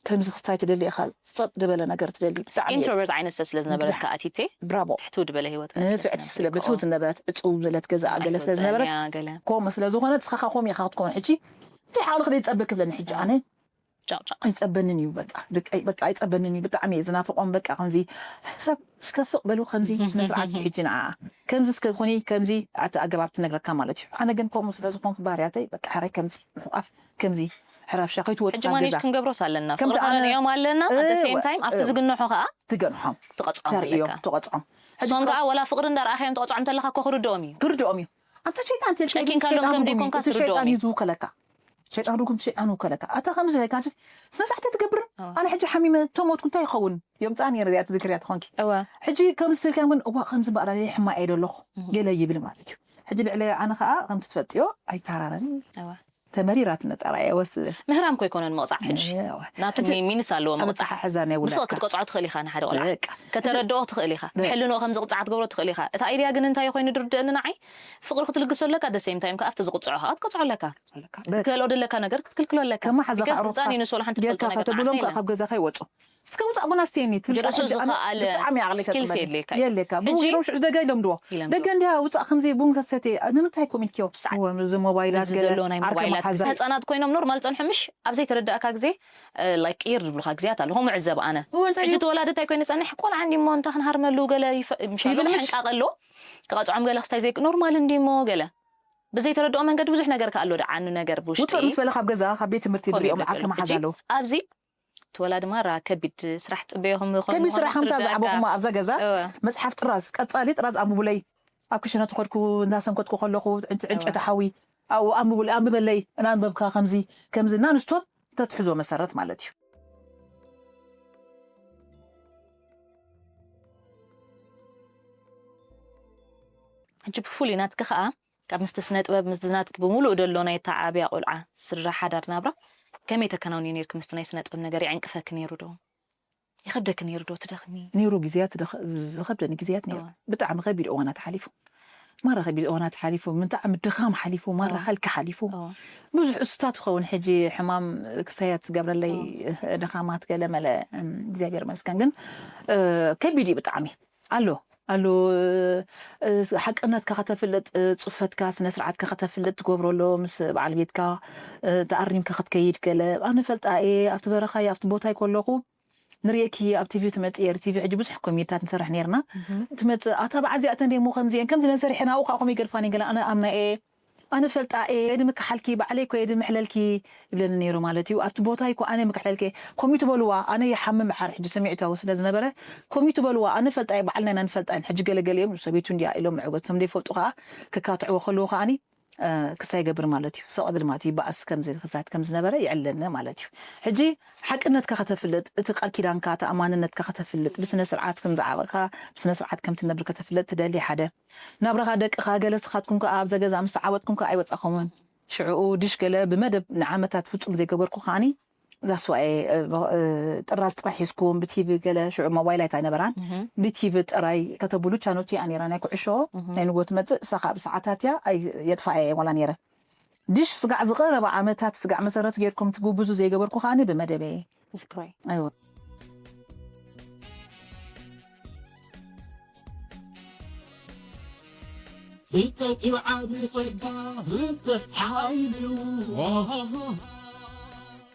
ከምዚ ክስታይ ትደሊ ኢኻ ጸጥ ዝበለ ነገር ትደሊ ብጣዕሚ እየ- ኢንትሮቨርት ዓይነት ሰብ ስለ ዝነበረት ከዓ ቲቴ ብራቦ ሕትው ዝበለ ህይወት ንፍዕቲ ስለ ብትው ዝነበረት ዕፅው ዝበለት ገዛ ገለ ስለ ዝነበረት ገለ ከምኡ ስለ ዝኾነ ንስኻ ከምኡ ኢኻ ክትከውን ሕጂ እንታይ ዓቕሊ ክደ ይፀበ ክብለኒ ሕጂ ኣነ ጫውጫው ኣይፀበንን እዩ በቃ ደቀይ በቃ ኣይፀበንን እዩ ብጣዕሚ እየ ዝናፍቆም በቃ ከምዚ ሰብ እስከ ስቕ በሉ ከምዚ ስነ ስርዓት ሕጂ ንዓ ከምዚ እስከ ኮኒ ከምዚ ኣቲ ኣገባብ ትነግረካ ማለት እዩ ኣነ ግን ከምኡ ስለ ዝኾንኩ ባህርያተይ በቃ ሕራይ ከምዚ ምሕቋፍ ከምዚ ሕራብሻ ሕጂ ከይትወጥካ ማኔጅ ገዛ ክንገብሮስ ኣለና ከምዚ ፍቅርካ ኣነ- ነሪኦም ኣለና ኣት እወ፣ ሴም ታይም ኣብቲ እወ። ዝግንሑ ከዓ ትገንሖም ትቐፅዖም ተርእዮም ኣለካ ትቐፅዖም ሕጂ እሶም ከዓ ወላ ፍቅሪ እንዳረኣኸዮም ትቐፅዖም እንተለካ እኮ ክርድኦም እዩ ክርድኦም እዩ ኣንተ ሸይጣን ተልካ ጨኪንካሎም ከም ዘይኮንካ እቲ ሸይጣን ስርድኦም እዩ እዩ ዝውከለካ ሸይጣን ርጉም እቲ ሸይጣን ይውከለካ ኣታ ከምዚ ኢልካ ስነ ስርዓት ትገብርን ኣዎ። ኣነ ሕጂ ሓሚመ ተሞትኩ እንታይ ይኸውን የምፃ ነይረ እዚኣ ትዝክርያ ትኾንኪ እወ ሕጂ ከምዚ ትልካዮም ግን እዋ ከምዚ በኣላ ሕማቅ እየ ደለኹ እህ። ገለ ይብል ማለት እዩ ሕጂ ልዕለ ኣነ ከዓ ከምቲ ትፈልጥዮ ኣይተራረን እወ ተመሪራት ነጠራ እየ ወስብል ምህራም ኮይኮነን መቕፃዕ ሕጂ እወ። ናቱ ሚኒስ ኣለዎ ኣብ መቕፃዕ ኣተሓሕዛ ናይ ንስኻ ውላድካ ክትቀፅዖ ትኽእል ኢኻ ንሓደ ቆልዓ በቃ ከተረድኦ ትኽእል ኢኻ በቃ። ሕልንኦ ከም ዝቕፃዕ ትገብሮ ትኽእል ኢኻ እቲ ኣይድያ ግን እንታይ ኮይኑ ድርድእኒ ንዓይ ፍቕሪ ክትልግሶ ኣለካ ደሰይም ታይም ከኣ ኣብቲ ዝቕፅዖ ከዓ ክትቀፅዖ ኣለካ በቃ። ትከልኦ ደለካ ነገር ክትክልክሎ ኣለካ ከመሓዛ ቢካዝ ካዕሮ ህፃን እዩ ንሶሎ ሓንቲ ትፈልጦ ጌርካ ነገር ከተብሎም ንዓኻ ከዓ ካብ ገዛኻ ይወፁ እስከ ውፃእ ቡና ስተየኒ ትብል ርእሱ ሕጂ ኣነ ዝኸኣለ ብጣዕሚ ዓቕሊ ስኪልስ ተፅበኒ የድልየካ የለካ ሕጂ ብውሽዑ ደጋ ኢሎም ድዎ ኢሎም ደገ እንዲያ ውፃእ ከምዚ ቡን ከሰትየ ንምንታይ ኮም ኢልክዮ ብሰዓት እዚ ሞባይላት እዚ ገለ ዘሎ ናይ ዓርኪ ሞባይላት መሓዛ ህፃናት ኮይኖም ኖርማል ፀንሑ ምሽ ኣብ ዘይተረዳእካ ግዜ ላይክ ቅይር ዝብሉካ ግዜያት ኣሎ ከምኡ ዕዘብ ኣነ እወ፣ እንታይ ሕጂ እዩ? እቲ ወላዲ እንታይ ኮይኑ ይፀንሕ ቆልዓ እንዲሞ እንታይ ክንሃርመሉ ገለ ይፈ- ምሻሉ ይብል ምሽ? ሕንቃቕ ኣሎ ክቐፅዖም ገለ ክስታይ ዘይክ ኖርማል እንዲሞ ገለ ብዘይተረድኦ መንገዲ ብዙሕ ነገር ከኣሎ ደዓኑ ነገር ብውሽጢ ውፅእ ምስ በለ ካብ ገዛ ካብ ቤት ትምህርቲ ኮም ድሪኦም ይብል ዓርኪ ኣሎ። መሓዛ ሕጂ ኣለዉ ኣብዚ እቲ ወላዲ ማራ ከቢድ ስራሕ ትፅበዮ ከም ከቢድ ስራሕ ከምታ ዝዓበኹማ ኣብዛ ገዛ እወ። መፅሓፍ ጥራዝ ቀፃሊ ጥራዝ ኣንብቡለይ ኣብ ክሽነ ተኸድኩ እንዳሰንከትኩ ከለኹ ዕንጭ- ዕንጨቲ ሓዊ ኣብኡ ኣንብቡለይ ኣንብበለይ እናንበብካ ከምዚ ከምዚ እናንስቶን ተትሕዞ መሰረት ማለት እዩ ሕጂ ብፍሉይ ናትኪ ከዓ ካብ ምስቲ ስነ ጥበብ ምስቲ ናትኪ ብምሉእ ደሎ ናይ ተዓብያ ቆልዓ ስድራ ሓዳር ናብራ ከመይ ተከናውኒ ነርኪ ምስቲ ናይ ስነ ጥበብ ነገር ይዕንቅፈኪ ነይሩ ዶ ይኸብደኪ ነይሩ ዶ ትደኽሚ ነይሩ ግዜያት ዝኸብደኒ ግዜያት ነይሩ ብጣዕሚ ከቢድ እዋናት ሓሊፉ ማራ ከቢድ እዋናት ሓሊፉ፣ ምንጣዕሚ ድኻም ሓሊፉ፣ ማራ ሃልኪ ሓሊፉ። ብዙሕ እሱታት ይኸውን ሕጂ ሕማም ክሳያት ትገብረለይ ድኻማት ገለ መለ እግዚኣብሔር መስከን ግን ከቢድ እዩ ብጣዕሚ ኣሎ ኣሎ ሓቅነትካ ከተፍልጥ፣ ፅፈትካ ስነ ስርዓትካ ከተፍልጥ ትገብሮ ኣሎ ምስ በዓል ቤትካ ተኣሪምካ ክትከይድ ገለ ኣነ ፈልጣ እየ ኣብቲ በረኻይ ኣብቲ ቦታይ ከለኹ ንርእየኪ ኣብ ቲቪ ትመጽእ እየ ቲቪ ሕጂ ብዙሕ ኮሜድታት ንሰርሕ ነርና ትመጽእ ኣታ በዓል እዚኣተን ደሞ ከምዚአን ከምዚ ነን ሰሪሐን ኣብኡ ከዓ ከምኡ ይገድፋኒ ገለ ኣነ ኣምና እየ ኣነ ፈልጣ እየ ድምክሓልኪ ባዕለይ እኮ እየ ድምሕለልኪ ይብለኒ ነይሩ ማለት እዩ ኣብቲ ቦታ እኮ ኣነ ምክሕለልኪ ከምኡ ትበልዋ ኣነ ይሓምም ሓር ሕጂ ስሚዕታዊ ስለ ዝነበረ ከምኡ ትበልዋ ኣነ ፈልጣ እየ ባዕልና ኢና ንፈልጣ ሕጂ ገለገለ እዮም ሰበይቱ እንዲያ ኢሎም ምዕጎት ከም ዘይፈልጡ ከዓ ክካትዕዎ ከለዉ ከዓኒ ክሳይ ገብር ማለት እዩ ሰቕ ብል ማለት እዩ ይበኣስ ከምዚ ክሳት ከም ዝነበረ ይዕለኒ ማለት እዩ ሕጂ ሓቅነትካ ከተፍልጥ እቲ ቃል ኪዳንካ ተኣማንነትካ ከተፍልጥ ብስነ ስርዓት ከም ዝዓበኻ ብስነ ስርዓት ከም ትነብር ከተፍልጥ ትደሊ ሓደ ናብራኻ ደቅኻ ገለ ስኻትኩም ከኣ ኣብዛ ገዛ ምስ ተዓወትኩም ከኣ ኣይወጻኹምን ሽዕኡ ድሽ ገለ ብመደብ ንዓመታት ፍጹም ዘይገበርኩ ከኣኒ ዛስዋኤ ጥራዝ ጥራሕ ሒዝኩም ብቲቪ ገለ ሽዑ ሞባይል ኣይታ ነበራን ብቲቪ ጥራይ ከተብሉ ቻኖት እያ ነራ ናይ ኩዕሾ ናይ ንጎ ትመፅእ እሳ ከዓ ብሰዓታት እያ የጥፋ እየ ዋላ ነረ ድሽ ስጋዕ ዝቐረበ ዓመታት ስጋዕ መሰረት ጌርኩም ትጉብዙ ዘይገበርኩ ከኣኒ ብመደበ ዝክራይ ኣይወ ፍልጠት እዩ ዓቢ ጸጋ ፍልጠት ሓይሊ እዩ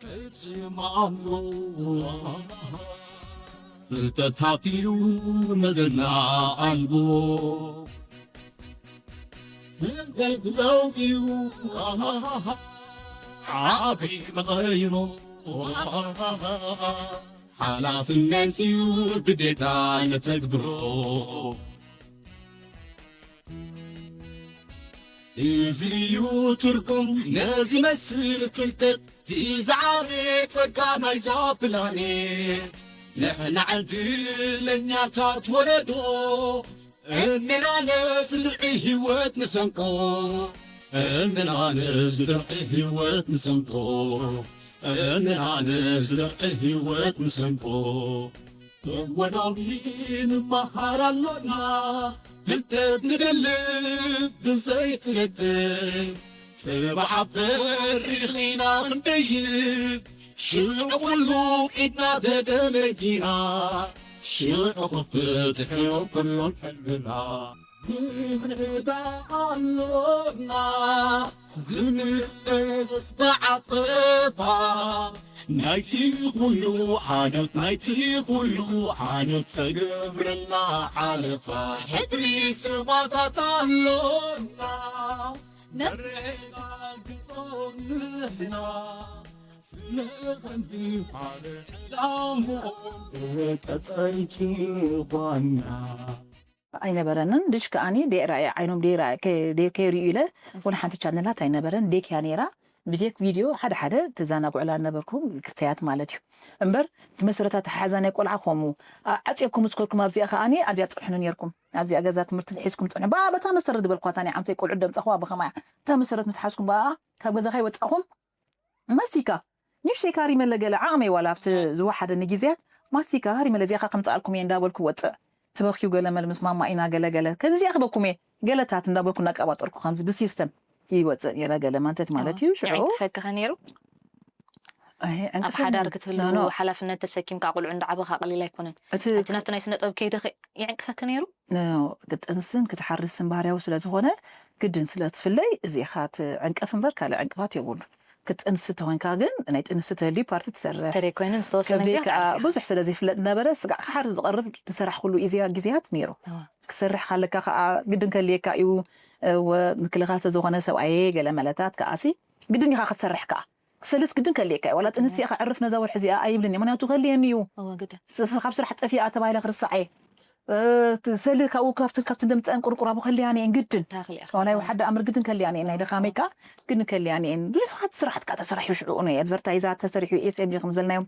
ቅጽማሉ ፍልጠት ሃብቲ እዩ መዘና ኣልቦ ፍልጠት ለውጢ እዩ ዓቢ መቐይሮ ሓላፍነት እዩ ግዴታ ነተግብሮ እዚ እዩ ትርጉም ነዚ መስል ፍልጠት ዝዓበየ ጸጋ ናይዛ ፕላኔት ንሕና ዕድለኛታት ወለዶ እንና ነዚ ድርዒ ህይወት ንሰንቆ እንና ነዚ ድርዒ ህይወት ንሰንቆ እንና ነዚ ድርዒ ህይወት ንሰንቆ ወዳዊ ንመሃር ኣሎና ፍልጠት ንደልብ ብዘይጥርጥር ጽባሕ በሪኺና ክንደይብ ሽዑ ኩሉ ኢድና ተደለይቲና ሽዑ ክፍትሕዮ ኩሎም ሕልምና ንዕዳ ኣሎና ዝምለስ ብዓጸፋ ናይቲ ኩሉ ዓነት ናይቲ ኩሉ ዓነት ተገብረና ሓለፋ ሕድሪ ስማታት ኣሎና ነረጋግጾም ንሕና ስለኸምዚ ሓደ ዕላምኦም ቀጸልቲ ኳና ኣይነበረንን ድሽ ከኣኒ ደይራ እየ ዓይኖም ደይራ ከይርእዩ ኢለ ወላ ሓንቲ ቻነላት ኣይነበረን ዴክ እያ ነይራ ብዴክ ቪድዮ ሓደ ሓደ ትዛናግዑላ ነበርኩም ክስተያት ማለት እዩ እምበር እቲ መሰረታት ሓዛ ናይ ቆልዓ ከምኡ ዓፅየኩም ዝከልኩም ኣብዚኣ ከኣኒ ኣብዚኣ ፅንሑ ነርኩም ኣብዚኣ ገዛ ትምህርቲ ሒዝኩም ፅንሑ ብኣ በታ መሰረት ዝበልኳታ ናይ ዓምተይ ቆልዑ ደምፀኽዋ ብኸማያ እታ መሰረት ምስ ሓዝኩም ብኣ ካብ ገዛ ከይወፃኹም ማስቲካ ንእሽተይ ካሪ መለ ገለ ዓቕመይ ዋላ ኣብቲ ዝወሓደኒ ግዜያት ማስቲካ ካሪ መለ እዚኣ ከምፅኣልኩም እየ እንዳበልኩ ወፅእ ትበኽዩ ገለ መል ምስ ማማ ኢና ገለ ገለ ከምዚኣ ክበኩም እየ ገለታት እንዳበልኩ እናቀባጠርኩ ከምዚ ብሲስተም ይወፅእ ነረ ገለ ማንተት ማለት እዩ ሽዑ ፈክኸ ነይሩ ኣብ ሓዳር ክትህልው ሓላፍነት ተሰኪምካ ቆልዑ እንዳዓበኻ ቀሊል ኣይኮነን እቲ ናብቲ ናይ ስነ ጥበብ ከይደ የዕንቅፈኪ ነይሩ ክትጥንስን ክትሓርስን ባህርያዊ ስለ ዝኾነ ግድን ስለ ትፍለይ እዚኻ ትዕንቀፍ እምበር ካልእ ዕንቅፋት የብሉ ክትጥንስ ተኾንካ ግን ናይ ጥንስ ተልዩ ፓርቲ ትሰርሕ ተደይ ኮይኑ ምስ ተወሰነ ከብደይ ከዓ ብዙሕ ስለ ዘይፍለጥ ነበረ ስጋዕ ክሓር ዝቐርብ ዝሰራሕ ኩሉ ኢዚያ ግዜያት ነይሩ ክሰርሕ ካለካ ከዓ ግድን ከልየካ እዩ ምክልኻል ስለዝኾነ ሰብኣየ ገለ መለታት ከዓሲ ግድን ኢኻ ክትሰርሕ ከዓ ክሰልስ ግድን ከልየካ እዩ ዋላ ጥንስ ኢኻ ዕርፍ ነዛ ወርሒ እዚኣ ኣይብልን እዩ ምክንያቱ ከልየኒ እዩ ካብ ስራሕ ጠፊኣ ተባሂለ ክርስዓየ ሰሊ ካብኡ ካብቲ ካብቲ ደምፀን ቁርቁራቡ ከልያኒ እየን ግድን ዋላ ሓደ ኣምር ግድን ከልያኒ እየን ናይ ድኻመይ ከዓ ግድን ከልያኒ እየን ብዙሓት ስራሕት ከዓ ተሰራሒ ሽዑ ናይ ኣድቨርታይዛት ተሰሪሑ ኤስኤምጂ ከም ዝበልናዮም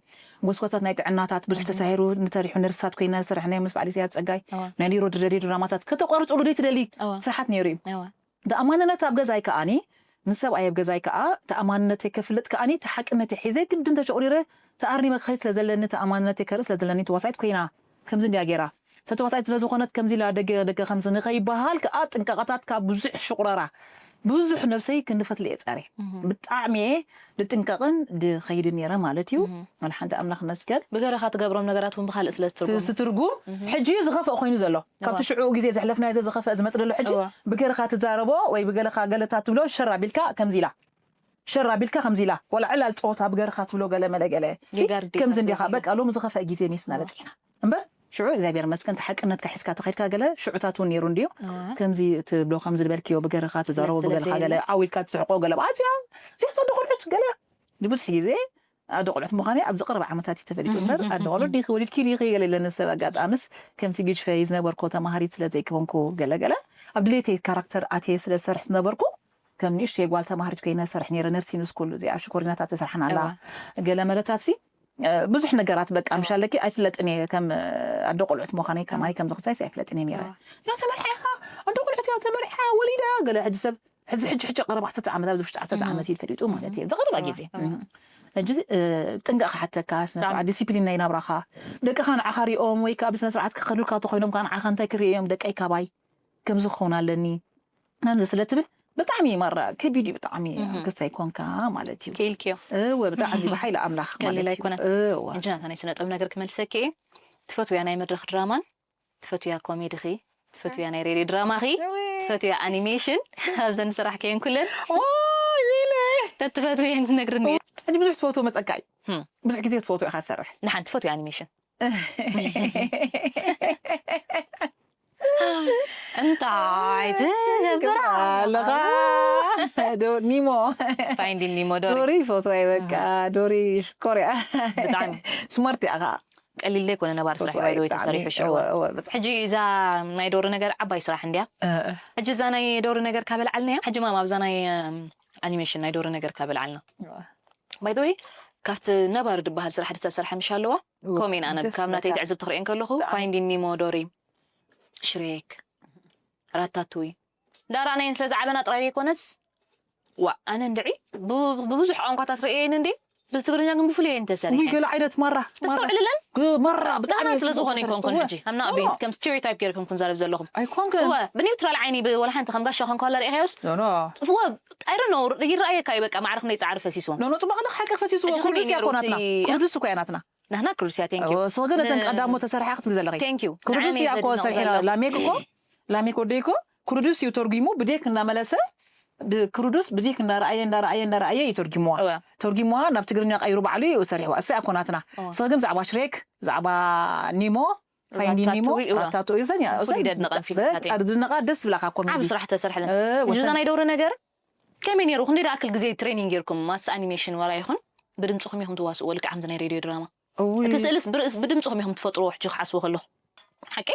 ጎስጓሳት ናይ ጥዕናታት ብዙሕ ተሳሂሩ ንተሪሑ ነርሳት ኮይና ዝሰራሕናዮ ምስ በዓል ኢሳያስ ፀጋይ ናይ ኒሮ ድረዲ ድራማታት ከተቋርፅሉ ደይ ትደሊ ስራሓት ነይሩ እዩ ተኣማንነት ኣብ ገዛይ ከኣኒ ንሰብኣይ ኣብ ገዛይ ከኣ ተኣማንነተይ ከፍልጥ ከኣኒ ተሓቅነተይ ሒዘ ግድን ተሸቑሪረ ተኣሪመ ክኸይድ ስለ ዘለኒ ተኣማንነተይ ከርኢ ስለ ዘለኒ ተዋሳኢት ኮይና ከምዚ እንድያ ገይራ ሰብ ተዋሳኢት ስለ ዝኾነት ከምዚ ኢላ ደገ ደገ ከምዚ ንኸይበሃል ከኣ ጥንቃቐታት ካብ ብዙሕ ሽቑረራ ብዙሕ ነብሰይ ክንዲ ፈትሊ እየ ጸርየ። ብጣዕሚ እየ ድጥንቀቕን ድኸይድን ነይረ ማለት እዩ። ዋላ ሓንቲ ኣምላኽ ይመስገን። ብገረኻ ትገብሮም ነገራት እውን ብኻልእ ስለ ዝትርጉም ስትርጉም ሕጂ ዝኸፍእ ኮይኑ ዘሎ ካብቲ ሽዑ ግዜ ዘሕለፍናዮ ዘ ዝኸፍእ ዝመጽእ ዘሎ ሕጂ እዋ። ብገርኻ ትዛረቦ ወይ ብገለኻ ገለታት ትብሎ ሸር ኣቢልካ ከምዚ ኢላ ሸር ኣቢልካ ከምዚ ኢላ ወላ ዕላል ጸወታ ብገርኻ ትብሎ ገለ መለ ገለ ሲ ጌጋ ርድኢት ከምዚ እንዲኻ ኣትወስድ። በቃ ሎሚ ዝኸፍአ ግዜ ሚስና በጺሕና እምበር ሽዑ እግዚኣብሔር መስገን ሓቅነትካ ሒዝካ ተኸድካ ገለ ሽዑታት እውን ነይሩ እንድዩ እዋ። ከምዚ ትብሎ ከምዚ ዝበልክዮ ብገርኻ ትዛረቦ ስለ ብገርኻ ገለ ዘየለ። ዓዊልካ ትስሕቆ ገለ ኣዝያ እዚኣ ጸዱ ቆልዑት ገለ ብዙሕ ግዜ ኣደ ቆልዑት ምዃነይ ኣብዚ ቀረባ ዓመታት እዩ ተፈሊጡ እምበር ኣደ ቆልዑት ዲኺ ወሊድኪ ዲኺ ገለ ኢለኒ ሰብ ኣጋጣምስ ከምቲ ግጅፈይ ዝነበርኮ ተማሃሪት ስለ ዘይኮንኩ ገለገለ ኣብ ድሌተይ ካራክተር ኣትየ ስለ ዝሰርሕ ዝነበርኩ ከም ንእሽተይ ጓል ተማሃሪት ኮይነ ሰርሕ ነይረ ነርሲን ስኩል እዚኣ ሽኮሪናታት ተሰርሐን ኣላ እዋ። ገለ መለታት ሲ ብዙሕ ነገራት በቃ ምሻለኪ ኣይፍለጥን እየ ከም ኣደ ቆልዑት ምዃነይ ከማይ ከም ዝኽሳይስ ኣይፍለጥን እየ ነይረ ያው ተመርሓ ኢኻ ኣደ ቆልዑት ያው ተመርሓ ወሊዳ ገለ ሕጂ ሰብ ሕዚ ሕጂ ሕጂ ቀረባ ዓሰርተ ዓመት ኣብዚ ውሽጢ ዓሰርተ ዓመት እዩ ፈሊጡ ማለት እዩ ዝቐረባ ግዜ ሕጂ ጥንቃቕ ክሓተካ ስነስርዓት ዲሲፕሊን ናይ ናብራኻ ደቅኻ ንዓኻ ሪኦም ወይ ከዓ ብስነስርዓት ክኸዱልካ ተኾይኖም ከዓ ንዓኻ እንታይ ክርእዮም ደቀይ ካባይ ከምዚ ክኸውን ኣለኒ ናንዚ ስለ ትብል ብጣዕሚ ማራ ከቢድ እዩ ብጣዕሚ ክስታይ ኮንካ ማለት እዩ ክኢልክዮ እወ ብጣዕሚ ብሓይሊ ኣምላኽ ማለት ቀሊል እዩ ኣይኮነን እወ ሕጂ ናታ ናይ ስነ ጥበብ ነገር ክመልሰኪ እየ ትፈትውያ ናይ መድረኽ ድራማን ትፈትውያ ኮሜዲኺ ትፈትውያ ናይ ሬድዮ ድራማኺ ትፈትውያ ኣኒሜሽን ኣብዘን ዝሰራሕከየን ኩለን ኦይ ሊለ ተትፈትውየን ትነግርኒ ሕጂ ብዙሕ ትፈትዎ መፀካ እዩ ህም። ብዙሕ ግዜ ትፈትዎ ኢካ ትሰርሕ ንሓንቲ ትፈትውያ ኣኒሜሽን እንታይ ትገብር ኣለኻ ዶ ኒሞ ፋይንዲን ኒሞ ዶሪ ዶሪ ይፈትዋ እየ በቃ ዶሪ ሽኮር እያ ብጣዕሚ ስማርት እያ ከዓ ቀሊል ዘይኮነ ነባር ስራሕ ባይደወይ ተሰሪሑ ሽዑ ሕጂ እዛ ናይ ዶሪ ነገር ዓባይ ስራሕ እንድያ ሕጂ እዛ ናይ ዶሪ ነገር ካበልዓልና እያ ሕጂ ማማ ኣብዛ ናይ ኣኒሜሽን ናይ ዶሪ ነገር ካበልዓልና ባይደወይ ካብቲ ነባሪ ድበሃል ስራሕ ድሰሰርሐ ምሽ ኣለዋ ከምኡ ኢና ኣነ ካብ ናተይ ትዕዝብ ትኽርእየን ከለኹ ፋይንዲን ኒሞ ዶሪ ሽሬክ ራታቱይ እንዳራእናየን ስለ ዝዓበና ጥራይ ዘይኮነስ ዋ ኣነ እንድዒ ብብዙሕ ቋንቋታት ርእየን እንዲ ብትግርኛ ግን ብፍሉይ እየን ተሰሪሐን ገለ ዓይነት ማራ ተስተውዕልለን ማራ ብጣዕሚ ስለ ዝኾነ ይኮንኩን ሕጂ ኣምና ኣቤት ከም ስቴሪዮታይፕ ገይርኩም ክንዛረብ ዘለኹም ኣይኮንክን ብኒውትራል ዓይኒ ወላ ሓንቲ ከም ጋሻ ኮንኳላ ርእኻዮስ ኖኖ I don't know ይረኣየካ እዩ በቃ ማዕረ ክንደይ ፃዕሪ ፈሲስዎ ኖኖ ፅቡቅ ኣለካ ሓቂ ፈሲስዎ ሕጂ ክርዱስ እያ ከመይ ነይሩ ኮናትና እቲ- ክርዱስ እኮ እያ ናትና ናትና ክርዱስ እያ ቴንክ እወ፣ ስኸ ግን ነተን ቀዳሞ ተሰርሓ ክትብል ዘለኺ ቴንክ ዩ ክርዱስ እያ እኮ ሰሪሕና ላሜክ እኮ ላሜክ ወደይ እኮ ክርዱስ እዩ ተርጉሙ ብዴክ እናመለሰ ብ- ክርዱስ ብዴክ እንዳረኣየ እንዳረኣየ እንዳረኣየ እዩ ተርጊምዋ እወ ተርጊምዋ ናብ ትግርኛ ቀይሩ ባዕሉ እዩ ሰሪሕዋ እሳ እኮ ናትና እወ። ስኸ ግን ብዛዕባ ሽሬክ ብዛዕባ ኒሞ ፋይንዲ ኒሞ ራታቱይ፣ እወ። ራታቱ እዩ ዘን ፍሉይ ደድነቐን ፊልምታት እየን። ድነቃ ደስ ብላካ ኮሜዲ ዓብ ስራሕ ተሰርሐለን እ፣ ሕጂ እዛ ወሰን- ናይ ደውሪ ነገር ከመይ ነይሩ ክንደይ ደኣ ኣክል ግዜ ትሬኒንግ ጌርኩም ማስ ኣኒሜሽን ዋላ ይኹን ብድምፅኹም ኢኹም ትዋስእዎ ልክዕ ከምዚ ናይ ሬድዮ ድራማ እውይ፣ እቲ ስእልስ ብርእስ ብድምፅኹም ኢኹም ትፈጥርዎ ሕጂ ክሓስቦ ከለኹ ሓቂ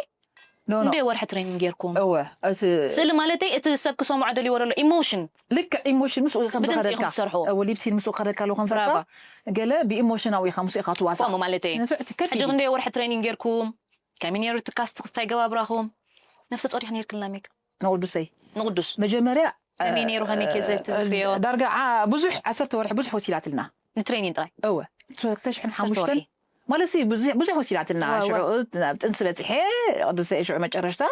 ኖ፣ ኖ። ክንደይ ወርሒ ትሬኒንግ ጌርኩም እወ፣ እቲ ስእሊ ማለተይ እቲ ሰብ ክሰምዖ ደልይዎ ዘሎ ኢሞሽን ልክዕ ኢሞሽን ምስኡ ከም ብድምፂ ዝኸደልካ ኢኹም ትሰርሕዎ እወ፣ ሊፕሲን ምስኡ ክኸደልካ ኣለዎ ከም ፈርካ ብራቫ። ገለ ብኢሞሽናዊ ኢኻ ምስኡ ኢኻ ትዋሳእ ከምኡ ማለተይ ንፍዕቲ ከቢድ ሕጂ እዩ። ክንደይ ወርሒ ትሬኒንግ ጌርኩም ከመይ ነይሩ እቲ ካስት ክስታይ ገባብራኹም ነፍሰ ጾር ኢኺ ነይርክልና ሜክ ንቅዱሰይ ንቅዱስ መጀመርያ ከመይ ነይሩ ከመይ ከ ዘትዝክርዮ ዳርጋ ዓ- ብዙሕ ዓሰርተ ወርሒ ብዙሕ ወሲዳትልና ንትሬኒንግ ጥራይ እወ ክልተ ሽሕን ዓሰርተ ሓሙሽተን ወርሒ ማለት ብዙሕ ብዙሕ ወሲዳትና እወ፣ እወ። ሽዑ ናብ ጥንሲ በፂሐ ቅዱሰይ ሽዑ መጨረሽታ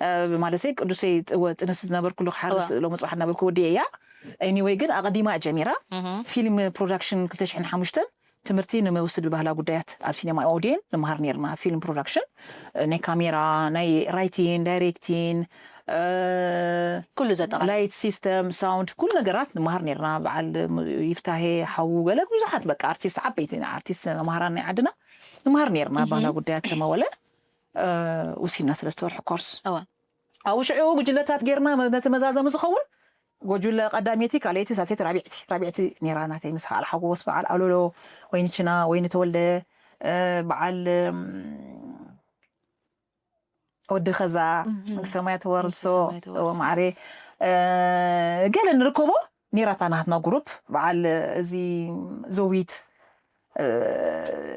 እ፣ ማለት ቅዱሰይ ጥ- ወ- ጥንሲ ዝነበርኩሉ ክሓርስ እወ። ሎሚ ፅባሕ እናበልኩ ወዲ እያ ኤኒወይ ግን ኣቐዲማ ጀሚራ እህ። ፊልም ፕሮዳክሽን ክልተ ሽሕን ሓሙሽተን ትምህርቲ ንምውስድ ብባህላዊ ጉዳያት ኣብ ሲኔማ ኦዴን ንመሃር ነርና ፊልም ፕሮዳክሽን እ፣ ናይ ካሜራ ናይ ራይቲን ዳይሬክቲን እ፣ ኩሉ ዘጠቓልል ላይት ሲስተም ሳውንድ ኩሉ ነገራት ንመሃር ነርና በዓል ይፍታሄ ሓዉ ገለ ብዙሓት በቃ ኣርቲስት ዓበይቲ ኣርቲስት መምሃራን ናይ ዓድና ንመሃር ነርና ባህላ ጉዳያት ተመወለ እ፣ ውሲና ሰለስተ ወርሒ ኮርስ እወ ኣብኡ ሽዑ ጉጅለታት ጌርና ነቲ መዛዘሚ ዝኸውን ጎጁለ ቀዳመይቲ ካልኣይቲ ሳልሰይቲ ራቢዕቲ ራቢዕቲ ነይራ ናተይ ምስ በዓል ሓጎስ በዓል ኣሎሎ ወይኒ ችና ወይኒ ተወልደ እ፣ በዓል እም፣ ወዲ ኸዛ ሰማያ ተወርሶ ሰማያ ተወርሶ። ማዕሬ እ፣ ገለ ንርከቦ ነይራታ ናትና ግሩፕ በዓል እዚ ዘዊት እ፣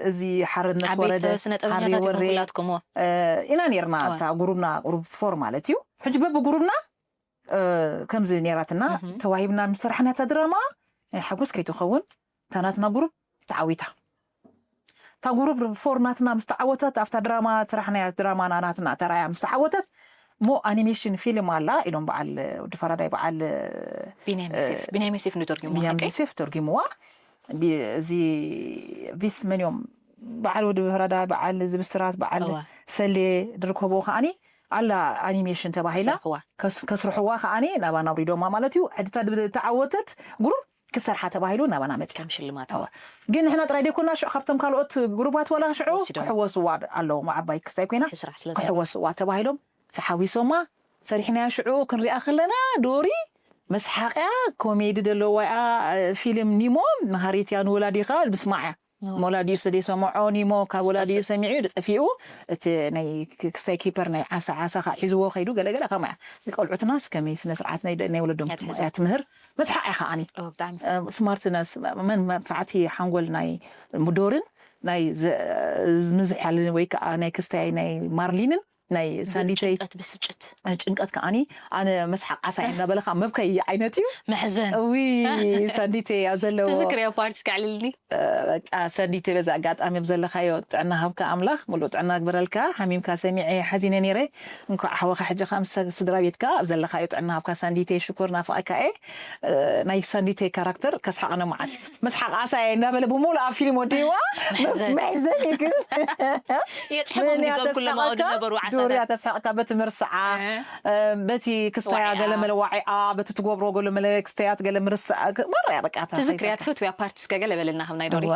እዚ ሓርነት ወረደ ዓበይቲ ስነ ሓሪ ጥበበኛታት ኢኹም ወሬ ኩላትኩም እወ እ፣ ኢና ነርና እወ። እታ ጉሩብና ጉሩብ ፎር ማለት እዩ ሕጂ በብጉሩብና እ፣ ከምዚ ነይራትና ተዋሂብና ምስ ሰራሕና እታ ድራማ ናይ ሓጎስ ከይትኸውን እታ ናትና ጉሩብ ተዓዊታ እታ ጉሩብ ፎር ናትና ምስ ተዓወተት ኣብታ ድራማ ስራሕናያ ድራማና ናትና ተራያ ምስ ተዓወተት እሞ ኣኒሜሽን ፊልም ኣላ ኢሎም በዓል ወዲ ፈራዳይ በዓል ቢንያም ዮሴፍ ንተርጉሙ ቢንያም ዮሴፍ ተርጉምዋ። እዚ ቪስ መን እዮም በዓል ወዲ ፈራዳይ በዓል ዝብስራት በዓል ሰሌ ድርከቦ ከዓኒ ኣላ ኣኒሜሽን ተባሂላ ከስርሕዋ ከዓኒ ናባና ኣውሪዶማ ማለት እዩ። ሕድታ ተዓወተት ጉሩብ ክሰርሓ ተባሂሉ ናባና መፅያ። ከም ሽልማት። ግን ንሕና ጥራይ ደይኮና ሽዑ ካብቶም ካልኦት ግሩባት ዋላ ሽዑ ክሕወስዋ ኣለዎም። ዓባይ ክስታይ ኮይና ክሕወስዋ ተባሂሎም ተሓዊሶማ ሰሪሕናያ። ሽዑ ክንሪኣ ከለና ዶሪ መስሓቅያ ኮሜዲ ዘለዋ እያ። ፊልም ኒሞ መሃሪት እያ ንወላዲኻ ምስማዕ እያ። ወላዲኡ ስለ ዘይሰምዖ ኒሞ ካብ ወላዲኡ ሰሚዑ እዩ ጠፊኡ። እቲ ናይ ክስታይ ኪፐር ናይ ዓሳ ዓሳ ከዓ ሒዝዎ ከይዱ ገለገለ ከምኡ እያ። ቆልዑትናስ ከመይ ስነ ስርዓት ናይ ወለዶም ክትምፅያ ትምህር መስሓቅ እያ ከዓኒ ስማርትነስ መን መንፋዕቲ ሓንጎል ናይ ዶርን ናይ ምዝሕያልን ወይ ከዓ ናይ ክስታይ ናይ ማርሊንን ናይ ሳንዲተይ ብስጭት ጭንቀት ከዓኒ ኣነ መስሓቅ ዓሳ እናበለካ መብከይ ዓይነት እዩ። መሕዘን እዊ ሳንዲተይ ኣብ ዘለዎ ትዝክርዮ ፓርቲ ከዕልልኒ በቃ ሰንዲተይ በዚ ኣጋጣሚ ኣብ ዘለካዮ ጥዕና ሃብካ ኣምላኽ ሙሉእ ጥዕና ግበረልካ። ሓሚምካ ሰሚዐ ሓዚነ ነይረ። እንኳዕ ሓወኻ ሕጂ ከኣ ምስ ስድራ ቤትካ ኣብ ዘለካዮ ጥዕና ሃብካ ሳንዲተይ ሽኮር ናፍቐካ እየ። ናይ ሳንዲተይ ካራክተር ከስሓቕነ መዓት መስሓቕ ዓሳ እየ እንዳበለ ብሙሉእ ኣብ ፊልም ወዲእዋ። መሕዘን እዩ ግን የጭሕሞም ዲዞም ኩሎም ኣወዲ ነበሩ ዓሳታት ዶርያ ተስሓቕካ በቲ ምርስዓ በቲ ክስታያ ገለ መለዋዒኣ በቲ ትገብሮ ገለ መለ ክስተያት ገለ ምርስዓ ማርያ በቃ ትዝክርያ ትፈትውያ ፓርቲ እስከ ገለ በለልና ከም ናይ ዶሪ